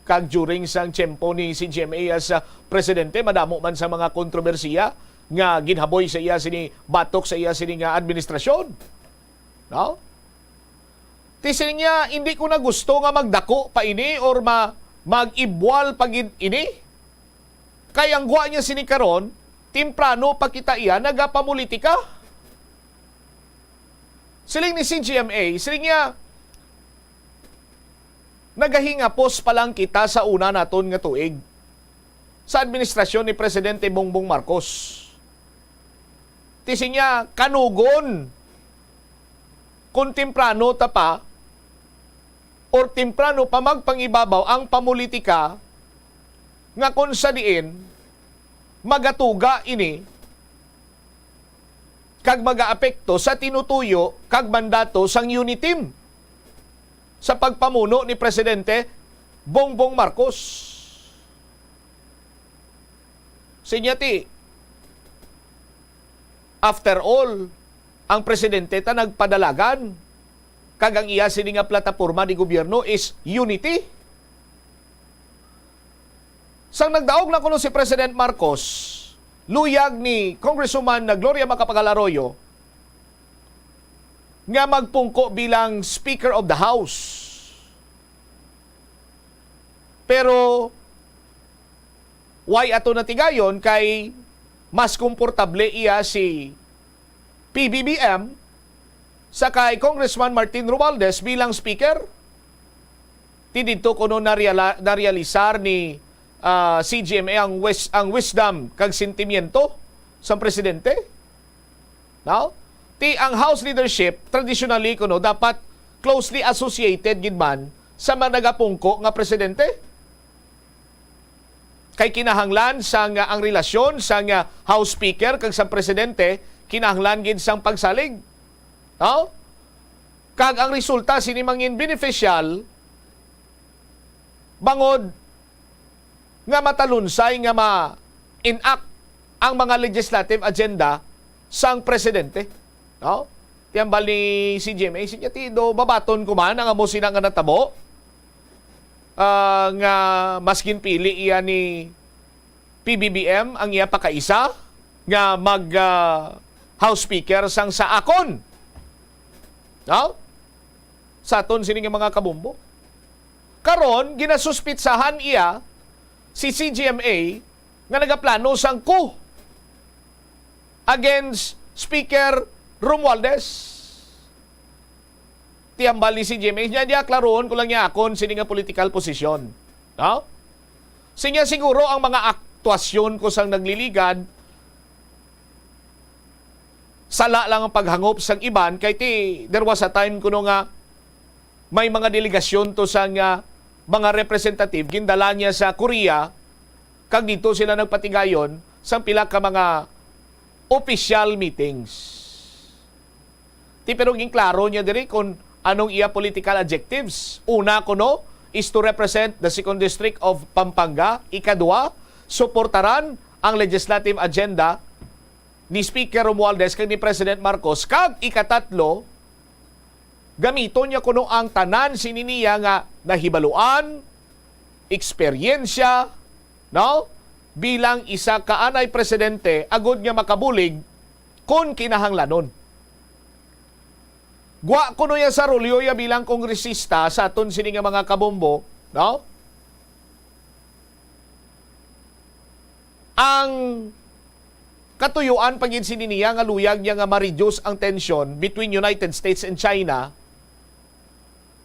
Kag during sang tiyempo ni C G M A as, ah, presidente, madamo man sa mga kontrobersiya nga ginhaboy sa iya sini, batok sa iya sini nga administrasyon. No? Ti siling niya, "Hindi ko na gusto nga magdako pa ini or ma-, mag-ibwal pa gid ini." Kay ang gwa niya sini karon, temprano pa kita iya nagapamulitika. Siling ni C G M A, siling niya, "Nagahingapos pa lang kita sa una naton nga tuig sa administrasyon ni Presidente Bongbong Marcos." Ti siling niya, kanugon kung temprano ta pa or temprano pa magpangibabaw ang pamulitika nga kung sa diin magatuga ini kag magaapekto sa tinutuyo kag mandato sang UNITIM sa pagpamuno ni Presidente Bongbong Marcos. Siling niya ti, after all, ang presidente ta nagpadalagan, kag ang iya sini nga plataporma ni gobyerno is unity. Sang nagdaog na kuno si President Marcos, luyag ni Congresswoman na Gloria Macapagal Arroyo nga magpungko bilang Speaker of the House. Pero why ato natigayon, kay mas komportable iya si P B B M sa kay Congressman Martin Romualdez bilang Speaker. Ti didto kuno nareala-, narealisar ni, ah, C G M A ang wis-, ang wisdom kag sentimiento sang presidente. No? Ti ang House leadership, traditionally, kuno, dapat closely associated gid man sa mga nagapungko nga presidente. Kay kinahanglan sang, ah, ang relasyon sang, ah, House Speaker kag sang Presidente, kinahanglan gid sang pagsalig. No? Kag ang resulta sini mangin beneficial bangod nga matalunsay nga ma-enact ang mga legislative agenda sang presidente. No? Ti hambal ni C G M A, siya ti do babaton ko man ang amo sina nga natabo, ah, nga mas ginpili iya ni P B B M ang iya pakaisa nga mag, ah, House Speaker sang sa akon. No? Sa aton sini nga mga kabombo. Karon, ginasuspitsahan iya si C G M A nga nagaplano sang coup against Speaker Romualdez. Ti hambal ni C G M A, niya, niya, klarohon ko lang niya akon sini nga political position. No? Sinya siguro ang mga aktuasyon ko sang nagliligad, sala lang ang paghangop sang iban, kay ti, there was a time kuno nga may mga delegasyon to sang, ah, mga representative, gindala niya sa Korea, kag dito sila nagpatigayon sang pila ka mga official meetings. Ti, pero ginklaro niya diri kung anong iya political objectives. Una kuno is to represent the Second District of Pampanga. Ikadua, suportaran ang legislative agenda ni Speaker Romualdez kag ni President Marcos. Kag ikatatlo, gamiton niya kuno ang tanan sini niya nga nahibaluan, eksperyensya, no? Bilang isa ka anay presidente agod nga makabulig kon kinahanglanon. Gwa kuno iya sa rulyo iya bilang kongresista sa aton sini nga mga kabombo, no? Ang katuyuan pa gid sini niya nga luyag niya nga ma-reduce ang tension between United States and China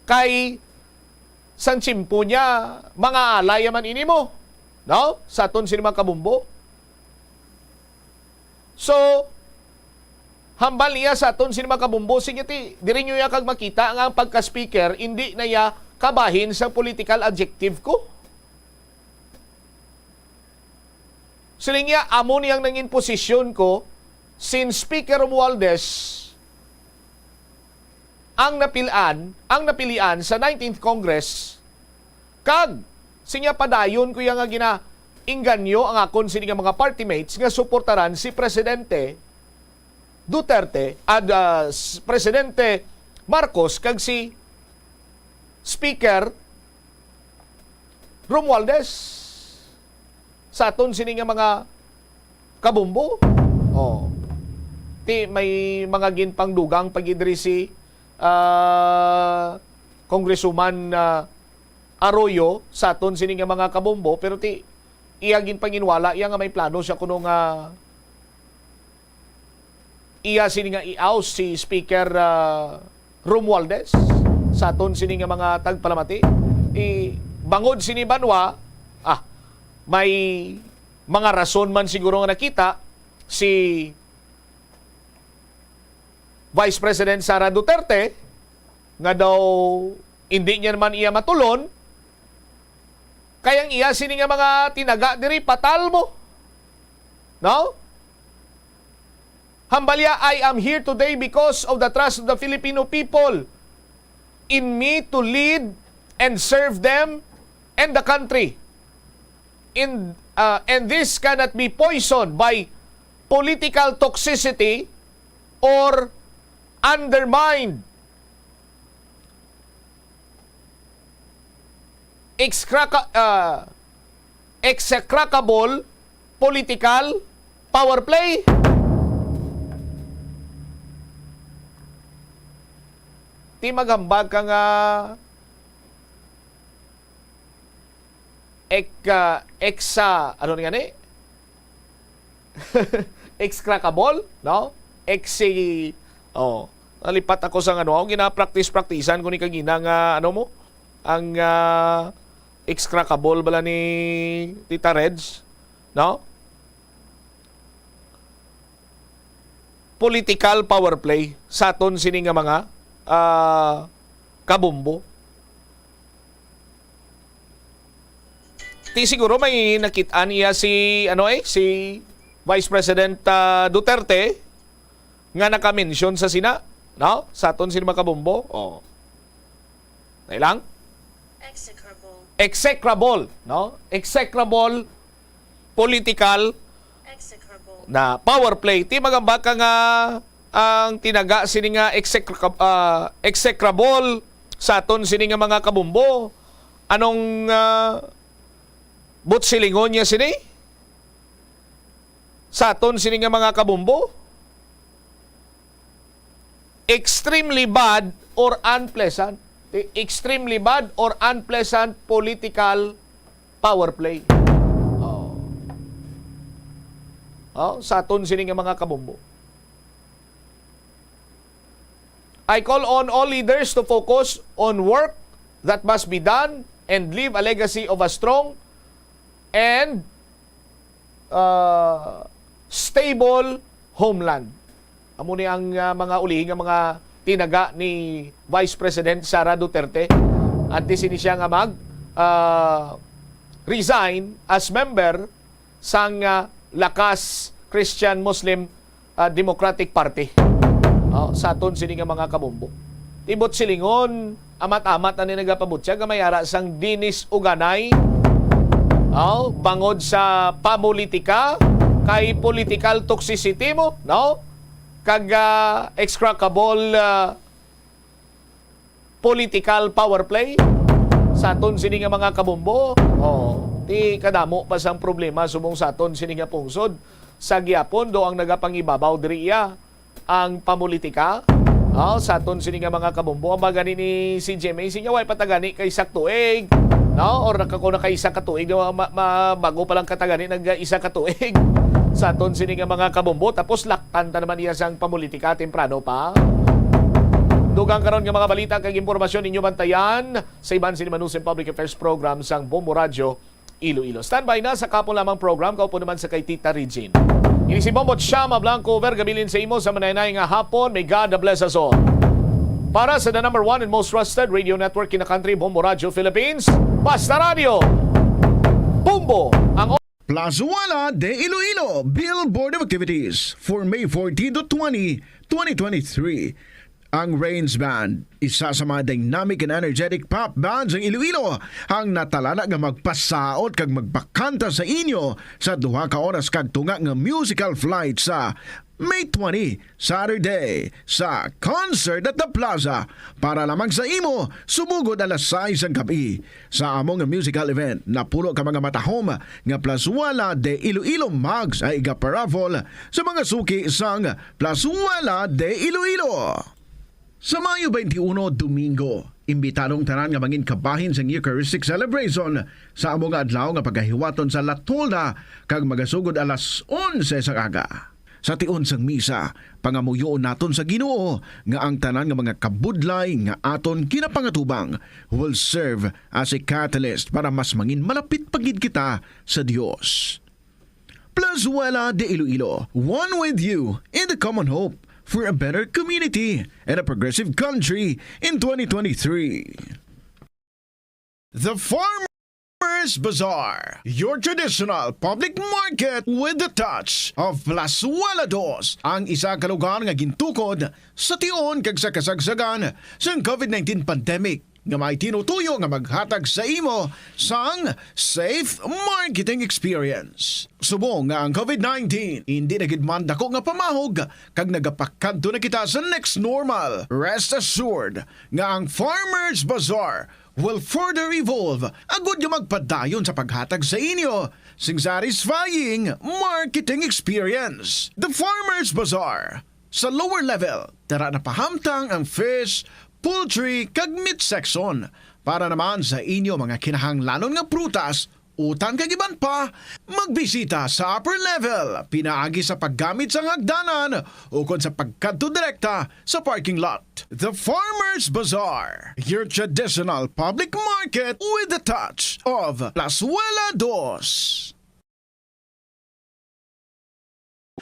kay sang tiyempo niya, mga alay man ini mo, no? Sa aton sini mga kabombo. So, hambal niya sa aton sini mga kabombo, sige ti, diri niyo ya kag makita nga ang pagka-speaker, hindi na ya kabahin sa political adjective ko. Siling niya, amo ni ang nangin posisyon ko since Speaker Romualdez ang napilaan, ang napilian sa nineteenth Congress, kag sinya padayon ko iya nga ginaingganyo ang akon sini nga mga party mates nga suportaran si Presidente Duterte, ad, ah, s-, Presidente Marcos kag si Speaker Romualdez sa aton sini nga mga kabombo. Oh. Ti may mga ginpangdugang pa gid diri si, ah, Congresswoman, ah, Arroyo sa aton sini nga mga kabombo, pero ti iya ginpanginwala iya nga may plano siya kuno nga iya sini nga i-oust si Speaker, ah, Romualdez sa aton sini nga mga tagpalamati. I, bangod sini banwa, ah, may mga rason man siguro nga nakita si Vice President Sara Duterte nga daw hindi niya naman iya matulon, kay ang iya sini nga mga tinaga diri patal mo. No? Hambalya, "I am here today because of the trust of the Filipino people in me to lead and serve them and the country. In, uh, and this cannot be poisoned by political toxicity or undermined." Execrable, ah, execrable political power play. Ti maghambal ka nga ek-, ah, eksa-, ano ni gani? Execrable, no? Exi-, oh, nalipat ako sa ano, ako gina-practice-practicean ko ni kagina nga, ano mo, ang, ah, execrable bala ni Tita Reds, no? political power play sa aton sini nga mga, ah, kabumbo. Ti siguro may nakit-an iya si, ano eh, si Vice President, ah, Duterte nga naka-mention sa sina, no? Sa aton sini mga kabumbo. Oh. Nailang? Execrable. Execrable, no? Execrable political Execrable. Na power play. Ti magamba ka nga ang tinaga sini nga execra-, ah, execrable sa aton sini nga mga kabumbo. Anong, ah, butsilingon niya sini? Sa aton sini nga mga kabumbo? Extremely bad or unpleasant. Extremely bad or unpleasant political power play. Oh. Oh, sa aton sini nga mga kabumbo. I call on all leaders to focus on work that must be done and leave a legacy of a strong and, uh, stable homeland. Amo ni ang, uh, mga ulihi nga mga tinaga ni Vice President Sara Duterte. Antes ini siya nga mag, uh, resign as member sang, ah, Lakas Christian Muslim, ah, Democratic Party. Oh, sa aton sini nga mga kabumbo. Ti butsilingon, amat-amat na ni nagapabutyag nga may ara sang dinis uganay. Oh, bangod sa pamulitika, kay political toxicity mo, no? Kag, ah, execrable, ah, political power play sa aton sini nga mga kabumbo. Oh, ti kadamo pa sang problema subong sa aton sini nga pungsod. Sa gihapon do ang nagapangibabaw diri iya ang pamulitika. Oh, sa aton sini nga mga kabumbo, ang ba gani ni C J M A, sinya way pa ta gani kay sak tuig, no? Or nakako na kay isa ka tuig, ma-, ma-, bago pa lang ka ta gani nag isa ka tuig sa aton sini nga mga kabumbo. Tapos lak Tanta naman niya sang pamulitika temprano pa. Dugang karon nga mga balita kag impormasyon ninyo bantayan sa iban sini Manusim Public Affairs Program sang Bombo Radyo Iloilo. Standby na sa kapon lamang program, kaupo naman sa kay Tita Regine. Ini si Bombo Chama Blanco, vergabilin sa imo sa mananay nga hapon. May God bless us all. Para sa the number one and most trusted radio network in the country, Bombo Radyo Philippines, Basta Radyo, Bombo ang Plazuela de Iloilo, Billboard of Activities for May fourteen to twenty, twenty twenty-three. Ang Rains Band, isa sa mga dynamic and energetic pop band sa Iloilo, ang natalana nga magpasaot kag magpakanta sa inyo sa duha ka oras kag tunga nga musical flight sa May twenty, Saturday, sa Concert at the Plaza. Para lamang sa imo, sumugod alas sais sang gab-i. Sa amo nga musical event, napulo ka mga matahom nga Plazuela de Iloilo mugs ang igaparaffle sa mga suki sang Plazuela de Iloilo. Sa Mayo twenty-one, Domingo, imbitado ang tanan nga mangin kabahin sang Eucharistic Celebration sa amo nga adlaw nga pagahiwaton sa La Tolda kag magasugod alas onse sang aga. Sa tion sang misa, pangamuyoon naton sa Ginoo nga ang tanan nga mga kabudlay nga aton ginapangatubang will serve as a catalyst para mas mangin malapit pa gid kita sa Dios. Plazuela de Iloilo, one with you in the common hope for a better community and a progressive country in twenty twenty-three. The Farmers Bazaar, your traditional public market with the touch of Plazuela Dos, ang isa ka lugar nga gintukod sa tion kag sa kasagsagan sang COVID nineteen pandemic, nga may tinutuyo nga maghatag sa imo sang safe marketing experience. Subong nga ang COVID nineteen indi na gid man dako nga pamahog kag nagapakadto na kita sa next normal, rest assured nga ang Farmers Bazaar will further evolve agud nga magpadayon sa paghatag sa inyo sing satisfying marketing experience. The Farmers Bazaar. Sa lower level, tara na pahamtang ang fish, poultry, kag meat section. Para naman sa inyo mga kinahanglanon nga prutas, utan kag iban pa, magbisita sa upper level, pinaagi sa paggamit sang hagdanan ukon sa pagkadto direkta sa parking lot. The Farmers Bazaar, your traditional public market with the touch of Plazuela Dos.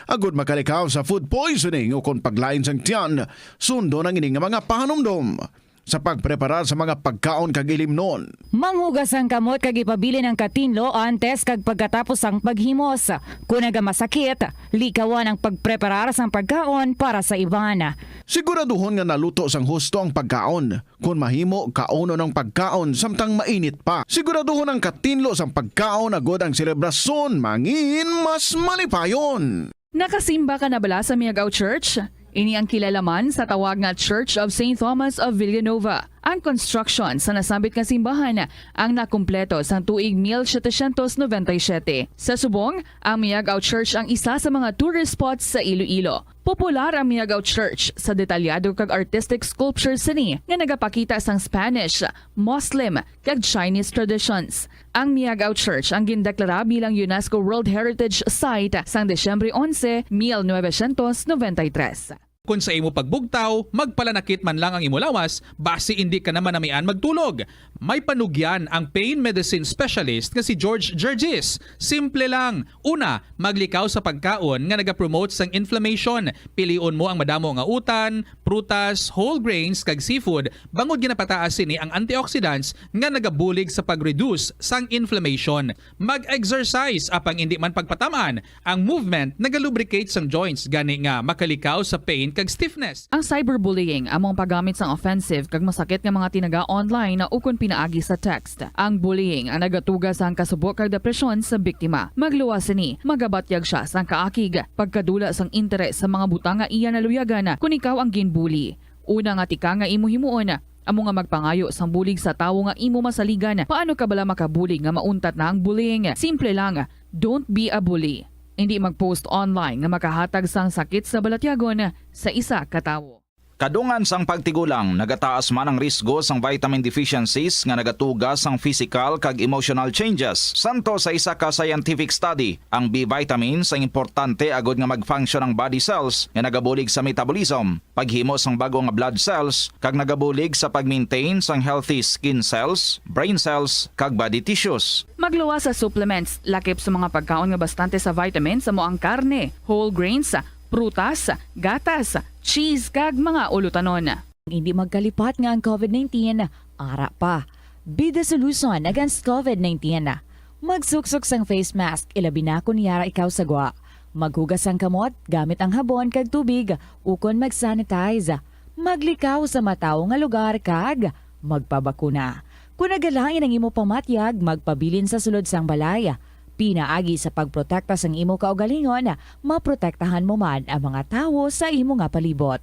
Agud makalikaw sa food poisoning ukon paglain sang tiyan, sundon ang ini nga mga pahanumdom sa pagpreparar sa mga pagkaon kag ilimnon. Manghugas ang kamot kag ipabilin ang katinlo antes kag pagkatapos sang paghimos. Kon nagamasakit, likawan ang pagpreparar sang pagkaon para sa iban. Siguraduhon nga naluto sang husto ang pagkaon. Kon mahimo, kaunon ang pagkaon samtang mainit pa. Siguraduhon ang katinlo sang pagkaon agud ang selebrasyon mangin mas malipayon. Nakasimba ka na bala sa Miagao Church? Ini ang kilala man sa tawag nga Church of Saint Thomas of Villanova. Ang construction sa nasambit nga simbahan ang nakumpleto sang tuig mil setecientos noventa y siete. Sa subong, ang Miagao Church ang isa sa mga tourist spots sa Iloilo. Popular ang Miagao Church sa detalyado kag artistic sculptures sini nga nagapakita sang Spanish, Muslim, kag Chinese traditions. Ang Miagao Church ang gindeklara bilang UNESCO World Heritage Site sang Disyembre onse, mil novecientos noventa y tres. Kon sa imo pagbugtaw, magpalanakit man lang ang imo lawas, basi indi ka na manamian magtulog. May panugyan ang pain medicine specialist nga si George Gergis. Simple lang. Una, maglikaw sa pagkaon nga nagapromote sang inflammation. Pilion mo ang madamo nga utan, prutas, whole grains, kag seafood, bangod ginapataas sini ang antioxidants nga nagabulig sa pag-reduce sang inflammation. Mag-exercise, apang indi man pagpatam-an, ang movement nagalubricate sang joints, gani nga makalikaw sa pain kag stiffness. Ang cyberbullying amo ang paggamit sang offensive kag masakit nga mga tinaga online ukon pinaagi sa text. Ang bullying ang nagatuga sang kasubo kag depresyon sa biktima. Magluwas sini, magabatyag sia sang kaakig, pagkadula sang interes sa mga butang nga iya naluyagan kon ikaw ang ginbully. Una nga tika nga imo himuon, amo nga magpangayo sang bulig sa tawo nga imo masaligan. Paano ka bala makabulig nga mauntat na ang bullying? Simple lang, don't be a bully. Indi mag-post online nga makahatag sang sakit sa balatyagon sa isa ka tawo. Kadungan sang pagtigulang, nagataas man ang risgo sang vitamin deficiencies nga nagatuga sang physical kag emotional changes. Santo sa isa ka scientific study, ang B vitamins ang importante agod nga mag-function ang body cells nga nagabulig sa metabolism, paghimo sang bag-o nga blood cells, kag nagabulig sa pag-maintain sang healthy skin cells, brain cells, kag body tissues. Magluwas sa supplements, lakip sa mga pagkaon nga bastante sa vitamins, amo ang karne, whole grains, prutas, gatas, cheese, kag mga ulutanon. Hindi magkalipat nga ang COVID nineteen ara pa. Be the solution against COVID nineteen. Magsuksok sang face mask, ilabi na kon yara ikaw sa gwa. Maghugas sang kamot gamit ang habon kag tubig, ukon mag-sanitize. Maglikaw sa matawo nga lugar kag magpabakuna. Kon nagalain ang imo pamatyag, magpabilin sa sulod sang balay. Pinaagi sa pagprotekta sang imo kaugalingon, maprotektahan mo man ang mga tawo sa imo nga palibot.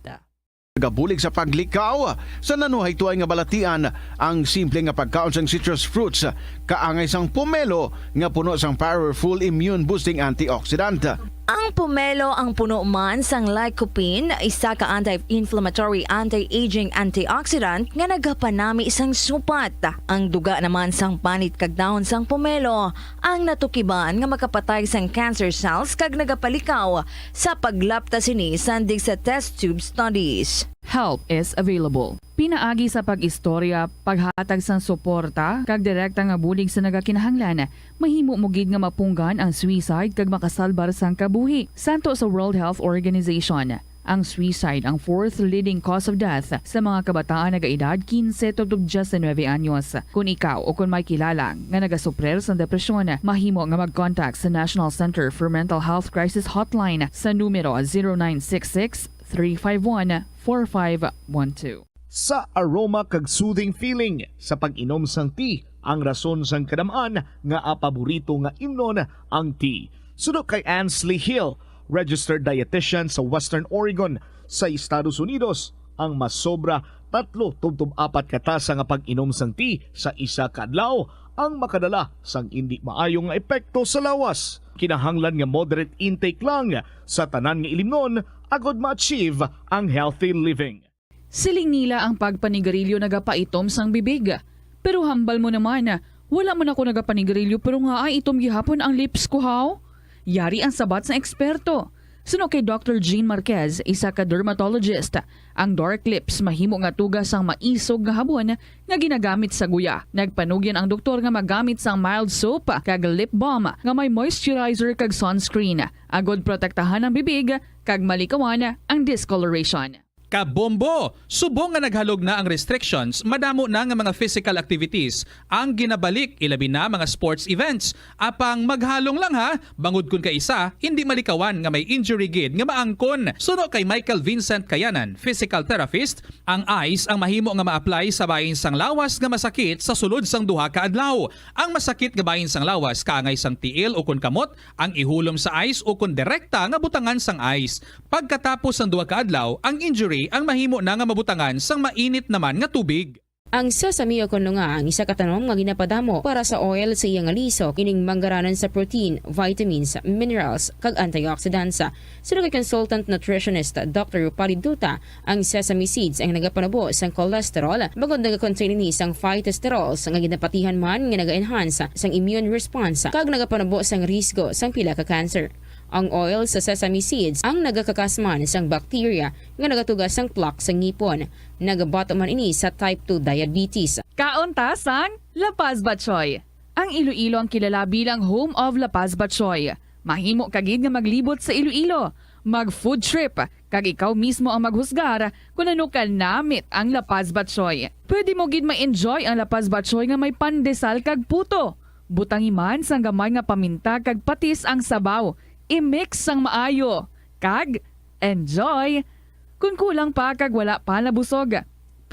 Nagabulig sa paglikaw sa nanuhay tuay nga balatian ang simple nga pagkaon sang citrus fruits, kaangay sang pomelo nga puno sang powerful immune boosting antioxidant. Ang pomelo ang puno man sang lycopene, isa ka anti-inflammatory, anti-aging antioxidant nga nagapanami sang supat. Ang duga naman sang panit kag dahon sang pomelo ang natukiban nga makapatay sang cancer cells kag nagapalikaw sa paglapta sini sandig sa test tube studies. Help is available. Pinaagi sa pag-istorya, paghatag sang suporta, kag direkta nga bulig sa nagakinahanglan, mahimo mo gid nga mapunggan ang suicide kag makasalbar sang kabuhi. Santo sa World Health Organization, ang suicide ang fourth leading cause of death sa mga kabataan nagaedad kinse tubtob diyes nuebe anyos. Kon ikaw o kon may kilala nga nagasuprer sang depresyon, mahimo nga mag-contact sa National Center for Mental Health Crisis Hotline sa numero zero nine six six, three five one, four five one two. Sa aroma kag soothing feeling sa pag-inom sang tea ang rason sang kadam-an nga paborito nga imnon ang tea. Suno kay Ansley Hill, registered dietitian sa Western Oregon sa Estados Unidos, ang masobra tatlo tubtob apat ka tasa nga pag-inom sang tea sa isa ka adlaw ang makadala sang indi maayo nga epekto sa lawas. Kinahanglan nga moderate intake lang sa tanan nga ilimnon agod ma-achieve ang healthy living. Siling nila ang pagpanigarilyo nagapaitom sang bibig. Pero hambal mo naman, wala man ako nagapanigarilyo pero nga ay itom gihapon ang lips ko, haw? Yari ang sabat sang eksperto. Suno kay Doctor Jean Marquez, isa ka dermatologist, ang dark lips mahimo nga tuga sang maisog nga habon nga ginagamit sa guya. Nagpanugyan ang doktor nga magamit sang mild soap kag lip balm nga may moisturizer kag sunscreen, agod protektahan ang bibig kag malikawan ang discoloration. Kabombo! Subong nga naghalog na ang restrictions, madamo na nga mga physical activities ang ginabalik, ilabi na mga sports events. Apang maghalong lang ha, bangod kun kaisa hindi malikawan nga may injury gid nga maangkon. Suno kay Michael Vincent Kayanan, physical therapist, ang ice ang mahimo nga ma-apply sa bahin sang lawas nga masakit sa sulod sang duha ka adlaw. Ang masakit nga bahin sang lawas kaangay sang tiil ukon kamot ang ihulom sa ice ukon direkta nga butangan sang ice. Pagkatapos sang duha ka adlaw, ang injury ang mahimo na nga mabutangan sang mainit naman nga tubig. Ang sesame ukon lunga ang isa ka tanom nga ginapadamo para sa oil sa iya nga lisok, ining manggaranon sa protein, vitamins, minerals, kag antioxidants. Suno kay consultant nutritionist Doctor Rupali Duta, ang sesame seeds ang nagapanubo sang cholesterol, bangod nagakontain ini sang phytosterols nga ginapatihan man nga naga-enhance sang immune response kag nagapanubo sang risgo sang pila ka cancer. Ang oil sa sesame seeds ang nagakakas man sang bacteria nga nagatuga sang plaque sa ngipon, nagabato man ini sa type two diabetes. Kaon ta sang La Paz Batchoy. Ang Iloilo ang kilala bilang home of La Paz Batchoy. Mahimo ka gid nga maglibot sa Iloilo, mag-food trip, kag ikaw mismo ang maghusgar kon ano ka namit ang La Paz Batchoy. Pwede mo gid ma-enjoy ang La Paz Batchoy nga may pandesal kag puto. Butangi man sang gamay nga paminta kag patis ang sabaw. I-mix sang maayo. Kag enjoy! Kon kulang pa kag wala pa nabusog,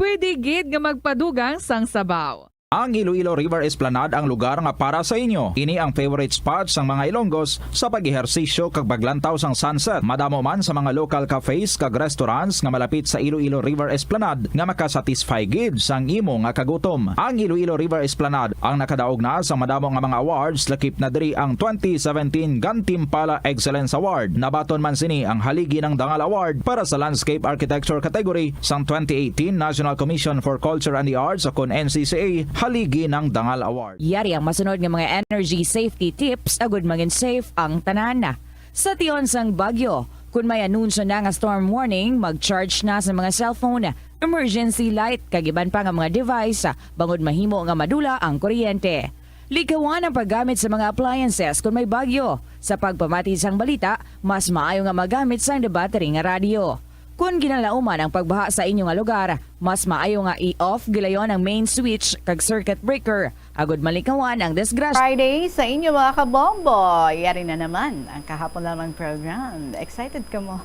pwede gid nga magpadugang sang sabaw. Ang Iloilo River Esplanade ang lugar nga para sa inyo. Ini ang favorite spot sang mga Ilonggos sa pag-ehersisyo kag paglantaw sang sunset. Madamo man sa mga local cafes kag restaurants nga malapit sa Iloilo River Esplanade nga makasatisfy gid sang imo nga kagutom. Ang Iloilo River Esplanade ang nakadaog na sa madamo nga mga awards, lakip na diri ang twenty seventeen Gantimpala Excellence Award. Nabaton man sini ang Haligi ng Dangal Award para sa Landscape Architecture category sang twenty eighteen National Commission for Culture and the Arts, o kon N C C A, Haligi ng Dangal Award. Yari ang masunod nga mga energy safety tips agud mangin safe ang tanan. Sa tion sang bagyo, kun may anunsyo na nga storm warning, mag-charge na sa mga cellphone, emergency light, kag iban pa nga mga device, bangod mahimo nga madula ang kuryente. Likawan ang paggamit sa mga appliances kon may bagyo. Sa pagpamati sang balita, mas maayo nga magamit sang battery nga radyo. Kon ginalauman ang pagbaha sa inyo nga lugar, mas maayo nga i-off gilayon ang main switch kag circuit breaker agud malikawan ang disgrasya. Friday sa inyo, mga kabombo. Yari na naman ang kahapon lamang program. Excited ka mo?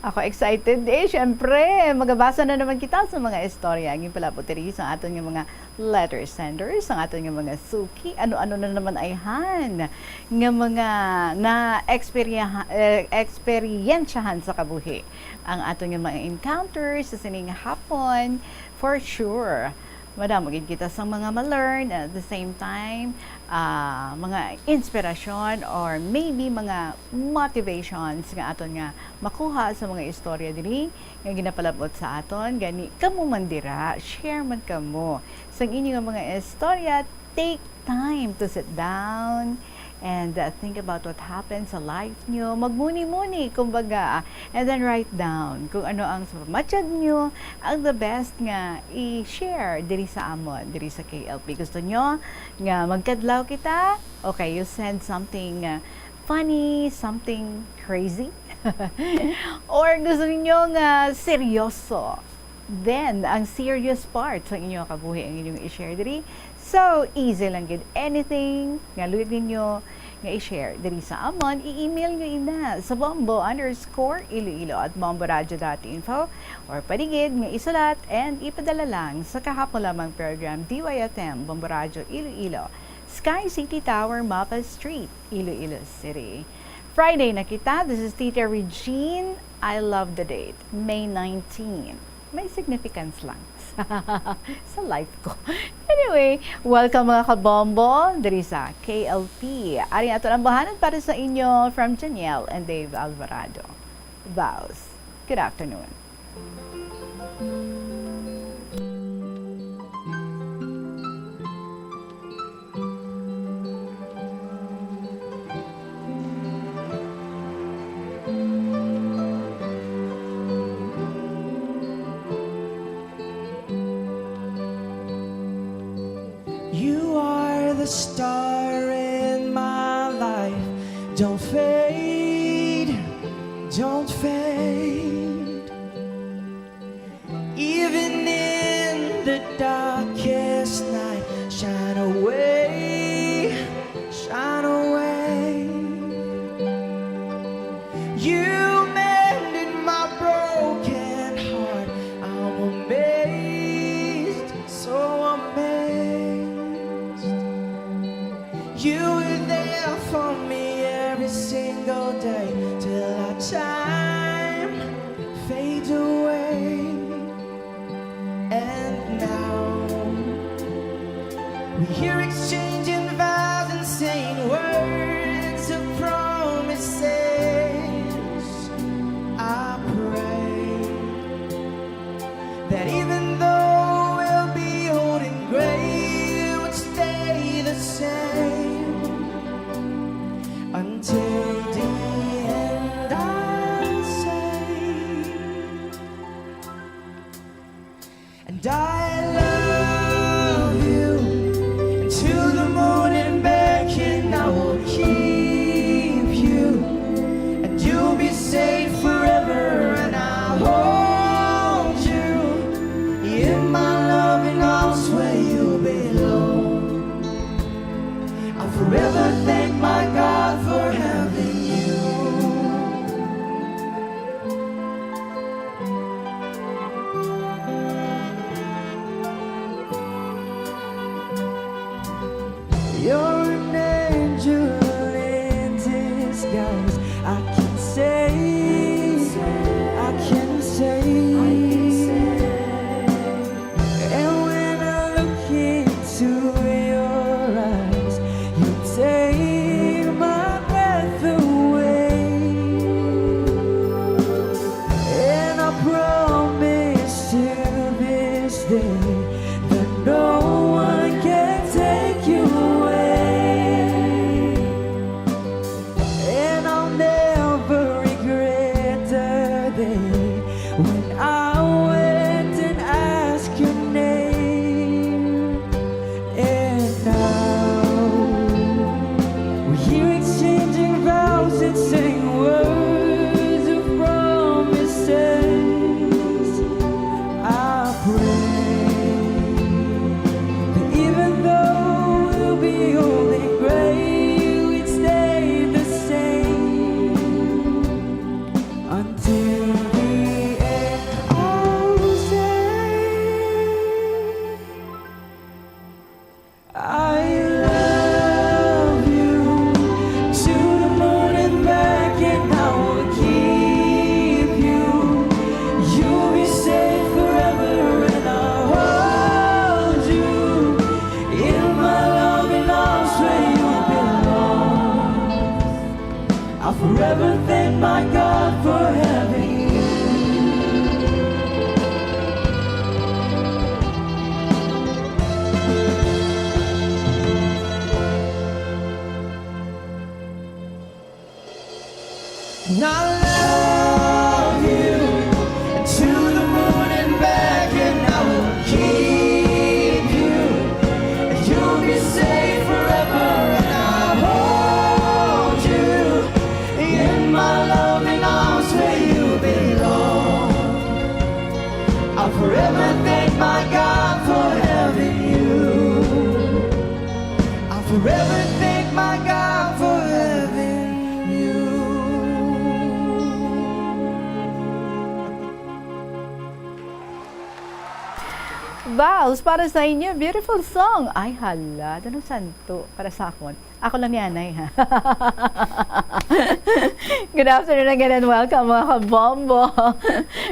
Ako excited eh, syempre. Magabasa na naman kita sa mga istorya. Ang ginpalabot diri sa aton nga mga letter senders, ang aton nga mga suki. Ano-ano na naman ayhan nga mga na-eksperyaha-, eh, eksperyensyahan sa kabuhi. Ang aton nga mga encounters sa sining hapon, for sure. Madamo gid kita sa mga ma-learn, at the same time, ah, mga inspirasyon or maybe mga motivations nga aton nga makuha sa mga istorya diri nga ginapalabot sa aton. Gani, kamo man dira, share man kamo sang inyo nga mga istorya. Take time to sit down and, uh, think about what happened sa life nyo. Magmuni-muni, kumbaga, and then write down kung ano ang sa pamatyag nyo ang the best nga i-share diri sa amon, diri sa K L P. Gusto nyo nga magkadlaw kita? Okay, you send something, uh, funny, something crazy, or gusto ninyo nga seryoso? Then, ang serious part sa inyong kabuhi ang inyong i-share diri. So, easy lang gid. Anything nga luyag ninyo nga i-share diri sa amon, i-email nyo ina sa bombo underscore iloilo at bomboradio dot info, or pwede gid nga isulat and ipadala lang sa kahapon lamang program, D Y F M, Bombo Radio Iloilo, Sky City Tower, Mapa Street, Iloilo City. Friday na kita. This is Tita Regine. I love the date, May nineteen. May significance lang sa life ko. Anyway, welcome, mga kabombo, diri sa K L P. Ari ato ang bahanan para sa inyo from Janiel and Dave Alvarado. Vows. Good afternoon. You are the star in my life. Don't fade, don't fade. Even in the darkest night, shine away, shine away. You mended my broken heart. I'm amazed, so amazed. You were there for me every single day till our time fades away. And now we hear exchanging vows and saying words of promises. I pray that even though we'll be old and gray, we'll stay the same until the end. I'll say, and I love you, and to the moon and back, and I will keep you, and you'll be safe forever, and I'll hold you in my loving arms where you belong. I'll forever thank my God for having you. You're an angel in disguise. I can say, I can say. And when I look into your eyes, you take my breath away. And I promise to this day that no one can take you away. And I'll never regret the day when I went and asked your name. And now we hear exchanging vows and saying words of promises. I pray that even though we'll be old and gray, we'd stay the same until the end. I'll say, I love you to the moon and back, and I will keep you. You'll be safe forever, and I'll hold you in my loving arms where you belong. I'll forever thank my God for having you. And I love you to the moon and back, and I will keep you. And you'll be safe forever, and I'll hold you in my loving arms where you belong. I'll forever thank my God for having you. I'll forever thank my God for having you. Vows para sa inyo, beautiful song. Ay, hala, Danong Santo, para sa akon. Ako lang ni anay, ha? Good afternoon again and welcome, mga kabombo.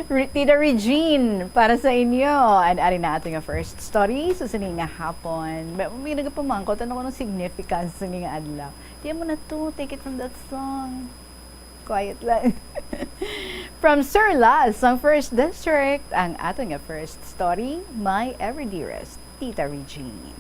Re-, Tita Regine, para sa inyo. And ari na ato nga first story sa sini nga hapon. May, may nagapamangkot, ano ko nung significance sa nga adlaw? Di mo na to, take it from that song. Quiet lang. From Sir Las, ang first district, ang ato nga first story, My Ever Dearest, Tita Regine.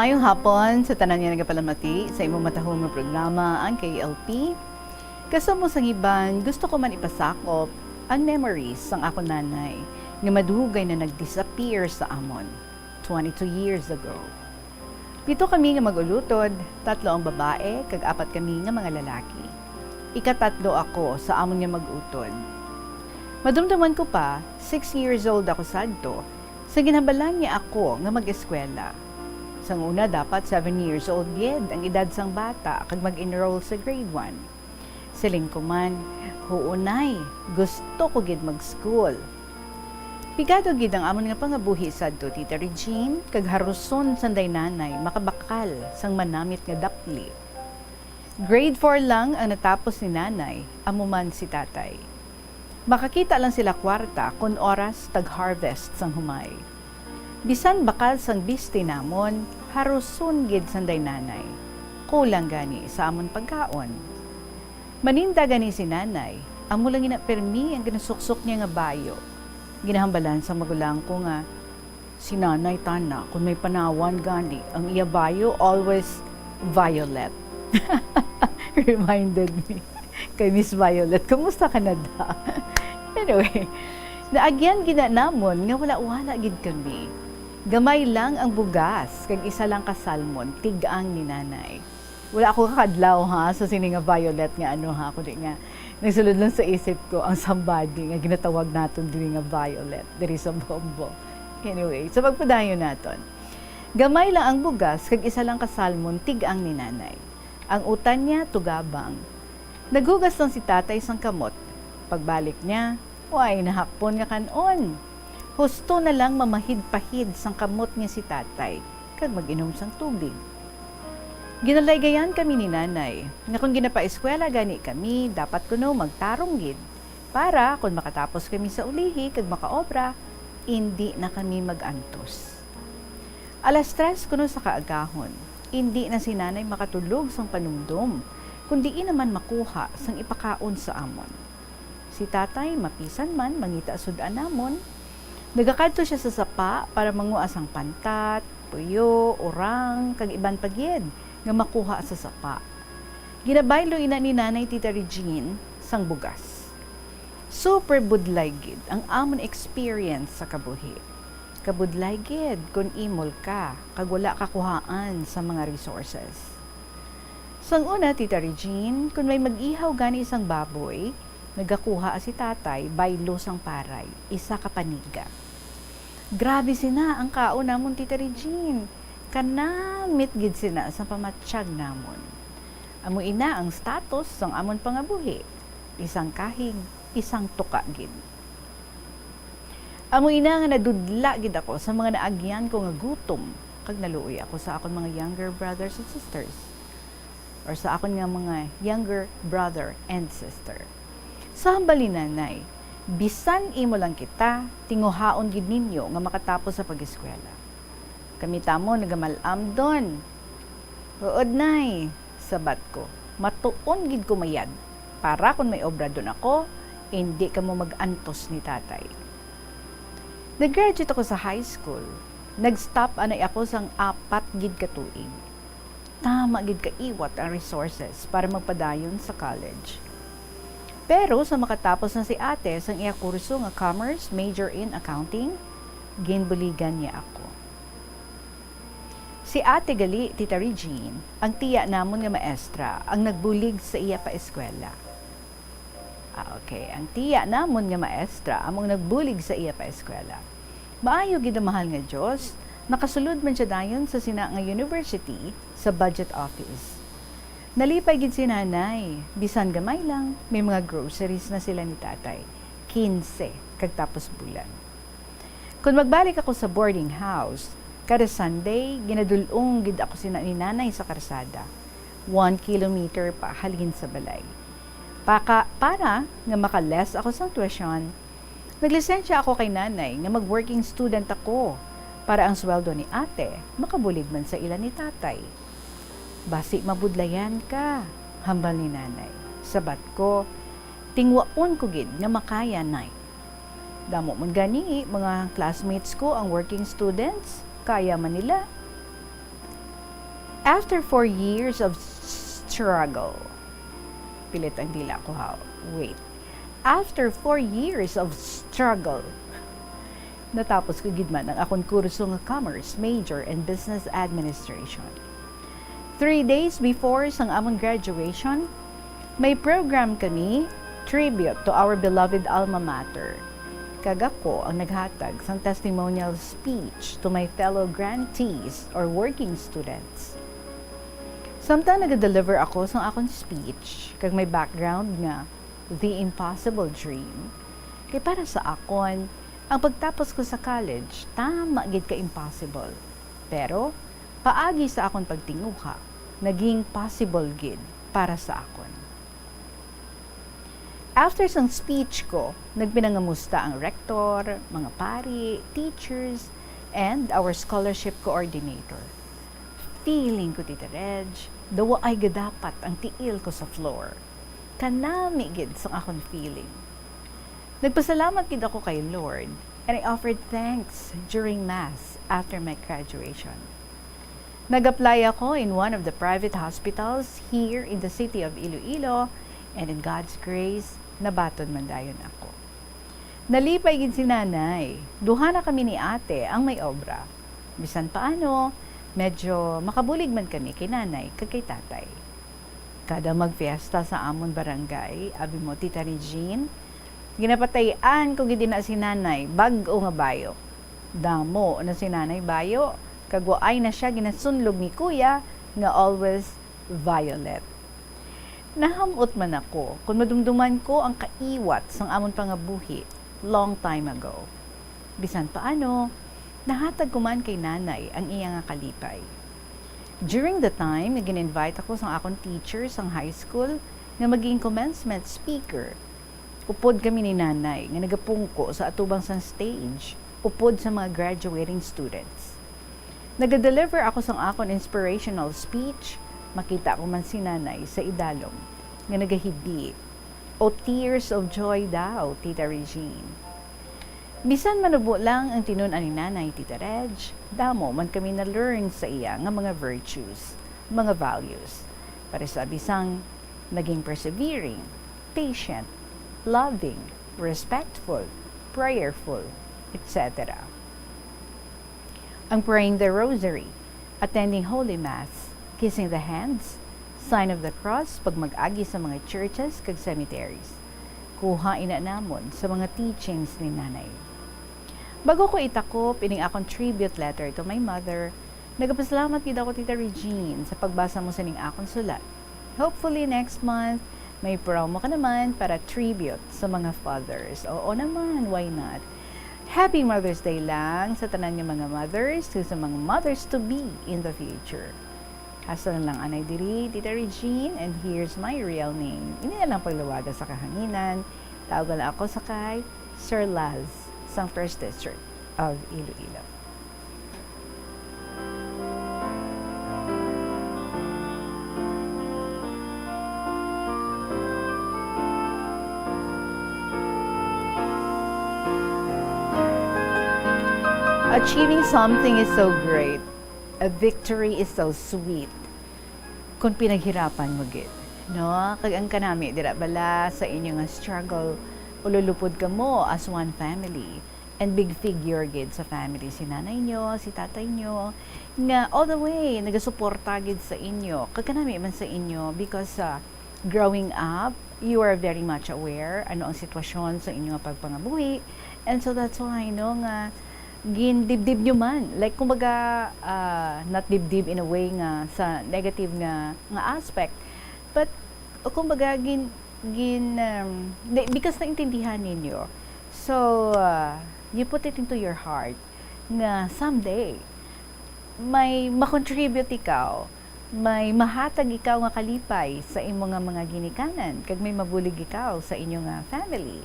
Maayong hapon sa tanan nga nagapalamati sa imong matahom nga programa, ang K L P. Kasumo sang iban, gusto ko man ipasakop ang memories sang akon nanay nga madugay na nag-disappear sa amon twenty-two years ago. Pito kami nga mag-ulutod, tatlo ang babae, kag apat kami nga mga lalaki. Ikatatlo ako sa amon nga mag-utod. Madumduman ko pa, six years old ako sadto, sa ginhambalan niya ako nga mag-eskwela. Sang una, dapat seven years old gid ang edad sang bata kag mag-enroll sa grade one. Siling ko man, "Huo, Nay, gusto ko gid mag-school." Pigado gid ang amon nga pangabuhi sadto, Tita Regine, kag haruson sanday nanay makabakal sang manamit nga dapli. Grade four lang ang natapos ni Nanay, amo man si Tatay. Makakita lang sila kwarta kon oras tag-harvest sang humay. Bisan bakal sang bisti namon, haruson gid sanday Nanay. Kulang gani sa amon pagkaon. Maninda gani si Nanay, amo lang gina pirmi ang ginasuksok niya nga bayo. Ginahambalan sang magulang ko nga si Nanay tana, kon may panawan gani, ang iya bayo always violet. Reminded me kay Miss Violet. Kumusta ka na, da? Anyway, naagyan gid na namon nga wala-wala gid kami. Gamay lang ang bugas, kag isa lang ka salmon, tig-ang ni Nanay. Wala ako kakadlaw, ha, sa sini nga violet nga ano, ha, kundi nga nagsulod lang sa isip ko ang somebody nga ginatawag naton diri nga violet diri sa Bombo. Anyway, sa pagpadayon naton. Gamay lang ang bugas kag isa lang ka salmon tig-ang ni Nanay. Ang utan niya tugabang. Naghugas lang si Tatay sang kamot. Pagbalik niya, way nahakpon nga kan-on. Husto na lang mamahid-pahid sang kamot niya si Tatay kag mag-inom sang tubig. Ginalaygayan kami ni Nanay nga kon ginapaeskwela gani kami, dapat kuno magtarong gid para kon makatapos kami sa ulihi kag makaobra, indi na kami mag-antos. Alas tres kuno sa kaagahon, indi na si Nanay makatulog sang panumdom kon diin naman makuha sang ipakaon sa amon. Si Tatay, mapisan man mangita sud-an namon, nagakadto sia sa sapa para mangua sang pantat, puyo, urang, kag iban pa gid nga makuha sa sapa. Ginabaylo ina ni Nanay, Tita Regine, sang bugas. Super budlay gid ang amon experience sa kabuhi. Kabudlay gid kon imol ka kag wala ka kuhaan sa mga resources. Sang una, Tita Regine, kon may mag-ihaw gani sang baboy, nagakuha si Tatay baylo sang paray, isa ka paniga. Grabe sina ang kaon namon, Tita Regine. Kanamit gid sina sa pamatyag namon. Amo ina ang status sang amon pangabuhi. Isang kahig, isang tuka gid. Amo ina nga nadudla gid ako sa mga naagyan ko nga gutom, kag naluoy ako sa akon mga younger brothers and sisters, or sa akon nga mga younger brother and sister. Sa hambal ni Nanay, "Bisan imo lang kita, tinguhaon gid ninyo nga makatapos sa pag-eskwela." Kami tamo nagamal-am don. "Huod, Nay," sabat ko, "matuon gid ko mayad, para kon may obra don ako, indi kamo mag-antos ni Tatay." Nag-graduate ako sa high school. Nag-stop anay ako sang apat gid ka tuig. Tama gid kaiwat ang resources para magpadayon sa college. Pero sa makatapos na si Ate sang iya kurso nga Commerce, major in Accounting, ginbuligan niya ako. Si Ate gali, Tita Regine, ang tiya namon nga maestra, ang nagbulig sa iya paeskwela. Ah, okay. Ang tiya namon nga maestra amo ang nagbulig sa iya paeskwela. Maayo gid ang mahal nga Dios, nakasulod man sia dayon sa sina nga university sa budget office. Nalipay gid si Nanay, bisan gamay lang, may mga groceries na sila ni Tatay, quince kag tapos bulan. Kon magbalik ako sa boarding house, kada Sunday, ginadul-ong gid ako sina ni Nanay sa karsada, one kilometer pa halin sa balay. Paka-, para nga maka-less ako sang tuition, naglisensya ako kay Nanay nga mag-working student ako para ang sweldo ni Ate makabulig man sa ila ni Tatay. "Basi mabudlayan ka," hambal ni Nanay. Sabat ko, "Tingwaon ko gid nga makaya, Nay. Damo man gani mga classmates ko ang working students, kaya man nila." After four years of struggle, pilit ang dila ko, ha. Wait. After four years of struggle, natapos ko gid man ang akon kurso nga Commerce major and Business Administration. Three days before sang amon graduation, may program kami, tribute to our beloved alma mater. Kag ako ang naghatag sang testimonial speech to my fellow grantees or working students. Samtang nagadeliver ako sang akon speech, kag may background nga The Impossible Dream, kay para sa akon, ang pagtapos ko sa college, tama gid ka impossible. Pero, paagi sa akon pagtinguha, naging possible gid para sa akon. After sang speech ko, nagpinangamusta ang rector, mga pari, teachers, and our scholarship coordinator. Feeling ko, Tita Reg, daw ay gadapat ang tiil ko sa floor. Kanami gid sang akon feeling. Nagpasalamat gid ako kay Lord, and I offered thanks during Mass after my graduation. Nag-apply ako in one of the private hospitals here in the city of Iloilo, and in God's grace, nabaton man dayon ako. Nalipay gid si Nanay. Duha na kami ni Ate ang may obra. Bisan paano, medyo makabulig man kami kay Nanay kag kay Tatay. Kada magfiesta sa amon barangay, abi mo, Tita Regine, ginapatayan ko gid ina si Nanay, bag-o nga bayo. Damo na si Nanay bayo, kag waay na siya ginasunlog ni Kuya nga always violet. Naham-ot man ako kon madumduman ko ang kaiwat sang amon pangabuhi long time ago. Bisan paano, nahatag ko man kay Nanay ang iya nga kalipay. During the time nga gin-invite ako sang akon teacher sang high school nga maging commencement speaker, upod kami ni Nanay nga nagapungko sa atubang sang stage, upod sa mga graduating students. Nagadeliver ako sang akon inspirational speech, makita ko man si Nanay sa idalom nga nagahidi, "O tears of joy daw, Tita Regine." Bisan manubo lang ang tinun-an ni Nanay, Tita Reg, damo man kami na-learn sa iya nga mga virtues, mga values. Pareho sang naging persevering, patient, loving, respectful, prayerful, et cetera. Ang praying the rosary, attending Holy Mass, kissing the hands, sign of the cross pag mag-agi sa mga churches kag cemeteries. Kuha ina namon sa mga teachings ni Nanay. Bago ko itakop ining akong tribute letter to my mother, nagapasalamat gid ako, Tita Regine, sa pagbasa mo sining akong sulat. Hopefully next month, may promo ka naman para tribute sa mga fathers. Oo naman, why not? Happy Mother's Day lang sa tanan nga mga mothers, sa mga mothers to be in the future. Hasta na lang anay diri, Tita Regine, and here's my real name. Ini na lang paglawaga sa kahanginan. Tawag lang ako sa kay Sir Laz, sang First District of Iloilo. Achieving something is so great. A victory is so sweet. Kung pinaghirapan mo gid, no? Kag ang kanami dira bala sa inyo nga struggle, ululupod kamo as one family. And big figure gid sa family si nanay nyo, si tatay nyo, nga all the way nagasuporta gid sa inyo. Kag kanami man sa inyo because, ah, growing up, you are very much aware ano ang sitwasyon sa inyo nga pagpangabuhi. And so that's why, no, nga gindibdib nyo man. Like, kumbaga, ah, not dibdib in a way nga sa negative nga, nga aspect, but, kumbaga, gin-, gin-, um, di-, because naintindihan ninyo. So, ah, you put it into your heart nga someday, may makontribute ikaw, may mahatag ikaw nga kalipay sa imo nga mga ginikanan, kag may mabulig ikaw sa inyo nga family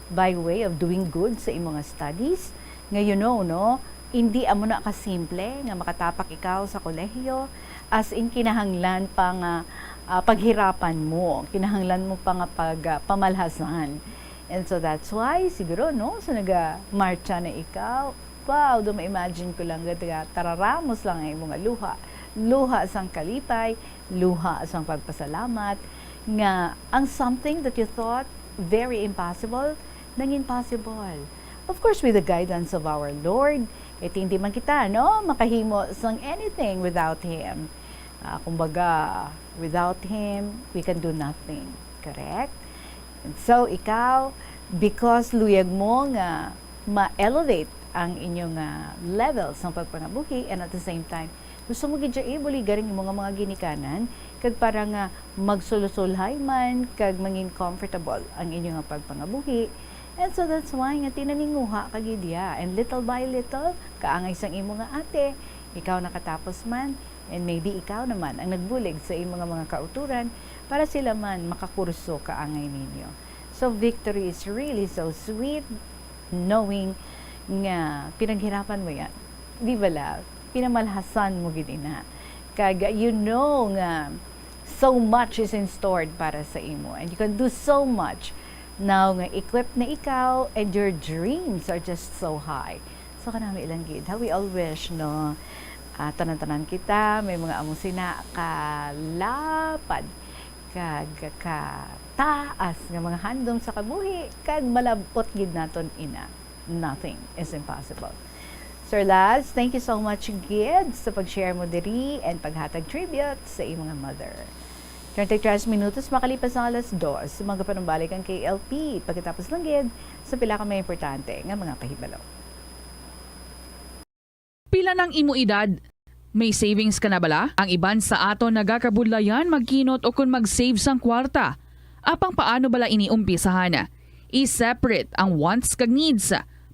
by way of doing good sa imo nga studies, nga, you know, no, hindi amo na kasimple nga makatapak ikaw sa kolehiyo, as in, kinahanglan pa nga, ah, paghirapan mo, kinahanglan mo pa nga pag, ah, pamalhasan. And so that's why, siguro, no, so nagamartsa na ikaw, wow, do ma-imagine ko lang, gad-, tararamos lang ang imo nga luha. luha sang kalipay, luha sang pagpasalamat, nga ang something that you thought very impossible, nangin possible. Of course, with the guidance of our Lord, kay hindi man kita, no, makahimo sang anything without Him. Ah, kumbaga, without Him, we can do nothing. Correct? And so, ikaw, because luyag mo nga ma-elevate ang inyong, ah, level sa pagpangabuhi, and at the same time, gusto mo gid siya ibuligan ang imo nga mga ginikanan, kag para nga magsulusulhay man, kag mangin comfortable ang inyo nga pagpangabuhi. And so that's why nga tinaninguha ka gid ya. And little by little, kaangay sang imo nga ate, ikaw nakatapos man, and maybe ikaw naman ang nagbulig sa imo nga mga kauturan para sila man makakurso kaangay ninyo. So victory is really so sweet, knowing nga pinaghirapan mo yan. Di ba, love? Pinamalhasan mo gid ina. Kag you know nga so much is in stored para sa imo, and you can do so much now nga equipped na ikaw and your dreams are just so high. So, kanami lang gid, ha? We all wish, no? Ah, tanan-tanan kita, may mga amo sina kalapad, kag kataas nga mga handom sa kabuhi, kag malab-ot gid naton ina. Nothing is impossible. Sir Laz, thank you so much gid sa pag-share mo diri and paghatag tribute sa imo nga mother. Treinta y tres minutos makalipas ang alas dos, magapanumbalik ang K L P. Pagkatapos lang gid sa pila ka mga importante nga mga pahibalo. Pila nang imo edad? May savings ka na bala? Ang iban sa aton nagakabudlayan magkinot o kon mag-save sang kwarta. Apang paano bala ini umpisahan? I-separate ang wants kag needs.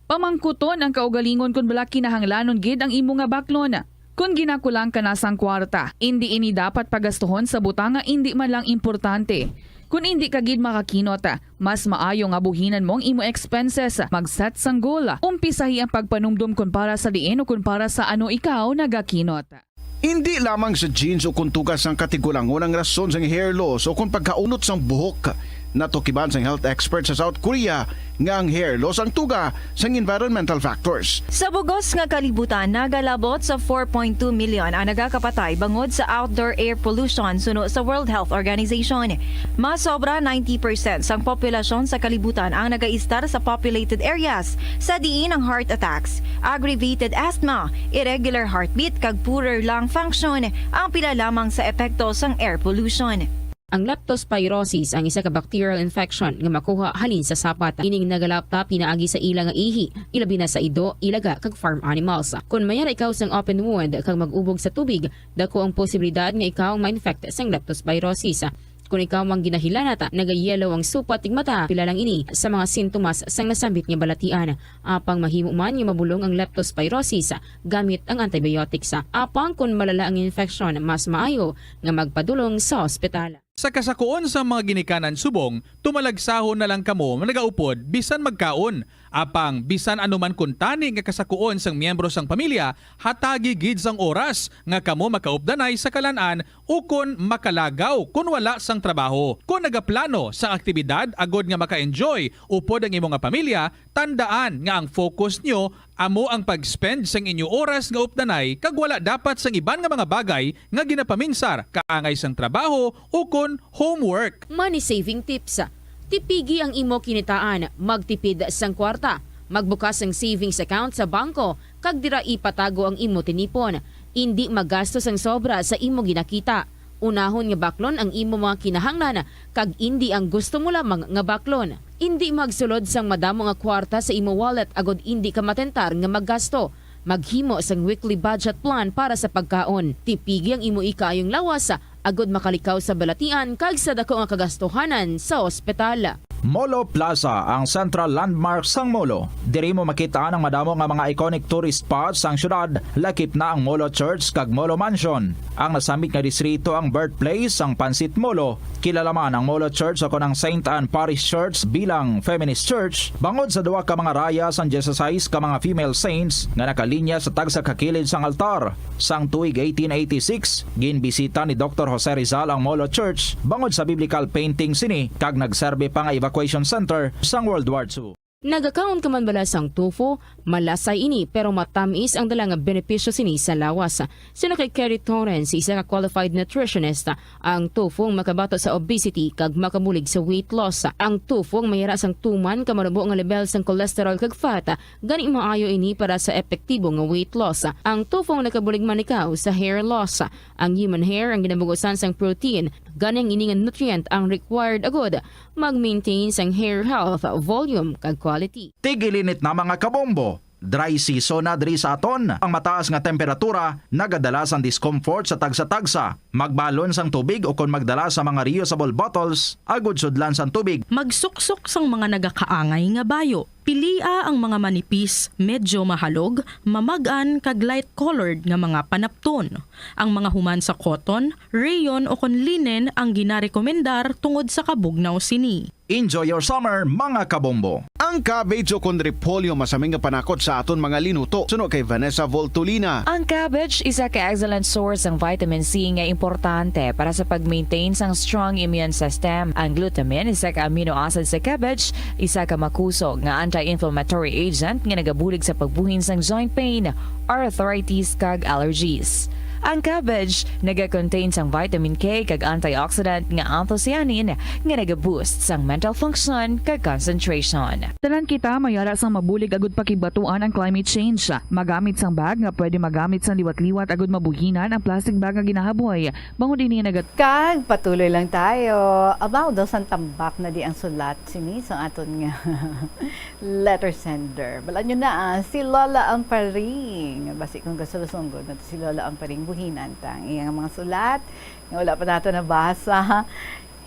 Pamangkuton ang kaugalingon kon bala kinahanglanon gid ang imo nga baklon. Kon ginakulang ka na sang kwarta, indi ini dapat pagastuhon sa butang nga indi man lang importante. Kon indi ka gid makakinot, mas maayo nga buhinan mo ang imo expenses. Mag-set sang goal. Umpisahi ang pagpanumdom kon para sa diin o kon para sa ano ikaw nagakinot. Indi lamang sa genes o kon tuga sang katigulangon ang rason sang hair loss o kon pagkaunot sang buhok. Natukiban sang health expert sa South Korea nga ang hair loss ang tuga sang environmental factors. Sa bugos nga kalibutan, nagalabot sa four point two million ang nagakapatay bangod sa outdoor air pollution, suno sa World Health Organization. Mas sobra ninety percent sang populasyon sa kalibutan ang nagaistar sa populated areas, sa diin ang heart attacks, aggravated asthma, irregular heartbeat, kag poorer lung function ang pila lamang sa epekto sang air pollution. Ang leptospirosis ang isa ka bacterial infection nga makuha halin sa sapat. Ining nagalapta pinaagi sa ila nga ihi, ilabi na sa ido, ilaga, kag farm animals. Kon mayara ikaw sang open wound kag mag-ubog sa tubig, dako ang posibilidad nga ikaw ang ma-infect sang leptospirosis. Kon ikaw ang ginahilanat, nagayellow ang supat kag mata, pila lang ini sa mga sintomas sang nasambit nga balatian. Apang mahimo man nga mabulong ang leptospirosis gamit ang antibiotics. Apang kon malala ang infection, mas maayo nga magpadulong sa ospital. Sa kasakuon sang mga ginikanan subong, tumalagsahon na lang kamo nga nagaupod bisan magkaon. Apang bisan ano man kuntani nga kasakuon sang miyembro sang pamilya, hatagi gid sang oras nga kamo makaupdanay sa kalan-an ukon makalagaw kon wala sang trabaho. Kon nagaplano sang aktibidad agod nga maka-enjoy upod ang imo nga pamilya, tandaan nga ang focus nyo amo ang pag-spend sang inyo oras nga updanay kag wala dapat sang iban nga mga bagay nga ginapaminsar kaangay sang trabaho ukon homework. Money saving tips. Tipigi ang imo kinitaan, magtipid sang kwarta, magbukas sang savings account sa bangko, kag dira ipatago ang imo tinipon. Indi magasto sang sobra sa imo ginakita. Unahon nga baklon ang imo mga kinahanglan, kag indi ang gusto mo lamang nga baklon. Indi magsulod sang madamo nga kwarta sa imo wallet agod indi ka matentar nga maggasto. Maghimo sang weekly budget plan para sa pagkaon. Tipigi ang imo ikaayong lawas agod makalikaw sa balatian kag sa dako nga kagastuhanan sa ospital. Molo Plaza, ang central landmark sang Molo. Diri mo makita ang madamo nga mga iconic tourist spots sang syudad, lakip na ang Molo Church kag Molo Mansion. Ang nasambit nga distrito ang birthplace sang Pansit Molo. Kilala man ang Molo Church o kon ang Saint Anne Parish Church bilang feminist church bangod sa duha ka mga raya sang dieciséis ka mga female saints nga nakalinya sa tagsa ka kilid sang altar. Sang tuig eighteen eighty-six, ginbisita ni Doktor Jose Rizal ang Molo Church bangod sa biblical painting sini kag nagserbi pa nga evacuation center sang World War Two. Nagakaon ka man bala sang tofu? Malasay ini, pero matamis ang dala nga benepisyo sini sa lawas. Suno kay Kerry Torrens, isa ka qualified nutritionist, ang tofu ang makabato sa obesity kag makabulig sa weight loss. Ang tofu ang mayara sang tuman ka manubo nga level sang cholesterol kag fat, gani maayo ini para sa epektibo nga weight loss. Ang tofu ang nakabulig man ikaw sa hair loss. Ang human hair ang ginabugusan sang protein, gani ang ini nga nutrient ang required agud mag-maintain sang hair health, volume, kag quality. Tigilinit na, mga kabombo. Dry season na diri sa aton. Ang mataas nga temperatura nagadala sang discomfort sa tagsa-tagsa. Magbalon sang tubig ukon magdala sa mga reusable bottles agud sudlan sang tubig. Magsuksok sang mga nagakaangay nga bayo. Pilia ang mga manipis, medyo mahalog, mamag-an, kag light-colored nga mga panapton. Ang mga human sa cotton, rayon, ukon linen ang ginarekomendar tungod sa kabugnaw sini. Enjoy your summer, mga kabombo! Ang cabbage ukon repolyo masaming nga panakot sa aton mga linuto, suno kay Vanessa Voltolina. Ang cabbage isa ka excellent source sang vitamin C nga importante para sa pag-maintain sang strong immune system. Ang glutamine, isa ka amino acid sa cabbage, isa ka makusog nga anti-inflammatory agent nga nagabulig sa pagbuhin sang joint pain, arthritis, kag allergies. Ang cabbage naga-contain sang vitamin K kag antioxidant nga anthocyanin nga naga-boost sang mental function kag concentration. Tanan kita mayara sang mabulig agud pakigbatuan ang climate change. Magamit sang bag nga pwede magamit sang liwat-liwat agud mabuhinan ang plastic bag nga ginahaboy. Bangod ini nagat- Kag patuloy lang tayo. Abaw daw sang tambak na di ang sulat sini sang aton nga letter sender. Bal-an nyo na, ah, si Lola Amparing. Basi kung gasulod-sunggod na to si Lola Amparing, buhinan ta ang iyang mga sulat nga wala pa nato nabasa.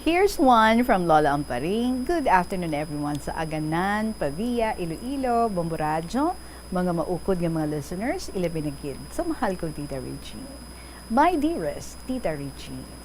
Here's one from Lola Amparing. Good afternoon, everyone, sa Aganan, Pavia, Iloilo, Bombo Radyo, mga maukod nga mga listeners, ilabi na gid sa mahal kong Tita Regine. My dearest Tita Regine.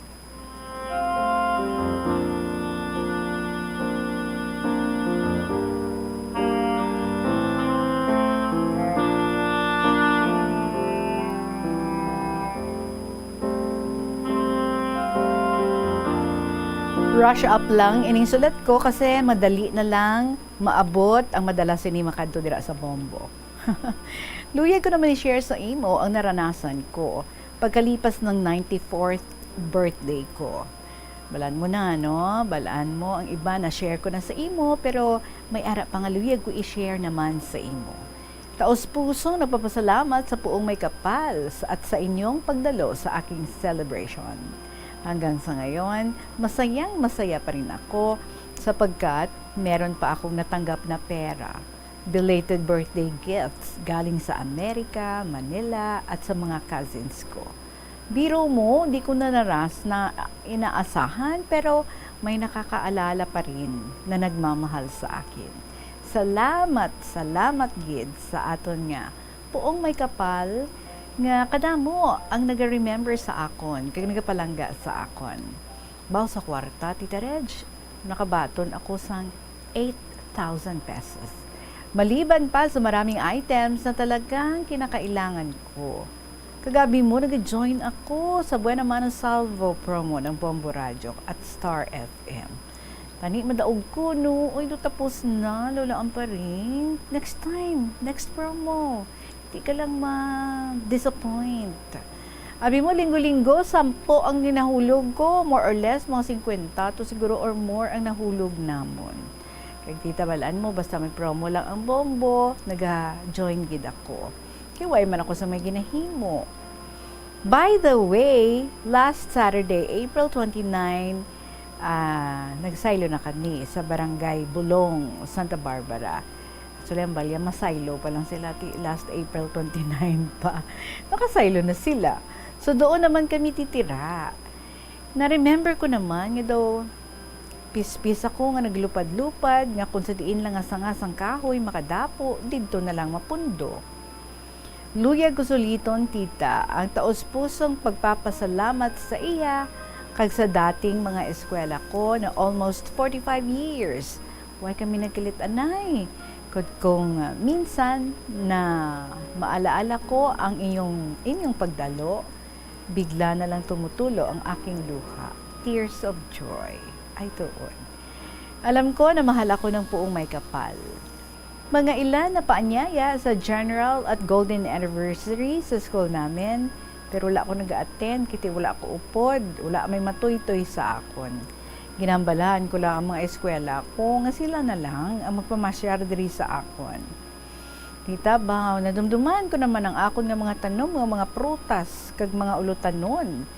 Rush up lang ining sulat ko kasi madali na lang maabot ang madala sini makadto dira sa Bombo. Luyag ko naman i-share sa imo ang naranasan ko pagkalipas ng ninety-fourth birthday ko. Bal-an mo na, no? Bal-an mo, ang iba na-share ko na sa imo, pero may ara pa nga luyag ko i-share naman sa imo. Taos-pusong nagpapasalamat sa Puong May Kapal sa, at sa inyong pagdalo sa aking celebration. Hanggang sa ngayon, masayang-masaya pa rin ako sapagkat meron pa akong natanggap na pera, belated birthday gifts galing sa Amerika, Manila, at sa mga cousins ko. Biro mo, di ko na naras na inaasahan, pero may nakakaalala pa rin na nagmamahal sa akin. Salamat, salamat gid sa aton nga Puong May Kapal nga kadamo ang naga-remember sa akon kag nagapalangga sa akon. Baw sa kwarta, Tita Reg, nakabaton ako sang eight thousand pesos. Maliban pa sa maraming items na talagang kinakailangan ko. Kag abi mo, nag-join ako sa Buena Mano Salvo promo ng Bombo Radyo at Star F M. Tani, madaog ko, no? Uy, do tapos na, Lola Amparing. Next time, next promo. Di ka lang ma-disappoint. Abi mo, linggo-linggo, sampo ang ginahulog ko. More or less, mga singkwenta to siguro or more ang nahulog namon. Kag tita, bal-an mo, basta may promo lang ang Bombo, naga-join gid ako. Kay wala man ako sa may ginahimo. By the way, last Saturday, April twenty-nine, ah, nagsaylo na kami sa Barangay Bulong, Santa Barbara. Actually, ang balya, masaylo pa lang sila ti last April twenty-nine pa. Nakasaylo na sila. So, doon naman kami titira. Na-remember ko naman nga daw pispis ako nga naglupad-lupad, nga kung sa diin lang nga sanga sang kahoy makadapo, didto na lang mapundo. Luyag ko suliton, tita, ang taos-pusong pagpapasalamat sa iya kag sa dating mga eskwela ko na almost forty-five years. Wala kami nagkilit anay. Kag kung, ah, minsan na maalaala ko ang inyong, inyong pagdalo, bigla na lang tumutulo ang aking luha. Tears of joy. Ay, tuon. Alam ko na mahal ako ng Puong May Kapal. Mga ilan na paanyaya sa general at golden anniversary sa school namin, pero wala ako nag-attend kay wala ako upod, wala may matuytoy sa akon. Ginambalahan ko lang ang mga eskwela ko nga sila na lang ang magpamasyar diri sa akon. Tita, baw, nadumduman ko naman ang akon nga mga tanom nga mga prutas kag mga ulotanon.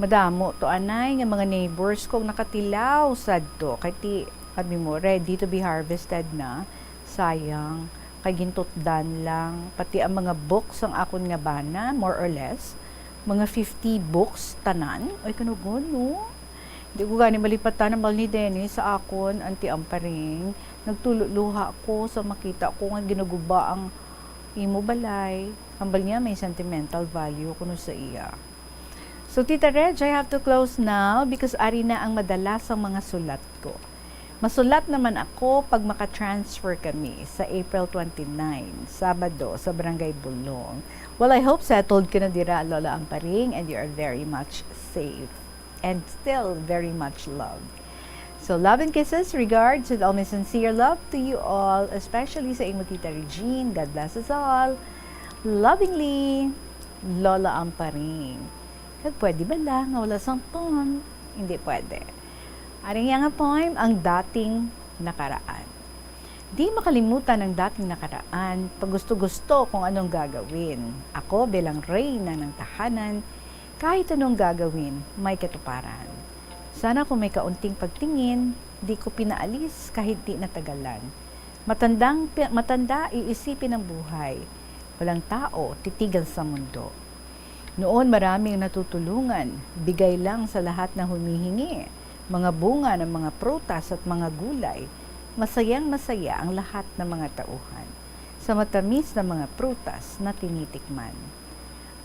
Madamo to anay nga mga neighbors ko nakatilaw sadto kay ti, abi mo, ready to be harvested na. Sayang, kay gintutdan lang. Pati ang mga books sang akon nga bana, more or less, mga fifty books tanan. Ay, kanugon, no? Di ko gani malipatan ang bal ni Dennis sa akon, Auntie Amparing. Nagtulo luha ko sa makita ko nga ginaguba ang imo balay. Hambal niya may sentimental value kuno sa iya. So, Tita Reg, I have to close now because ari na ang madalas ang mga sulat ko. Masulat naman ako pag maka-transfer kami sa April twenty-nine, Sabado, sa Barangay Bulong. Well, I hope settled ka na dira, Lola Amparing, and you are very much safe and still very much loved. So, love and kisses, regards, with all my sincere love to you all, especially sa imo Tita Regine. God bless us all. Lovingly, Lola Amparing. Kag pwede bala nga wala sang poem? Hindi pwede. Ari nga poem, Ang Dating Nakaraan. Di makalimutan ang dating nakaraan, pagusto-gusto kung anong gagawin. Ako bilang reyna ng tahanan, kahit anong gagawin, may katuparan. Sana kung may kaunting pagtingin, di ko pinaalis kahit di natagalan. Matandang pi-, matanda, iisipin ang buhay. Walang tao titigil sa mundo. Noon maraming natutulungan, bigay lang sa lahat na humihingi. Mga bunga ng mga prutas at mga gulay, masayang-masaya ang lahat ng mga tauhan sa matamis na mga prutas na tinitikman.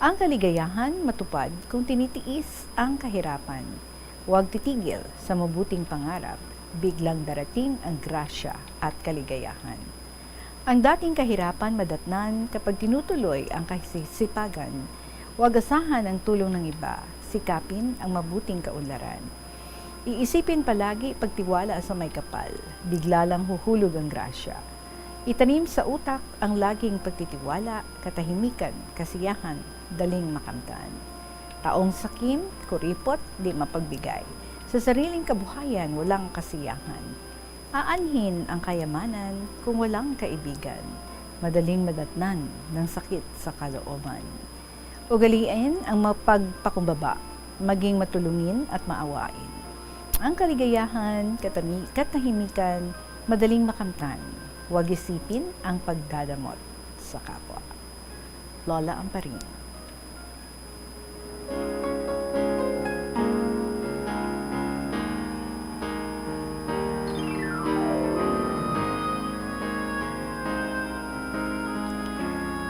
Ang kaligayahan matupad kung tinitiis ang kahirapan. Huwag titigil sa mabuting pangarap, biglang darating ang grasya at kaligayahan. Ang dating kahirapan madatnan kapag tinutuloy ang kasisipagan. Huwag asahan ang tulong ng iba, sikapin ang mabuting kaunlaran. Iisipin palagi pagtiwala sa may kapal, bigla lang huhulog ang grasya. Itanim sa utak ang laging pagtitiwala, katahimikan, kasiyahan, daling makamtan. Taong sakim, kuripot, di mapagbigay. Sa sariling kabuhayan, walang kasiyahan. Aanhin ang kayamanan kung walang kaibigan. Madaling madatnan ng sakit sa kalooban. Ugaliin ang mapagpakumbaba, maging matulungin at maawain. Ang kaligayahan, katami-, katahimikan, madaling makamtan. Huwag isipin ang pagdadamot sa kapwa. Lola Amparing.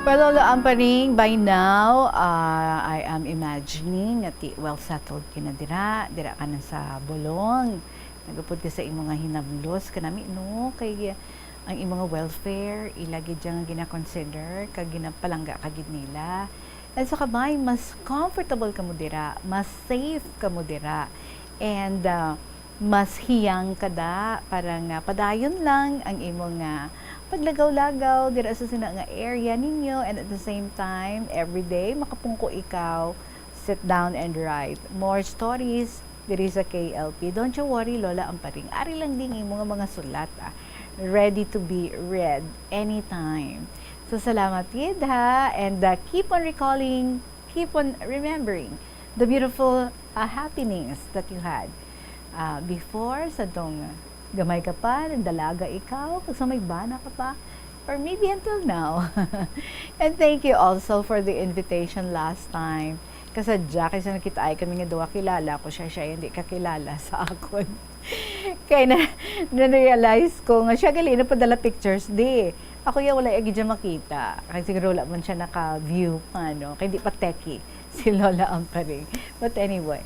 Well, Lola Amparing, by now, ah, I am imagining nga ti-, well settled ka na dira, dira ka na sa Bulong. Nagupod ka sa imo nga hinablos kanami, no? Kay ang imo nga welfare, ila gid dyan nga gina-consider, kag ginapalangga ka gid nila. And so, kabay, mas comfortable ka mo dira, mas safe ka mo dira. And, ah, mas hiyang ka da, para nga padayon lang ang imo nga paglagaw-lagaw dira sa sina nga area ninyo, and at the same time, every day, makapungko ikaw, sit down and write more stories diri sa K L P. Don't you worry, Lola Amparing. Ari lang din imo nga mga sulat, ah. Ready to be read anytime. So, salamat gid, ha, and, ah, keep on recalling, keep on remembering the beautiful, ah, happenings that you had, ah, before, sa tong gamay ka pa, nagdalaga ikaw, kag sa may bana ka pa, or maybe until now. And thank you also for the invitation last time. Kasadya, kay sa nakita ay kami nga duha, kilala ko siya, siya hindi kakilala sa akon. Kay na, na-realize ko nga siya gali napadala pictures, di. Ako ya wala ya gid siya makita. Kay siguro wala man siya naka-view pa, no? Kay di pa techie si Lola Amparing. But anyway,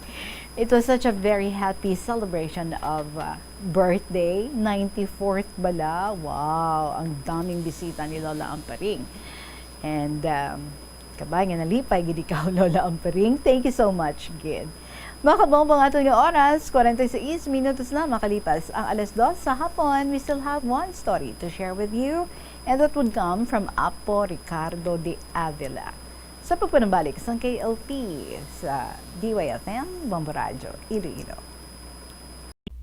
it was such a very happy celebration of, uh, birthday, ninety-fourth bala. Wow, ang daming bisita ni Lola Amparing. And, um, kabay nga nalipay gid ikaw, Lola Amparing. Thank you so much gid. Mga kabongbong, aton nga oras, kwarenta y seis minutos na makalipas ang alas dos sa hapon. We still have one story to share with you. And that would come from Apo Ricardo de Avila. Sa pagpanambalik sang K L P sa D Y F M, Bombo Radyo, Iloilo.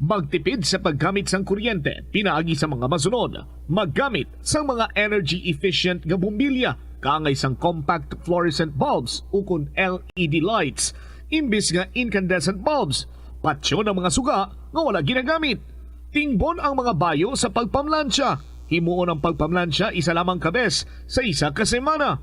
Magtipid sa paggamit sang kuryente pinaagi sa mga masunod: maggamit sang mga energy efficient nga bombilya kaangay sang compact fluorescent bulbs ukon L E D lights imbis nga incandescent bulbs. Patyon ang mga suga nga wala ginagamit. Tingbon ang mga bayo sa pagpamlansya. Himuon ang pagpamlansya isa lamang ka bes sa isa ka semana.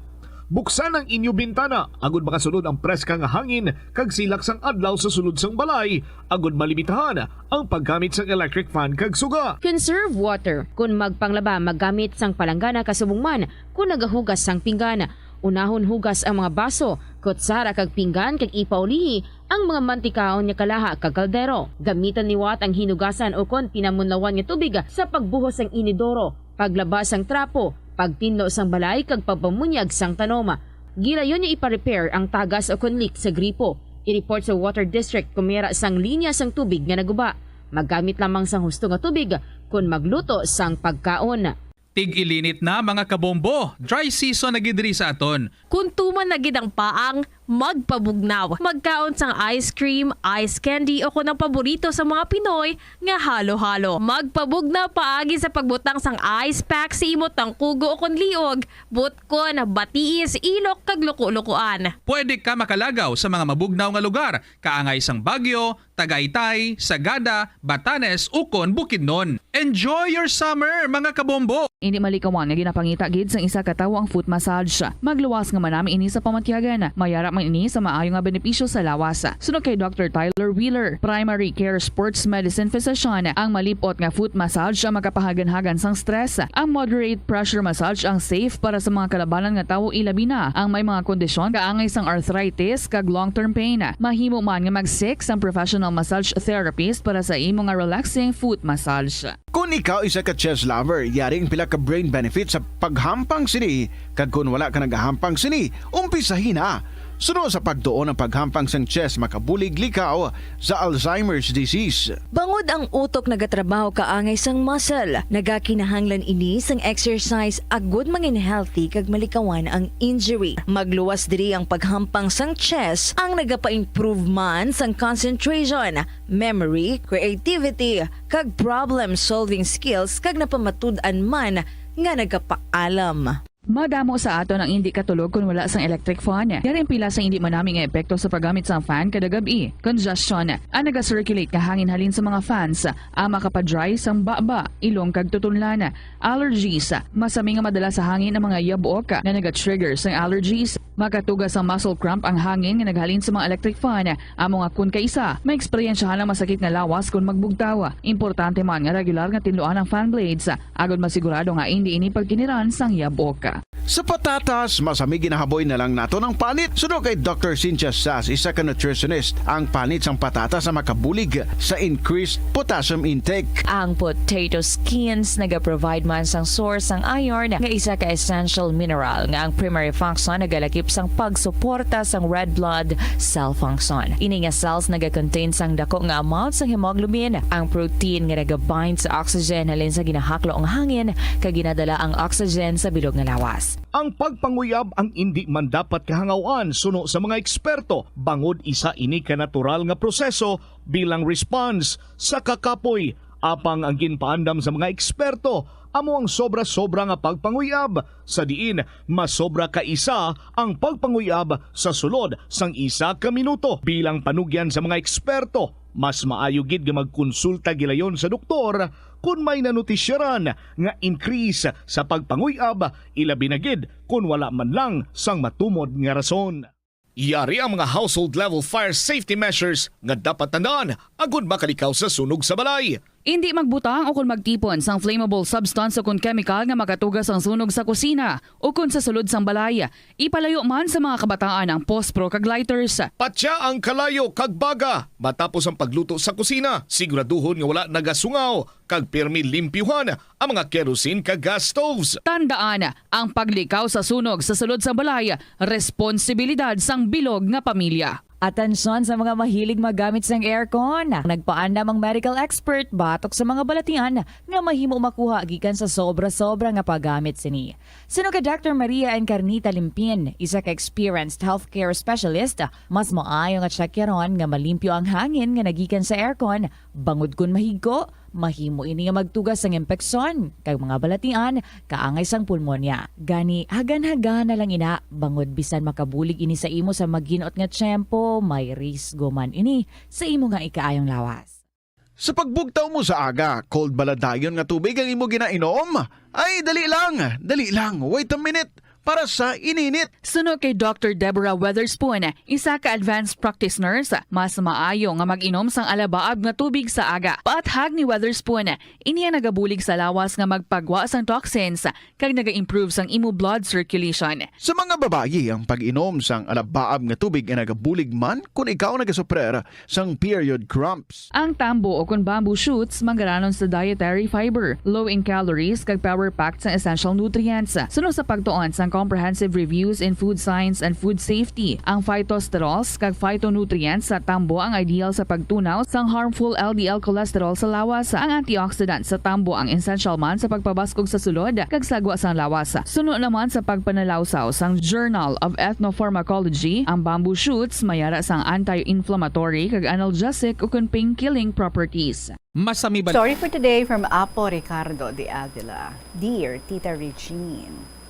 Buksan ang inyo bintana agud makasulod ang preska nga hangin kag silak sang adlaw sa sulod sang balay, agud malimitahan ang paggamit sang electric fan kag suga. Conserve water. Kon magpanglaba, maggamit sang palanggana kasubong man kon nagahugas sang pinggan. Unahon hugas ang mga baso, kutsara kag pinggan kag ipaulihi ang mga mantikaon nga kalaha kag kaldero. Gamitan liwat ang hinugasan ukon pinamunlawan nga tubig sa pagbuhos sang inidoro, paglaba sang trapo, pagtinlo sang balay kag pagpamunyag sang tanom. Gilayon nga ipa-repair ang tagas ukon leak sa gripo. I-report sa Water District kon may ara sang linya sang tubig nga naguba. Maggamit lamang sang husto nga tubig kon magluto sang pagkaon. Tig-ilinit na, mga kabombo. Dry season na gid diri sa aton. Kon tuman na gid ang paang, magpabugnaw. Magkaon sang ice cream, ice candy, o kon ang paborito sa mga Pinoy nga halo-halo. Magpabugnaw paagi sa pagbutang sang ice pack sa imo tangkugo o kon liog, butkon, batiis, ilok, kag luko-lukoan. Pwede ka makalagaw sa mga mabugnaw nga lugar, kaangay sang Baguio, Tagaytay, Sagada, Batanes, ukon Bukidnon. Enjoy your summer, mga kabombo! Indi malikawan nga ginapangita gid sang isa ka tawo ang foot massage. Magluwas nga manami ini sa pamatyagan. Mayara man ini sa maayo nga benepisyo sa lawas. Suno kay Doctor Tyler Wheeler, primary care sports medicine physician, ang malip-ot nga foot massage ang makapahaganhagan sang stress. Ang moderate pressure massage ang safe para sa mga kalabanan nga tawo, ilabi na ang may mga kondisyon kaangay sang arthritis kag long-term pain. Mahimo man nga mag-seek sang professional massage therapist para sa imo nga relaxing foot massage. Kon ikaw isa ka chess lover, yari ang pila ka brain benefits sa paghampang sini, kag kon wala ka nagahampang sini, umpisahi na. Suno sa pagtuon, ang paghampang sang chess makabulig likaw sa Alzheimer's disease. Bangod ang utok nagatrabaho kaangay sang muscle, nagakinahanglan ini sang exercise agud mangin healthy kag malikawan ang injury. Magluwas diri ang paghampang sang chess, ang nagapa-improve man sang concentration, memory, creativity, kag problem-solving skills, kag napamatud-an man nga nagapaalam. Madamo sa aton ang indi katulog kon wala sang electric fan. Yari ang pila sa indi manami nga epekto sa paggamit sang fan kada gab-i. Congestion, ang naga-circulate nga hangin halin sa mga fans, ang makapa-dry sang baba, ilong kag tutunlan. Allergies, masami nga madala sa hangin ang mga yabok nga naga-trigger sang allergies. Makatuga sang muscle cramp ang hangin nga naghalin sa mga electric fan. Amo nga kon kaisa, maeksperiensyahan ang masakit nga lawas kon magbugtaw. Importante man nga regular nga tinluan ang fan blades, agod masigurado nga indi ini pagkiniran sang yabok. Sa patatas, masami ginahaboy na lang naton ang panit. Suno kay Doctor Cynthia Sass, isa ka nutritionist, ang panit sang patatas ang makabulig sa increased potassium intake. Ang potato skins nagaprovide man sang source sang iron, nga isa ka essential mineral, nga ang primary function nagalakip sang pagsuporta sang red blood cell function. Ini nga cells nagakontain sang dako nga amount sang hemoglobin, ang protein nga nagabind sa oxygen halin sa ginahaklo nga hangin, kag ginadala ang oxygen sa bilog nga lawas. Ang pagpanguyab ang indi man dapat kahangaw-an suno sa mga eksperto, bangod isa ini ka natural nga proseso bilang response sa kakapoy. Apang ang ginpaandam sa mga eksperto amo ang sobra-sobra nga pagpanguyab, sa diin masobra ka isa ang pagpanguyab sa sulod sang isa ka minuto. Bilang panugyan sa mga eksperto, mas maayo gid nga magkonsulta gilayon sa doktor kon may nanotisyaran nga increase sa pagpanguyab, ilabi na gid kon wala man lang sang matumod nga rason. Yari ang mga household level fire safety measures nga dapat tandaan agud makalikaw sa sunog sa balay. Indi magbutang o kon magtipon sang flammable substance o kon chemical nga makatuga sang sunog sa kusina o kon sa sulod sang balay. Ipalayo man sa mga kabataan ang pospro kag lighters. Patya ang kalayo kag baga matapos ang pagluto sa kusina. Siguraduhon nga wala nagasungaw kag pirmi limpyuhan ang mga kerosene kag gas stoves. Tandaan, ang paglikaw sa sunog sa sulod sang balay, responsibilidad sang bilog nga pamilya. Atensyon sa mga mahilig magamit sang aircon. Nagpaandam ang medical expert batok sa mga balatian nga mahimo makuha gikan sa sobra-sobra nga paggamit sini. Suno kay Doctor Maria Encarnita Limpin, isa ka experienced healthcare specialist, mas maayo nga tsakyaron nga malimpyo ang hangin nga nagikan sa aircon, bangod kon mahigko, mahimo ini nga magtugas sang impeksyon kag mga balatian kaangay sang pulmonya. Gani, hagan-hagana lang ina, bangod bisan makabulig ini sa imo sa maginot nga tiyempo, may risgo man ini sa imo nga ikaayong lawas. Sa pagbugtaw mo sa aga, cold bala dayon nga tubig ang imo ginainom? Ay, dali lang, dali lang, wait a minute, para sa ininit. Suno kay Doctor Deborah Weatherspoon, isa ka advanced practice nurse, mas maayo nga mag-inom sang alabaab nga tubig sa aga. Paathag ni Weatherspoon, ini ang nagabulig sa lawas nga magpagwa sang toxins kag naga-improve sang imo blood circulation. Sa mga babayi, ang pag-inom sang alabaab nga tubig ay nagabulig man kon ikaw nagasuprer sang period cramps. Ang tambo o kon bamboo shoots manggaranon sa dietary fiber, low in calories, kag power-packed sang essential nutrients. Suno sa pagtuon sang Comprehensive Reviews in Food Science and Food Safety, ang phytosterols kag phytonutrients sa tambo ang ideal sa pagtunaw sang harmful L D L cholesterol sa lawas. Ang antioxidant sa tambo ang essential man sa pagpabaskog sa sulod kag sagwa sang lawas. Suno naman sa pagpanalawsaw sang Journal of Ethnopharmacology, ang bamboo shoots may ara sang anti-inflammatory kag analgesic ukon pain-killing properties. Masami ba? Story for today from Apo Ricardo de Avila. Dear Tita Regine.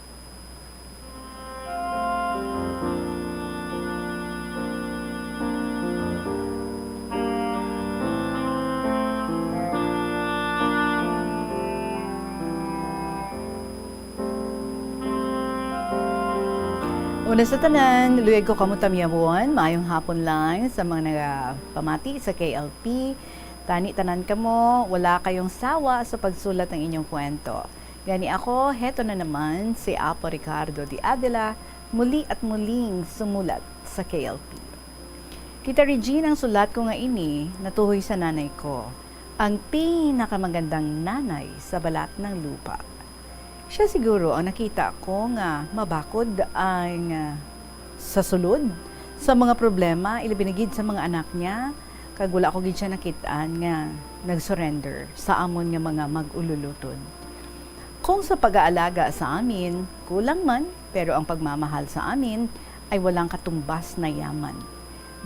Una sa tanan, luyag ko kamo tamyawon. Maayong hapon lang sa mga nagapamati sa K L P. Tani tanan kamo, wala kayong sawa sa pagsulat ng inyong kwento. Gani ako, heto na naman si Apo Ricardo de Avila, muli at muling sumulat sa K L P. Tita Regine, ang sulat ko nga ini natuhoy sa nanay ko, ang pinakamagandang nanay sa balat ng lupa. Siya siguro ang nakita ko nga mabakod ang, ah, sa sulod sa mga problema, ilabi na gid sa mga anak niya, kag wala ko gid siya nakit-an nga nag-surrender sa amon nga mga mag-ululutod. Kung sa pag-aalaga sa amin, kulang man, pero ang pagmamahal sa amin ay walang katumbas na yaman.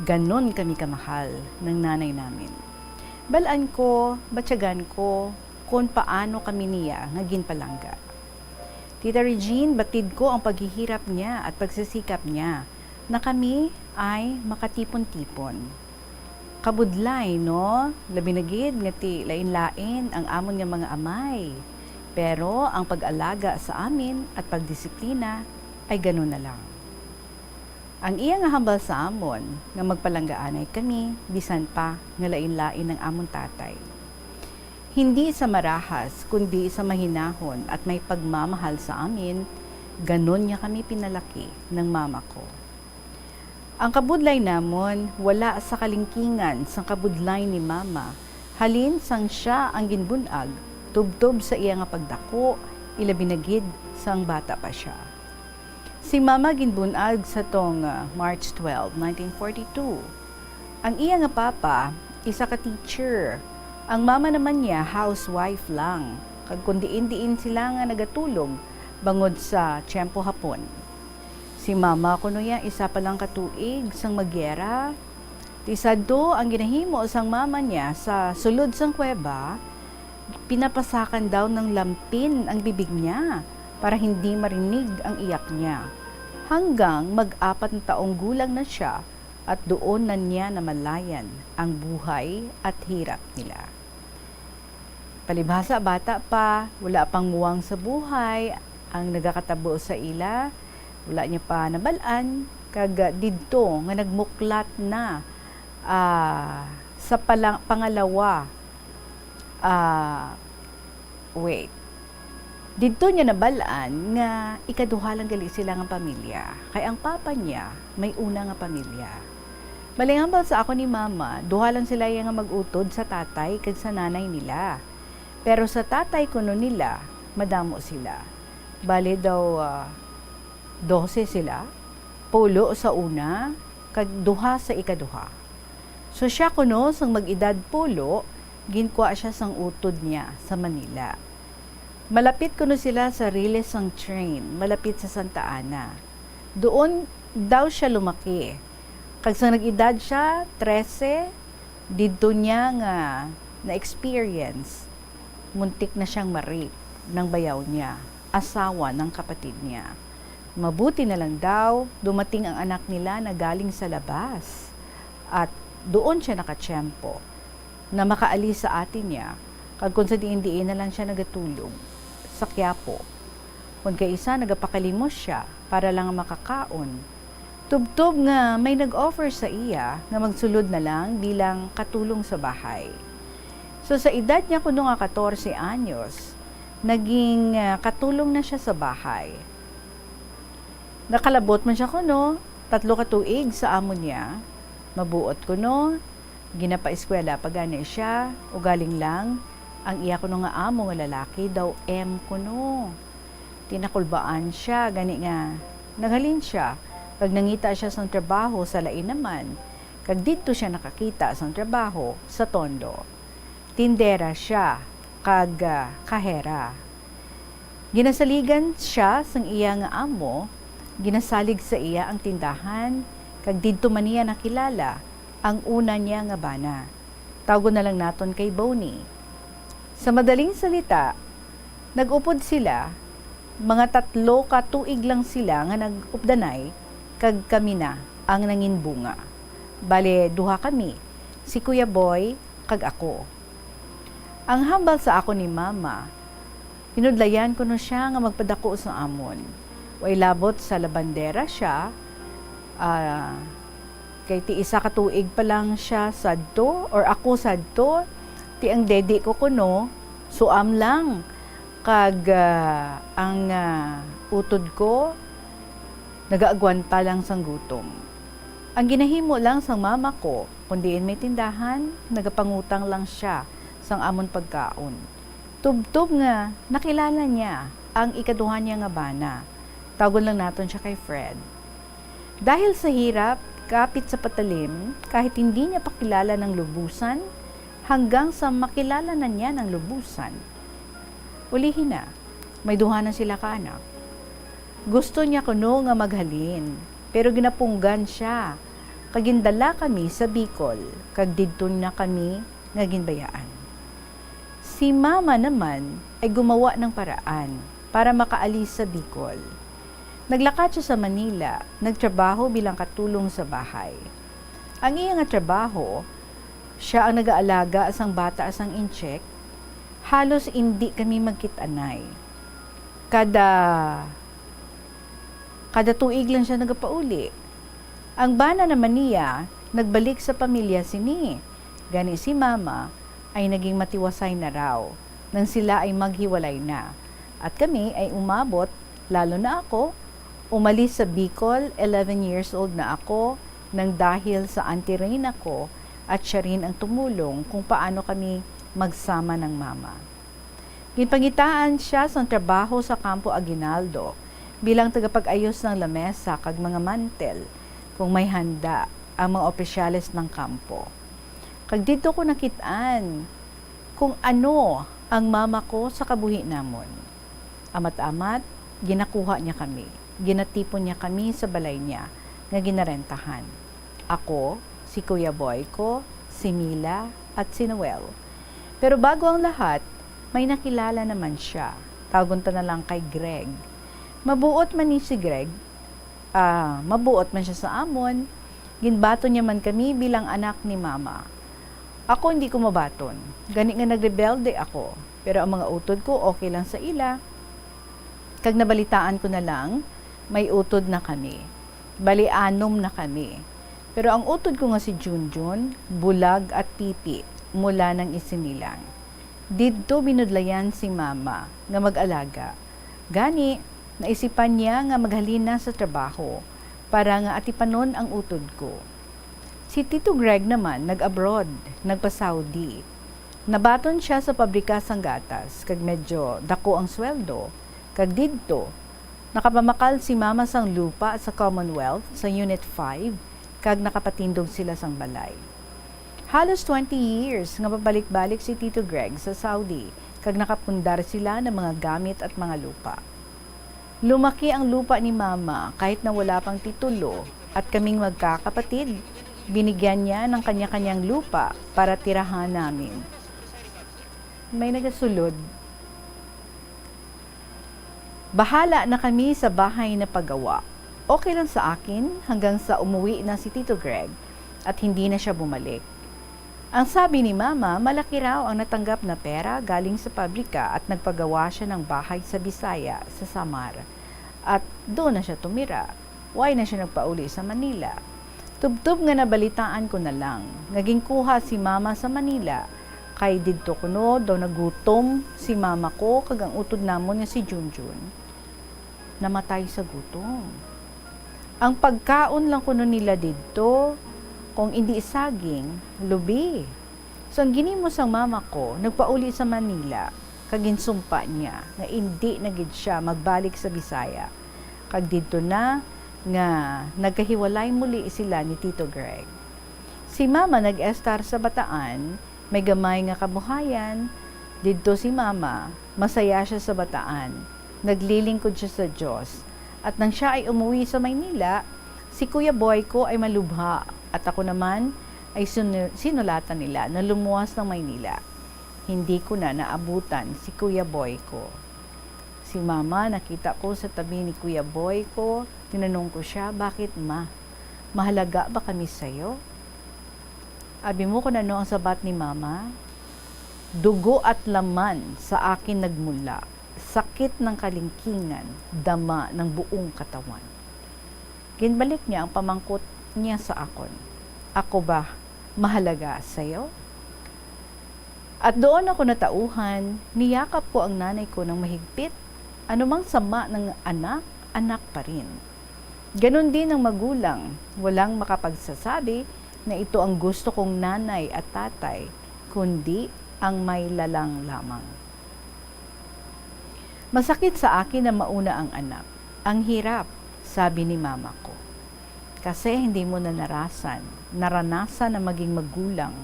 Ganon kami kamahal ng nanay namin. Balaan ko, batyagan ko kung paano kami niya nga ginpalangga. Tita Regine, batid ko ang paghihirap niya at pagsisikap niya na kami ay makatipon-tipon. Kabudlay, no? Labi na gid nga ti lain-lain ang amon nga mga amay. Pero ang pag-alaga sa amin at pagdisiplina ay ganun na lang. Ang iya nga hambal sa amon nga magpalanggaanay kami bisan pa nga lain-lain ang amon tatay. Hindi sa marahas, kundi sa mahinahon at may pagmamahal sa amin, ganon niya kami pinalaki ng mama ko. Ang kabudlay namon wala sa kalingkingan sang kabudlay ni mama, halin sang sia ang ginbun-ag tubtob sa iya nga pagdako, ilabi na gid sang bata pa sia. Si Mama ginbun-ag sa tong, ah, March twelve, nineteen forty-two. Ang iya nga papa, isa ka teacher. Ang mama naman niya, housewife lang. Kag kun diin-diin sila nga nagatulog bangod sa tiyempo hapon. Si Mama kuno iya isa pa lang ka tuig sang magyera. Ti sadto ang ginahimo sang mama niya sa sulod sang kuweba, pinapasakan daw ng lampin ang bibig niya para hindi marinig ang iyak niya. Hanggang mag-apat na taong gulang na siya at doon na niya namalayan ang buhay at hirap nila. Palibhasa, bata pa, wala pang muwang sa buhay ang nagakatabo sa ila, wala niya pa nabal-an, kag didto nga nagmuklat na, ah, sa pala-, pangalawa, ah, wait. Didto niya nabal-an nga ikaduha lang gali sila nga pamilya, kay ang papa niya may una nga pamilya. Malingaw sa ako ni Mama, duha lang sila iya nga mag-utod sa tatay kag sa nanay nila. Pero sa tatay kuno nila, madamo sila. Bali daw, ah, dose sila, pulo sa una, kag duha sa ikaduha. So sia kuno, sang mag-edad pulo, ginkwa sia sang utod niya sa Manila. Malapit kuno sila sa riles sang train, malapit sa Santa Ana. Duon daw sia lumaki. Kag sang nag-edad sia, trese, didto niya nga na-experience, muntik na siyang ma-rape ng bayaw niya, asawa ng kapatid niya. Mabuti na lang daw, dumating ang anak nila na galing sa labas, at duon siya nakatiyempo na makaalis sa ate niya, kag kung sa diin-diin na lang siya nagatulog sa Quiapo. Kung kaisa, nagapakalimos siya para lang makakaon. Tubtob nga may nag-offer sa iya nga magsulod na lang bilang katulong sa bahay. So, sa edad niya kuno nga katorse anyos, naging, ah, katulong na siya sa bahay. Nakalabot man siya kuno, tatlo ka tuig sa amo niya. Mabuot kuno, ginapaeskwela pa gani siya, ugaling lang, ang iya kuno nga amo nga lalaki daw M kuno. Tinakulbaan siya, gani nga naghalin siya, kag nangita siya sang trabaho sa lain naman, kag didto siya nakakita sang trabaho sa Tondo. Tindera siya kag, ah, kahera. Ginasaligan siya sang iya nga amo, ginasalig sa iya ang tindahan, kag didto man niya nakilala ang una niya nga bana. Tawgon na lang naton kay Bonnie. Sa madaling salita, nag-upod sila, mga tatlo ka tuig lang sila nga nag-updanay, kag kami na ang nangin bunga. Bale, duha kami, si Kuya Boy kag ako. Ang hambal sa akon ni Mama, pinudlayan kuno siya nga magpadako sa amon. Way labot sa labandera sia, ah, kay ti isa ka tuig pa lang siya sadto, or ako sadto, ti ang dedi ko kuno, suam lang, kag, ah, ang, ah, utod ko nagaagwanta lang sang gutom. Ang ginahimo lang sang mama ko, kung diin may tindahan, nagapangutang lang siya sang amon pagkaon. Tubtob nga nakilala niya ang ikaduha niya nga bana. Tawgon lang naton siya kay Fred. Dahil sa hirap, kapit sa patalim, kahit hindi niya pakilala ng lubusan, hanggang sa makilala na niya ng lubusan. Ulihi na, may duha na sila ka anak. Gusto niya kuno nga maghalin, pero ginapunggan siya, kag gindala kami sa Bicol, kag didto na kami nga ginbayaan. Si Mama naman ay gumawa ng paraan para makaalis sa Bicol. Naglakat siya sa Manila, nagtrabaho bilang katulong sa bahay. Ang iya nga trabaho, siya ang nagaalaga sang bata sang incheck, halos indi kami magkit-anay. Kada, kada tuig lang siya nagapauli. Ang bana naman niya nagbalik sa pamilya sini. Gani si Mama ay naging matiwasay na raw nang sila ay maghiwalay na. At kami ay umabot, lalo na ako, umalis sa Bicol, eleven years old na ako, nang dahil sa anti-rain ako at siya rin ang tumulong kung paano kami magsama ng Mama. Ginpangitaan siya sang trabaho sa Campo Aguinaldo bilang tagapag-ayos ng lamesa kag mga mantel kung may handa ang mga opisyales ng kampo. Kag didto ko nakit-an kung ano ang mama ko sa kabuhi namon. Amat-amat, ginakuha niya kami. Ginatipon niya kami sa balay niya nga ginarentahan. Ako, si Kuya Boy ko, si Mila, at si Noel. Pero bago ang lahat, may nakilala naman siya. Tawgon ta na lang kay Greg. Mabuot man ni si Greg, ah, mabuot man siya sa amon, ginbaton niya man kami bilang anak ni Mama. Ako, hindi ko mabaton. Gani nga nagrebelde ako. Pero ang mga utod ko okay lang sa ila. Kag nabalitaan ko na lang, may utod na kami. Bali, anom na kami. Pero ang utod ko nga si Junjun, bulag at pipi, mula nang isinilang. Didto binudlayan si Mama nga mag-alaga. Gani, naisipan niya nga maghalin na sa trabaho para nga atipanon ang utod ko. Si Tito Greg naman nag-abroad, nagpa-Saudi. Nabaton siya sa pabrika sang gatas, kag medyo dako ang sweldo, kag didto, nakapamakal si Mama sang lupa sa Commonwealth sa Unit five, kag nakapatindog sila sang balay. Halos twenty years nga pabalik-balik si Tito Greg sa Saudi, kag nakapundar sila ng mga gamit at mga lupa. Lumaki ang lupa ni Mama kahit na wala pang titulo, at kaming magkakapatid, binigyan niya ng kanya-kanyang lupa para tirahan namin. May nagasulod. Bahala na kami sa bahay na pagawa. Okay lang sa akin hanggang sa umuwi na si Tito Greg at hindi na siya bumalik. Ang sabi ni Mama, malaki raw ang natanggap na pera galing sa pabrika at nagpagawa siya ng bahay sa Bisaya, sa Samar. At doon na siya tumira. Wala na siya nagpauli sa Manila. Tubtob nga nabalitaan ko na lang nga ginkuha si Mama sa Manila, kay didto kuno daw nagutom si Mama ko kag ang utod namon nga si Junjun namatay sa gutom. Ang pagkaon lang kuno nila didto, kung indi saging, lubi. So, ang ginimo sang mama ko, nagpauli sa Manila, kag ginsumpa niya nga indi na gid siya magbalik sa Bisaya. Kag didto na nga nagkahiwalay muli sila ni Tito Greg. Si Mama nag-estar sa Bataan, may gamay nga kabuhayan. Didto si Mama, masaya siya sa Bataan. Naglilingkod siya sa Dios. At nang siya ay umuwi sa Maynila, si Kuya Boy ko ay malubha, at ako naman ay sinu-, sinulatan nila na lumuwas ng Maynila. Hindi ko na naabutan si Kuya Boy ko. Si Mama, nakita ko sa tabi ni Kuya Boy ko. Tinanong ko siya, "Bakit, Ma? Mahalaga ba kami sa'yo?" Abi mo kung ano ang sabat ni Mama? "Dugo at laman sa akin nagmula, sakit ng kalingkingan, dama ng buong katawan." Ginbalik niya ang pamangkot niya sa akon. "Ako ba mahalaga sa'yo?" At doon ako natauhan, niyakap ko ang nanay ko ng mahigpit. Anumang sama ng anak, anak pa rin. Ganun din ang magulang, walang makapagsasabi na ito ang gusto kong nanay at tatay, kundi ang may lalang lamang. Masakit sa akin na mauna ang anak. "Ang hirap," sabi ni mama ko. "Kasi hindi mo na narasan, naranasan ang maging magulang.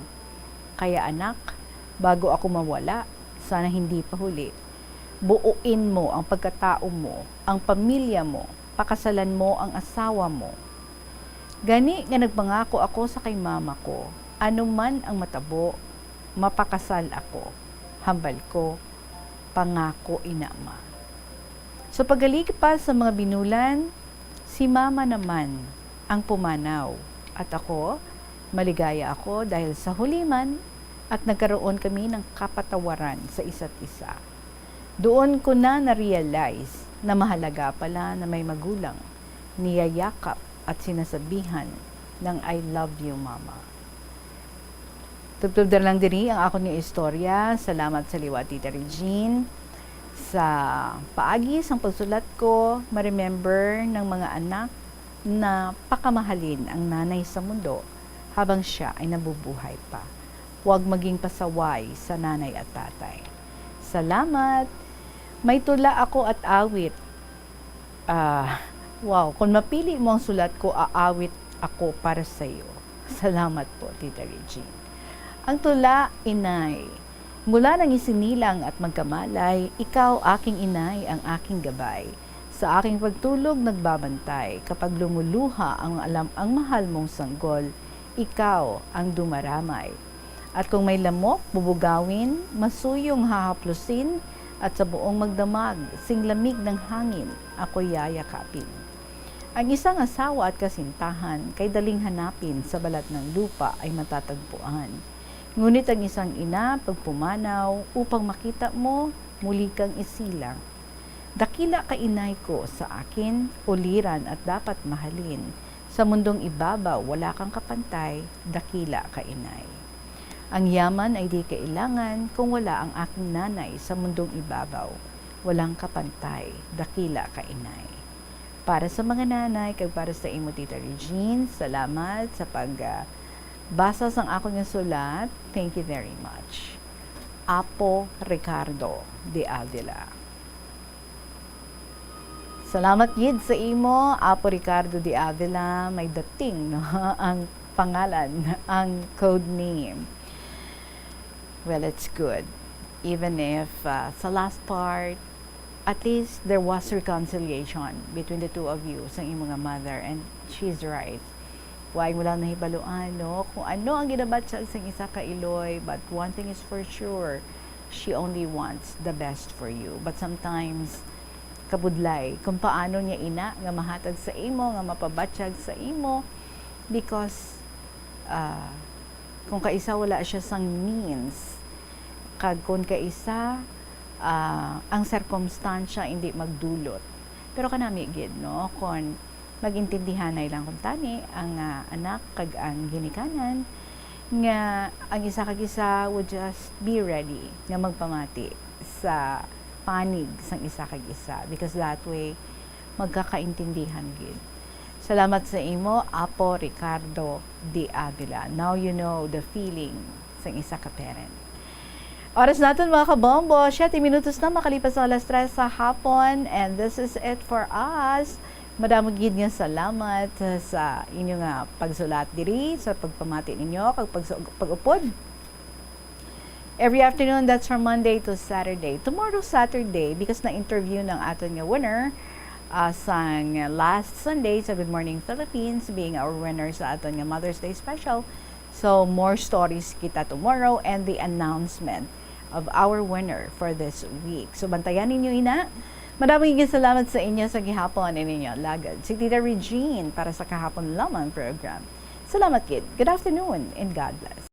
Kaya anak, bago ako mawala, sana hindi pa huli. Buuin mo ang pagkatao mo, ang pamilya mo, pakasalan mo ang asawa mo." Gani nga nagpangako ako sa kay mama ko, ano man ang matabo, mapakasal ako. Hambal ko, "Pangako ina, Ma." Sa pagalipas sa mga binulan, si Mama naman ang pumanaw, at ako, maligaya ako dahil sa huli man at nagkaroon kami ng kapatawaran sa isa't isa. Doon ko na na-realize na mahalaga pala na may magulang, niyayakap at sinasabihan ng "I love you, Mama." Tubtob na lang diri ang akon nga istorya. Salamat sa liwat, Tita Regine. Sa paagi sang pagsulat ko, ma-remember ng mga anak na pakamahalin ang nanay sa mundo habang siya ay nabubuhay pa. Huwag maging pasaway sa nanay at tatay. Salamat! May tula ako at awit. Ah, wow, kung mapili mo ang sulat ko, aawit ako para sa iyo. Salamat po, Tita Regine. Ang tula, Inay. Mula nang isinilang at magkamalay, ikaw, aking inay, ang aking gabay. Sa aking pagtulog nagbabantay, kapag lumuluha ang alam, ang mahal mong sanggol, ikaw ang dumaramay. At kung may lamok, bubugawin, masuyong hahaplusin, at sa buong magdamag, sing lamig ng hangin, ako'y yayakapin. Ang isang asawa at kasintahan kay daling hanapin, sa balat ng lupa ay matatagpuan. Ngunit ang isang ina, pagpumanaw, upang makita mo, muli kang isilang. Dakila ka, inay ko, sa akin, uliran at dapat mahalin. Sa mundong ibabaw, wala kang kapantay, dakila ka, inay. Ang yaman ay di kailangan kung wala ang aking nanay sa mundong ibabaw. Walang kapantay, dakila ka, inay. Para sa mga nanay kag para sa imo, Tita Regine, salamat sa pag, ah, basa sang akon nga sulat. Thank you very much. Apo Ricardo de Avila. Salamat gid sa imo, Apo Ricardo de Avila. May dating, no? Ang pangalan, ang code name. Well, it's good. Even if, uh, sa last part, at least there was reconciliation between the two of you sa imo nga mother, and she's right. Why mo lang nahibaluan, no? Kung ano ang ginabatyag sang isa ka iloy, but one thing is for sure, she only wants the best for you. But sometimes, kabudlay kung paano niya ina nga mahatag sa imo, nga mapabatyag sa imo, because, ah, kung kaisa wala siya sang means, kag kung kaisa, ah, ang sirkumstansya hindi magdulot. Pero kanami gid, no, kung magintindihanay lang kuntani ang, ah, anak kag ang ginikanan, nga ang isa kag isa would just be ready nga magpamati sa panig sang isa kag isa, because that way magkakaintindihan gid. Salamat sa imo, Apo Ricardo de Avila. Now you know the feeling sang isa ka parent. Oras naton, mga kabombo, siyete minutos na makalipas ang alas tres sa hapon, and this is it for us. Madamo gid nga salamat sa inyo nga pagsulat diri, sa pagpamati ninyo, kag pagsu-, pag-upod. Every afternoon, that's from Monday to Saturday. Tomorrow, Saturday, because na-interview ng aton nga winner, ah, sang last Sunday sa Good Morning Philippines, being our winner sa aton nga Mother's Day special. So, more stories kita tomorrow and the announcement of our winner for this week. So, bantayan ninyo ina. Madamo nga salamat sa inyo sa gihapon, ininyo lagad si Tita Regine para sa Kahapon Lamang program. Salamat gid. Good afternoon and God bless.